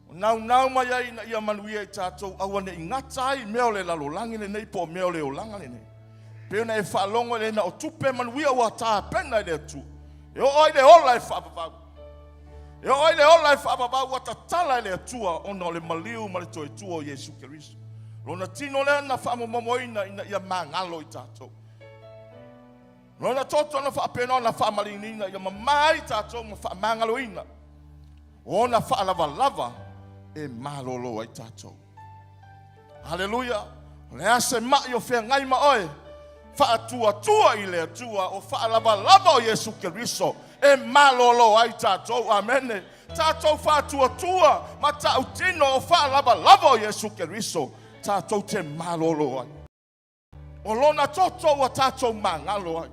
o naunau mai ai ina ia manuia i tatou, aua ne i gata ai mea o le lalolagi lenei po o mea o le olaga lenei. Pei ona e faalogo e le na o tupe manuia ua tapena i le Atua. E oo ai le ola e faavavau. E oo ai le ola e faavavau ua tatala e le Atua ona o le maliu ma le toe tua o Iesu Keriso. Lona tino lea na faamomomoina ina ia magalo i tatou. Lona toto na faapena ona faamaliniina ia mama ai tatou ma faamagaloina ona faalavalava e malolo ai tatou. Haleluia! O le a se mai o feagai ma oe? Faatuatua i le Atua o faalavalava o Iesu Keriso. E malolo ai tatou. Amene. Tatou faatuatua ma tautino o faalavalava o Iesu Keriso. Tatou te malolo ai. O lona toto ua tatou magalo ai.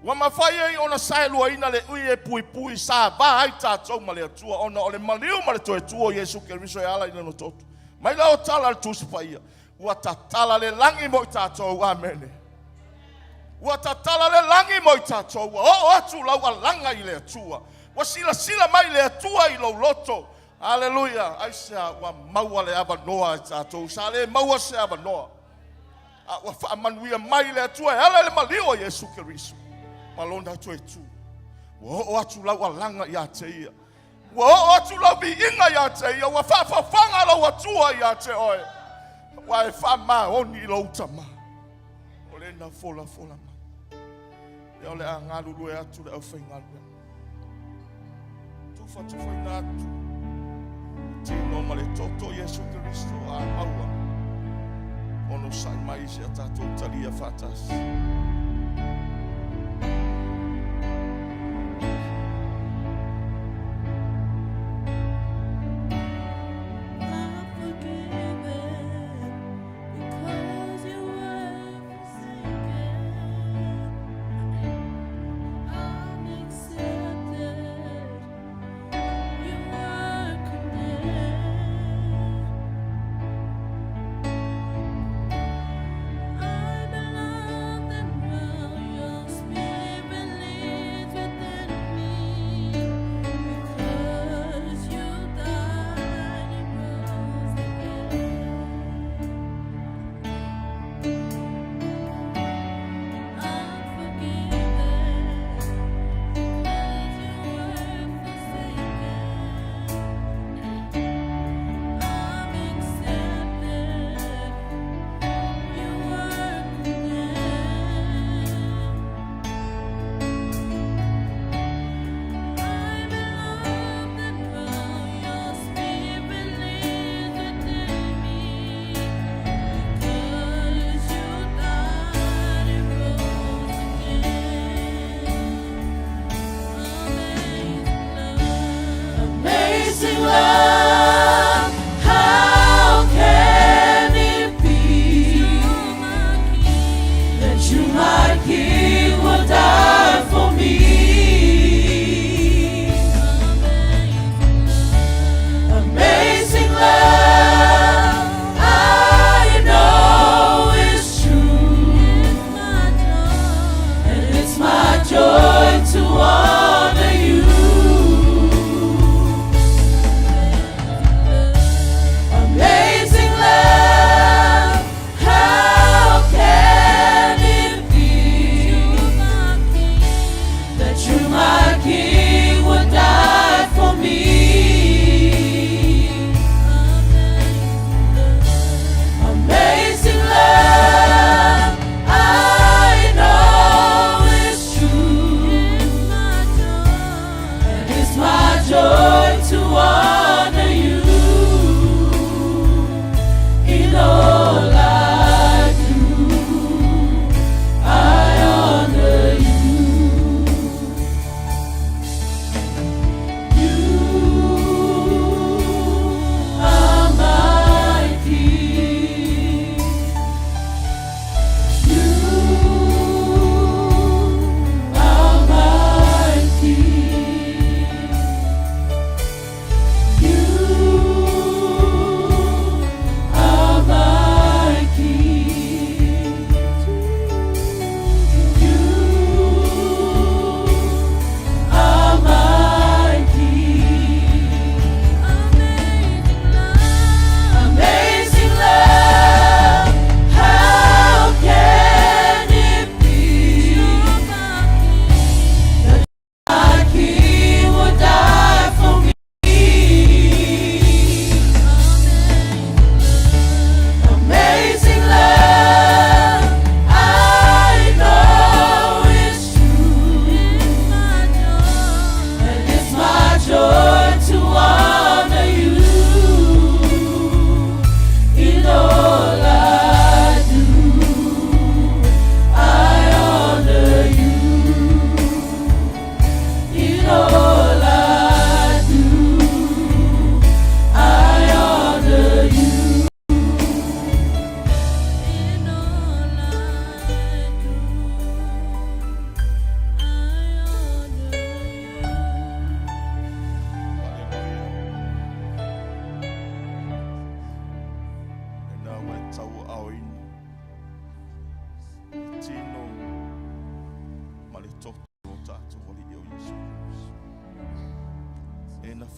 Ua mafai ai ona saeluaina le ui e puipui sa va ai tatou ma le Atua ona o le maliu ma le toe tu o Iesu Keriso e ala i lona toto. Mai la o tala a le Tusi Paia, ua tatala le lagi mo i tatou. Amene. Ua tatala le lagi mo i tatou, ua oo atu lau alaga i le Atua. Ua silasila mai le Atua i lou loto. Aleluia! Aisea? Ua maua le avanoa e tatou, sa le maua se avanoa. A ua faamanuia mai le Atua e ala i le maliu o Iesu Keriso ma lona toe tu. Ua oo atu lau alaga ia te ia. Ua oo atu lau viiga ia te ia, ua faafafaga lou Atua ia te oe, ua e faamaoni i lou tama. O lena folafola mai. Ia o le a galulue atu le aufaigaluega. Tufatufaina atu tino ma le toto Iesu Keriso a maua onosai mai si a tatou talia faatasi. I'm forgiven because you were forsaken. I'm accepted. You were condemned. I'm beloved and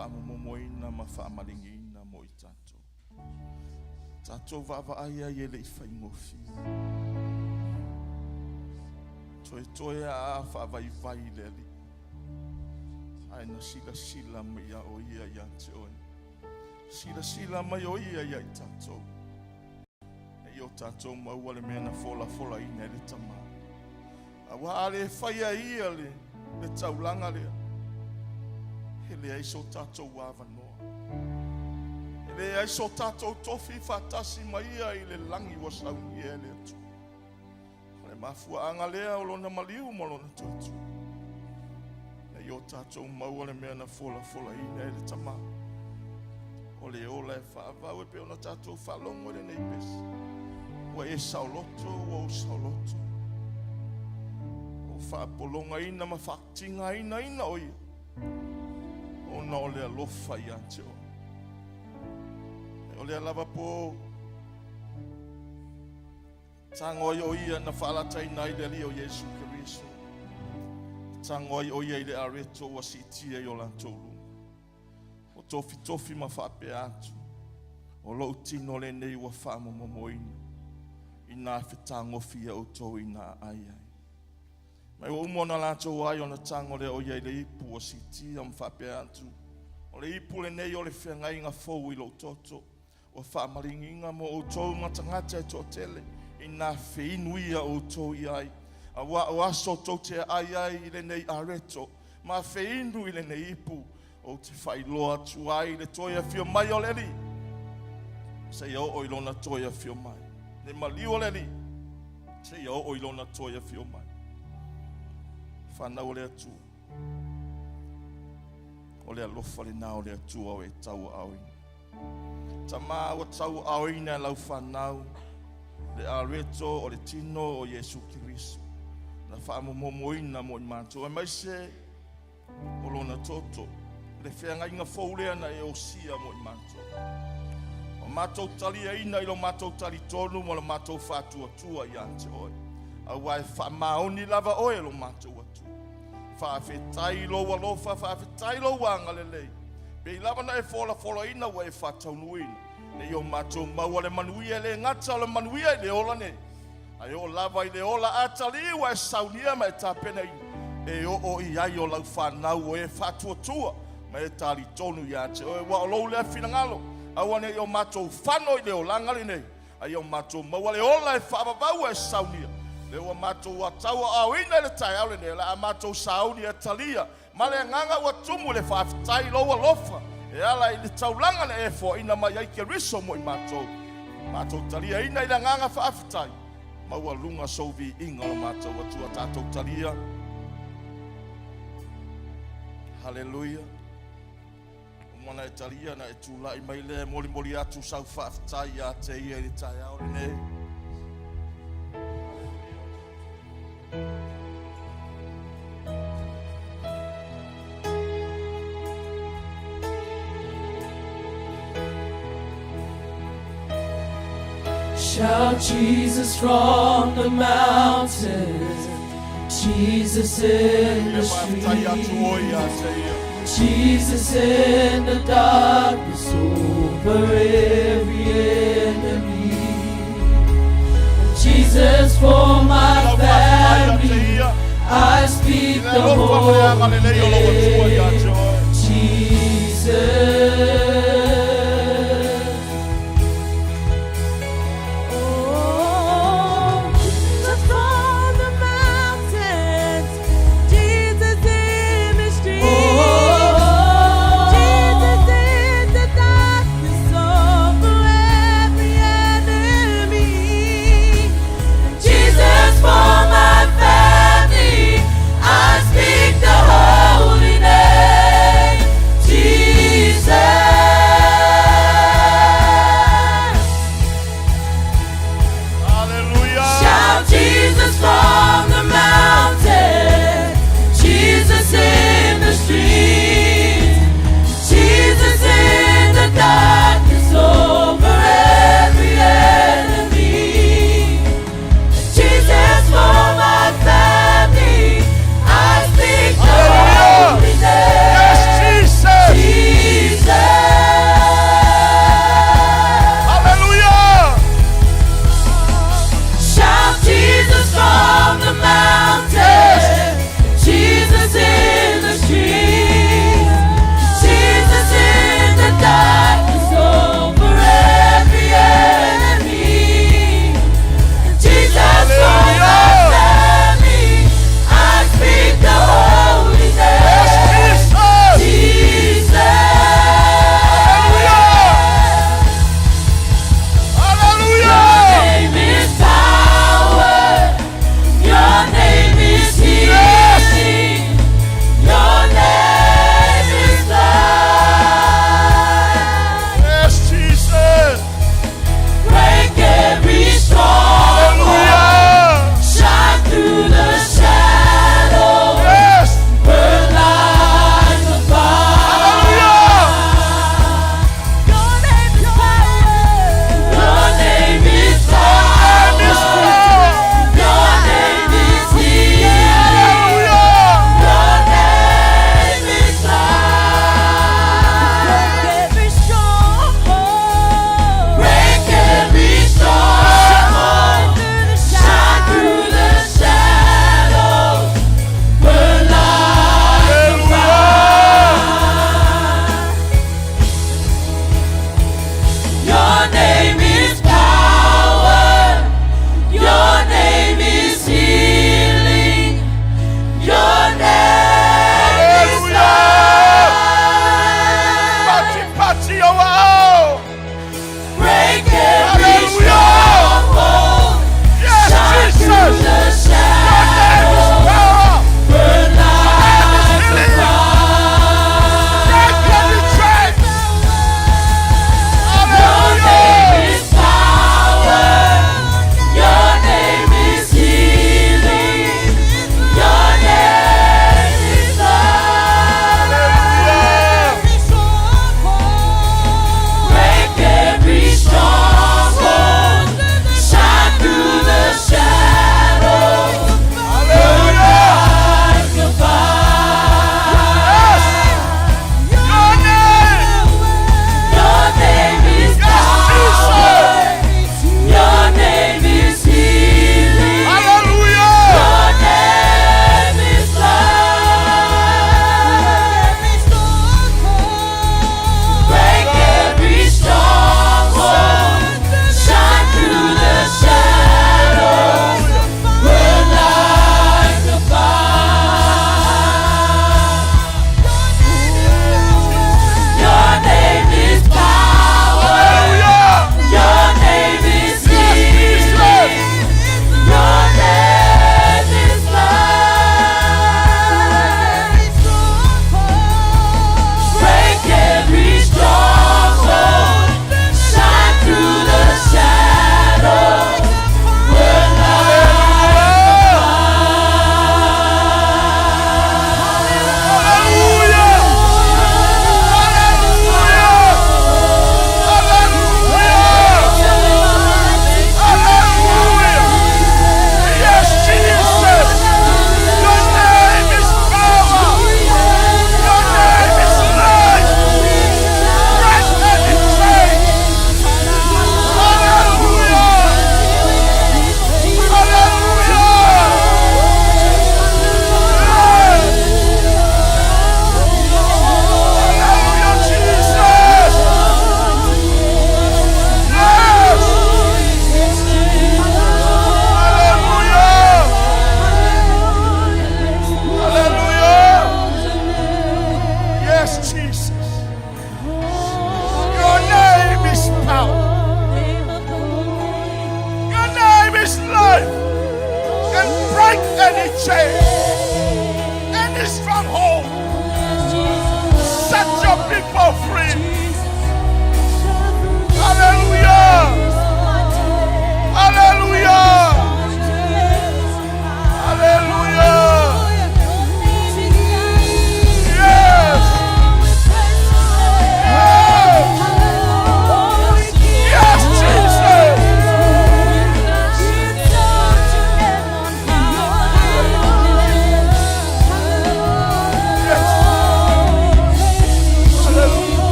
faamomomoina ma faamaligiina mo i tatou. Tatou vaavaai ai e le i faigofie. Toetoe a faavaivai le Alii, ae na silasila mai ia o ia ia te oe. Silasila mai o ia ia i tatou. Nei o tatou maua le mea na folafolaina e le Tama. Aua a le faia e ia le, le taulaga lea, e leai so tatou avanoa. E leai so tatou tofi faatasi ma ia i le lagi ua saunia e le Atua. O le mafuaaga lea o lona maliu ma lona toatu. Nei o tatou maua le mea na folafolaina e le Tama. O le ola e faavau e pei ona tatou faalogo i lenei pese. Ua e saoloto, ua ou saoloto. Ua faapologaina ma faatigainaina o ia, ona o le alofa ia te oe. O lea lava po Tago ai o ia na faalataina ai le Alii o Iesu Keriso. Tago ai o ia i le areto ua siitia i o latou luga. O tofitofi ma faapea atu, o lou tino lenei ua faamomomoina, inā fetagofi ia outou ina aai ai. Mai ua uma ona latou ai ona tago lea o ia i le ipu ua siitia ma faapea atu, o le ipu lenei o le feagaiga fou i lou toto, Ua faamaligiina mo outou ma tagata e toatele, inā feinu ia outou i ai, aua o aso tou te aai ai i lenei areto, ma feinu i lenei ipu, ou te faailoa atu ai le toe afio mai o le Alii, seia oo i lona toe afio mai. Le maliu o le Alii, seia oo i lona toe afio mai. Fanau o le Atua. O le alofa lena o le Atua o e tauaaoina. Tama ua tauaaoina e lau fanau le areto o le tino o Iesu Keriso na faamomomoina mo i matou, aemaise o lona toto, le feagaiga fou lea na e osia mo i matou. O matou taliaina i lo matou talitonu ma lo matou faatuatua ia te oe, aua e faamaoni lava oe lo matou Atua. Faafetai i lou alofa, faafetai i lou agalelei. Pei lava na e folafolaina ua e faataunuuina, ne i o matou maua le manuia e le gata o le manuia i le ola nei, ae oo lava i le ola atalii ua e saunia ma e tapenaina, e oo i ai o lau fanau o e faatuatua ma e talitonu ia te oe. Ua o lou lea finagalo, aua ne i o matou fano i le olaga lenei, a ia o matou maua le ola e faavavau e saunia. Lea ua matou atauaaoina i le taeao lenei, o le a matou sauni e talia ma le agaga ua tumu i le faafetai i lou alofa e ala i le taulaga na e foaina mai ai Keriso mo i matou. Matou taliaina i le agaga faafetai, maualuga sou viiga o lo matou Atua tatou talia. Haleluia. Uma na e talia na e tulai mai lea e molimoli atu sau faafetai ia te ia i le taeao lenei. Shout Jesus from the mountains, Jesus in the Faafetai atu oe ia streets. te ia. Jesus in the darkness over every enemy. Jesus for my Lau faafetai ia te family, ia. I speak I le the alofa ma le holy agalelei o lou Atua ia name. te oe. Jesus. Oh, just from the mountains, Jesus in the streets, Oh, Jesus in the darkness over every enemy. Jesus for my family, I speak the holy name.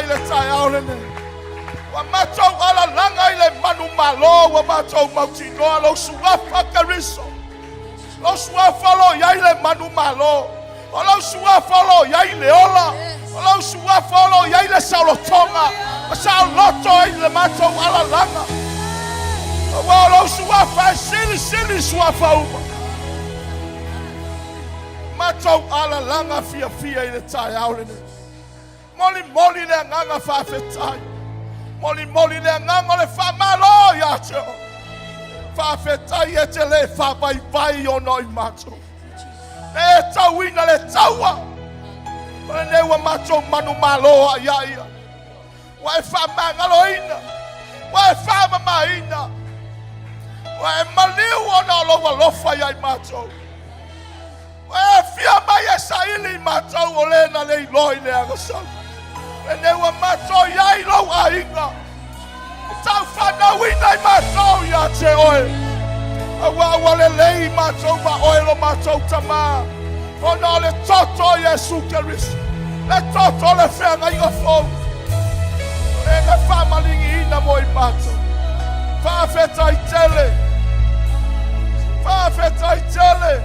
i le taeao lenei. Ua matou alalaga i le manumalo, ua matou mautinoa lou suafa Keriso. Lou suafa o lo o i ai le manumalo. O lou suafa o lo o i ai le ola. O lou suafa o lo o i ai le saolotoga. Ma saoloto ai le matou alalaga. Aua o lou suafa e silisili suafa uma. Matou alalaga fiafia i le taeao lenei. Molimoli le agaga faafetai. Molimoli le agaga o le faamalo ia te oe. Faafetai e te le faavaivai ona o i matou. E tauina le taua. O lenei ua matou manumalo a ia ia. Ua e faamagaloina. Ua e faamamaina. Ua e maliu ona o lou alofa ia i matou. Ua e afia mai e saili i matou o le na le iloa i le agasala. Lenei ua matou i ai lou aiga. E taufanauina i matou ia te oe. Aua ua lelei i matou ma oe lo matou Tama, ona o le toto o Iesu Keriso, le toto o le feagaiga fou, le na faamaligiina mo i matou. Faafetai tele, faafetai tele,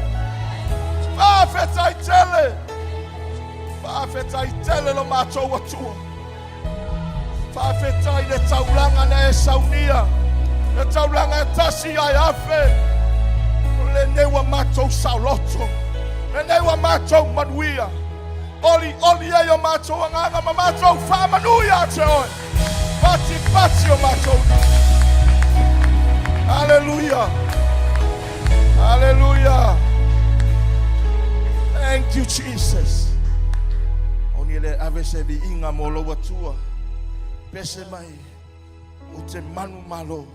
faafetai tele, faafetai tele lo matou Atua. Faafetai le taulaga na e saunia, le taulaga e tasi ae afe. O lenei ua matou saoloto, lenei ua matou manuia. Oli oli ai o matou agaga ma matou faamanu ia te oe. Pati pati o matou lima. Hallelujah. Hallelujah. Thank you, Jesus. Oni le ave se viiga mo lou Atua. Pese mai o te manu malo.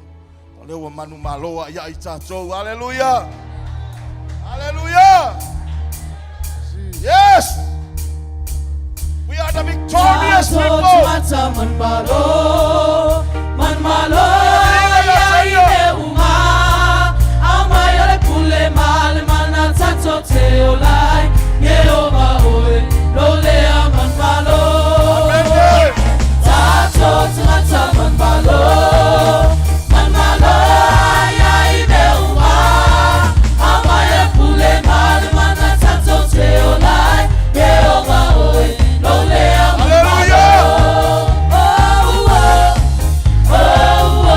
O lea ua manu malo a ia i tatou. Hallelujah. Hallelujah. Yes. We are the victorious people. Manumalo, ia i le uma, au mai o le pule ma le mana tatou te ola ai, Ieova oe, lo lea manumalo. Amen. Tatou tagata manumalo, manumalo, ia i mea uma, au mai o le pule ma le mana tatou te ola ai, Ieova oe, lo lea manumalo. Hallelujah. Oh, oh, oh,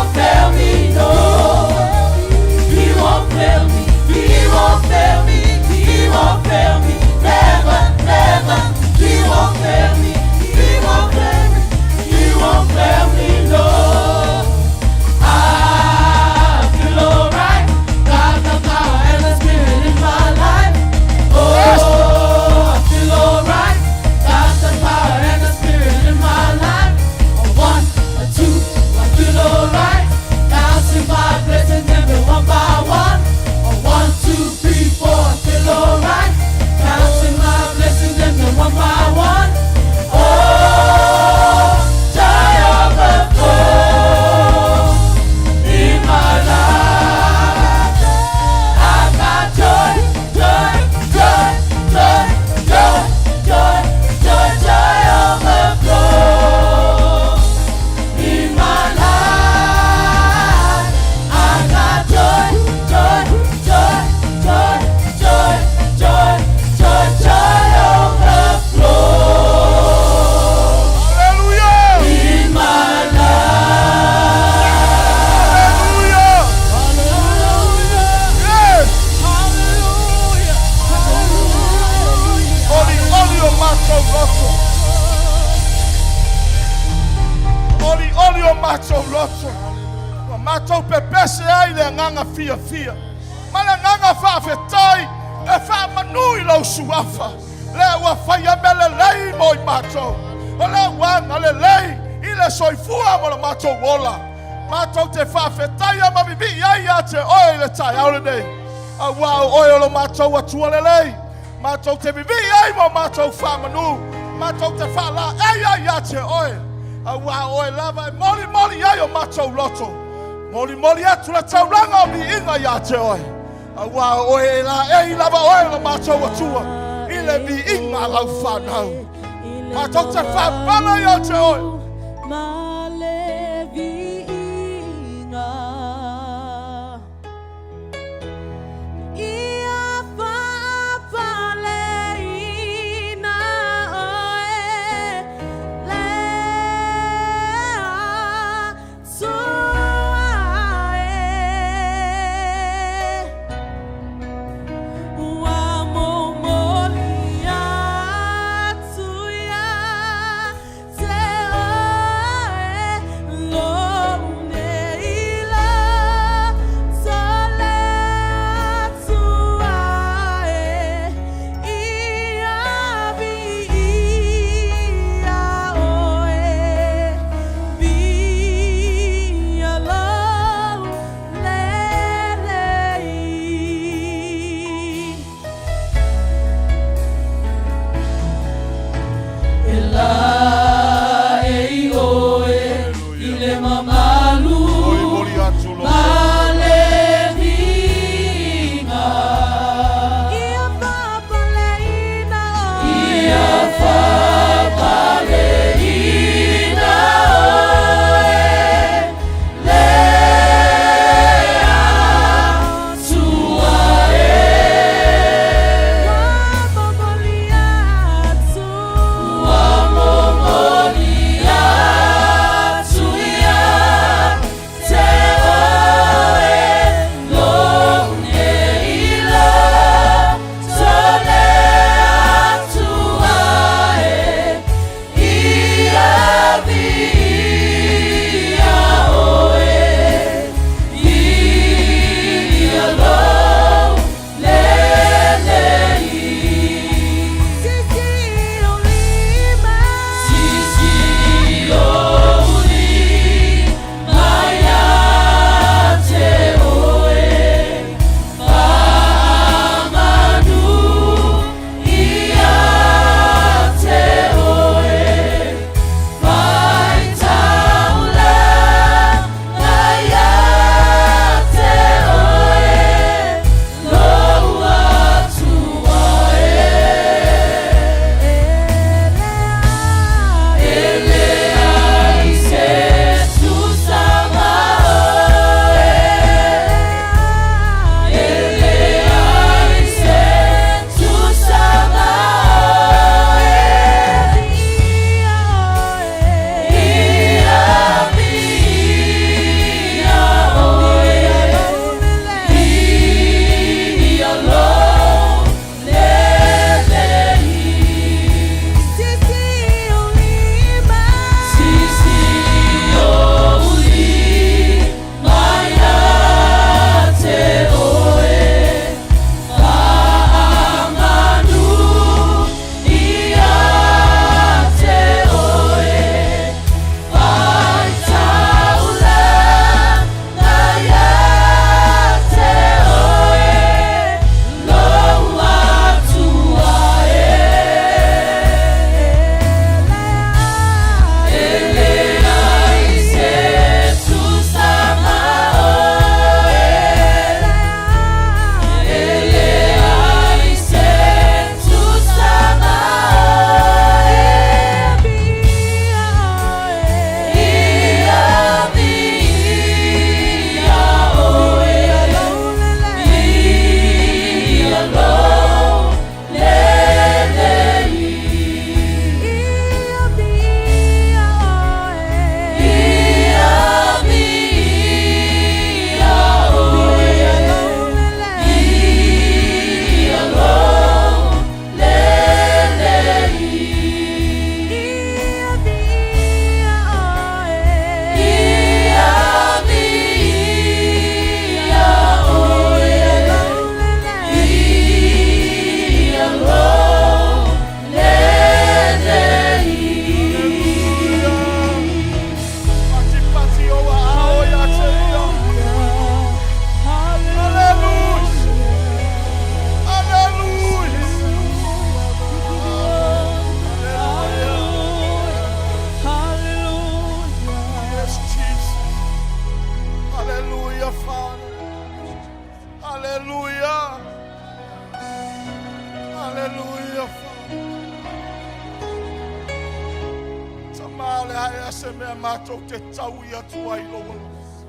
won't fail me, no. He won't fail me. He won't fail me. He won't fail me. Never, never. He won't fail me. He won't fail me. He won't fail me, no. I feel alright. Got the power and the spirit in my life. Oh, I feel alright. Got the power and the spirit in my life. A one, a two, I feel alright. Counting my blessings every one by one. A one, two, three, four, I feel alright. Counting my blessings every one by one. Oh, joy overflows in my life. I got joy, joy, joy, joy, joy, joy, joy, joy overflow in my life. I got joy, joy, joy, joy, joy, joy, joy, joy overflow Aleluia! in my life. Aleluia! Yes! Oli oli o matou loto. Oli oli o matou loto. Ua matou pepese ai le agaga fiafia. Ma le agaga faafetai e faamanu i lou suafa. Lea ua faia mea lelei mo i matou. O lou agalelei i le soifua ma lo matou ola. Matou te faafetaia ma vivii ai ia te oe i le taeao lenei. Auā o oe o lo matou Atua lelei. Matou te vivii ai ma o matou faamanu. Matou te faalaei ai ia te oe. Auā o oe lava e molimoli ai o matou loto. Molimoli atu le taulaga o viiga ia te oe. Auā o oe e laei lava oe lo matou Atua i le viiga a lau fanau. Matou te faapala ia te oe. Ma le viiga ia faapaleina oe le Atua e. Ua momoli atu ia te oe. Hallelujah, Father. Hallelujah. Hallelujah, Father. Tama le hae a se mea mātou te tau i atu ai lou alofa.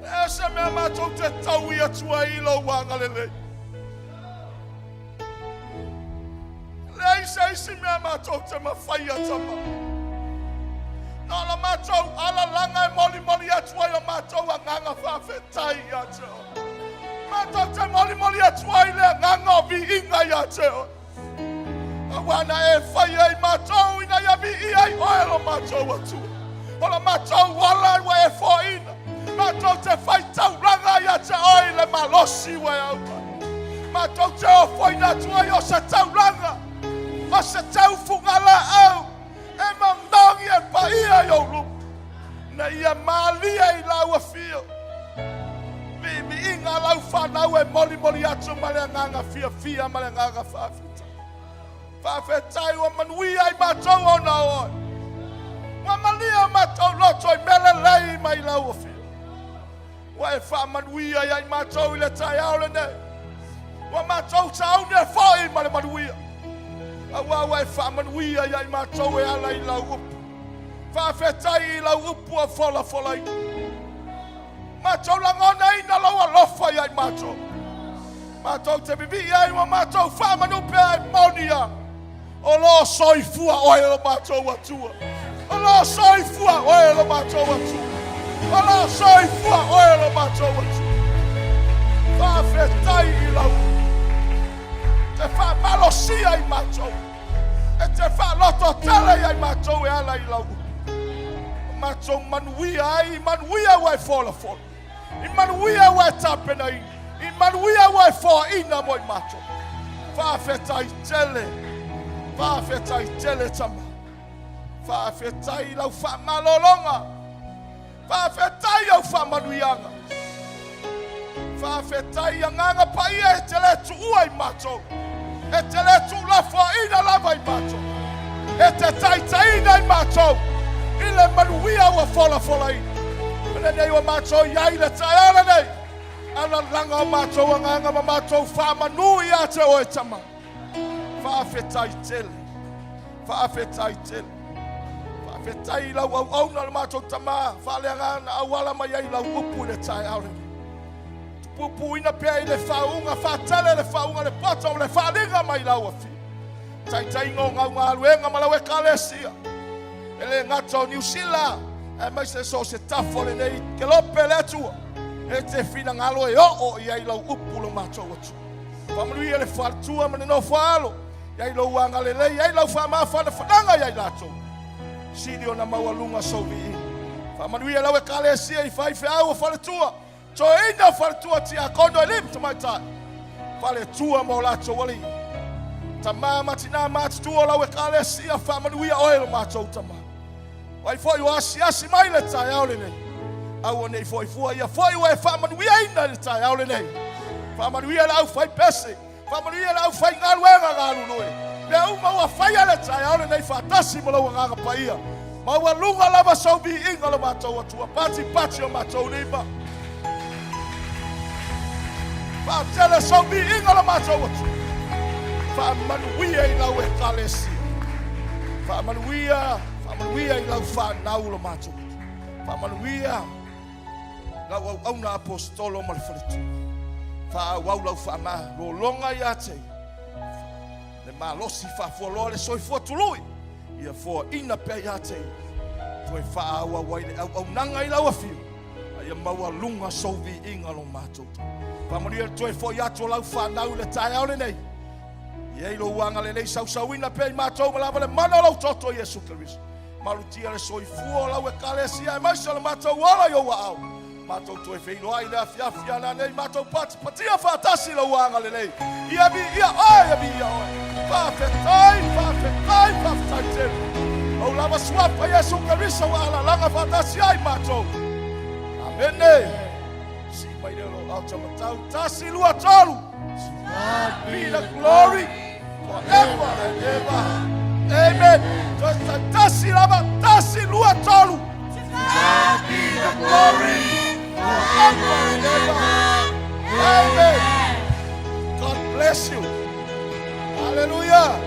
E se mea mātou te tau i atu ai lou agalelei. Leai se isi mea matou te mafaia tama. Na o la matou alalaga e molimoli atu ai o matou agaga faafetai ia te oe. Matou te molimoli atu ai le agaga o viiga ia te oe. Aua na e faia i matou ina ia viia ai oe lo matou Atua. O la matou ola ua e foaina. Matou te fai taulaga ia te oe i le malosi ua e aumai. Matou te ofoina atu ai o se taulaga, o se taufuga laau e manogi e paia i ou luma, na ia malie i lau afio. Viiviiga lau fanau e molimoli atu ma le agaga fiafia ma le agaga faafetai. Faafetai ua manuia i matou ona o oe. Ua malia matou loto i mea lelei mai lau afio. Ua e faamanuia ia i matou i le taeao lenei. Ua matou sauni e foi ma le manuia. Aua ua e faamanuia ia i matou e ala i lau upu. Faafetai i lau upu ua folafolaina. Matou lagonaina lou alofa ia i matou. Matou te vivii ai ua matou faamanu pea e moni ia. O lo o soifua oe lo matou Atua. O lo o soifua oe lo matou Atua. O lo o soifua oe lo matou Atua. Faafetai i lau te faamalosia i matou. E te faalototele ia i matou e ala i lau matou manuia ai, i manuia ua e folafola, i manuia ua e tapenaina, i manuia ua e foaina mo i matou. Faafetai tele, faafetai tele tama. Faafetai i lau faamalologa. Faafetai au faamanuiaga. Faafetai i agaga paia e te le tuua i matou. E te le tuulafoaina lava i matou. E te taitaiina i matou i le manuia ua folafolaina. O lenei ua matou i ai le taeao lenei. Alalaga o matou agaga ma matou faamanu ia te oe tama. Faafetai tele. Faafetai tele. Faafetai i lau auauna le matou tama faaleagaga auala mai ai lau upu i le taeao lenei. Tupupuina pea i le faauuga, faatele le faauuga le poto o le faaliga mai lau afio. Taitaiga o gau galuega ma lau ekalesia. E le gata o Niu Sila, aemaise so o se tafa o lenei kelope le Atua. E te finagalo e oo i ai lau upu lo matou Atua. Faamanuia le faletua ma le nofo alo, i lou agalelei ai lau faamafanafanaga ia i latou. Sili ona maualuga sou viiga. Faamanuia lau ekalesia i faifeau o faletua, toeaina o faletua tiakono e lima tamaitai, faletua ma o latou alii. Tama ma tinā matutua o lau ekalesia, faamanuia oe lo matou tama. Ai foi ua asiasi mai le taeao lenei. Aua nei foi fua ia foi ua e faamanuiaina i le taeao lenei. Faamanuia le aufaipese, faamanuia le aufaigaluega galulue. Mea uma ua faia le taeao lenei faatasi ma lou agaga paia. Maualuga lava sou viiga lo matou Atua, patipati o matou lima. Faatele sou viiga lo matou Atua. Faamanuia i lau ekalesia. Faamanuia, faamanuia i lau fanau lo matou Atua. Faamanuia lau auauna apostolo ma le faletua. Faaauau lau faamalologa ia te ia. Le malosi faafualoa le soifua tului. Ia foaina pea ia te ia. Toe faaauau ai le auaunaga i lau afio. A ia maualuga sou viiga lo matou Faamanuia le toe foi atu o lau fanau i le taeao lenei. I ai lou agalelei sausauina pea i matou ma lava le mana o lau toto Iesu Keriso. Malutia le soifua o lau ekalesia aemaise o le matou ola i ou aao. Matou toe feiloai i le afiafi ana nei matou patipatia faatasi lou agalelei. Ia viia oe, ia viia oe. Faafetai, faafetai, faafetai tele. Ou lava suafa Iesu Keriso ua alalaga faatasi ai matou. Amene. Si mai le lo au matau. Tasi, lua, tolu. Be the glory forever and ever. Amen. Tasi lava, tasi, lua, tolu. God be the glory. bless you. Hallelujah.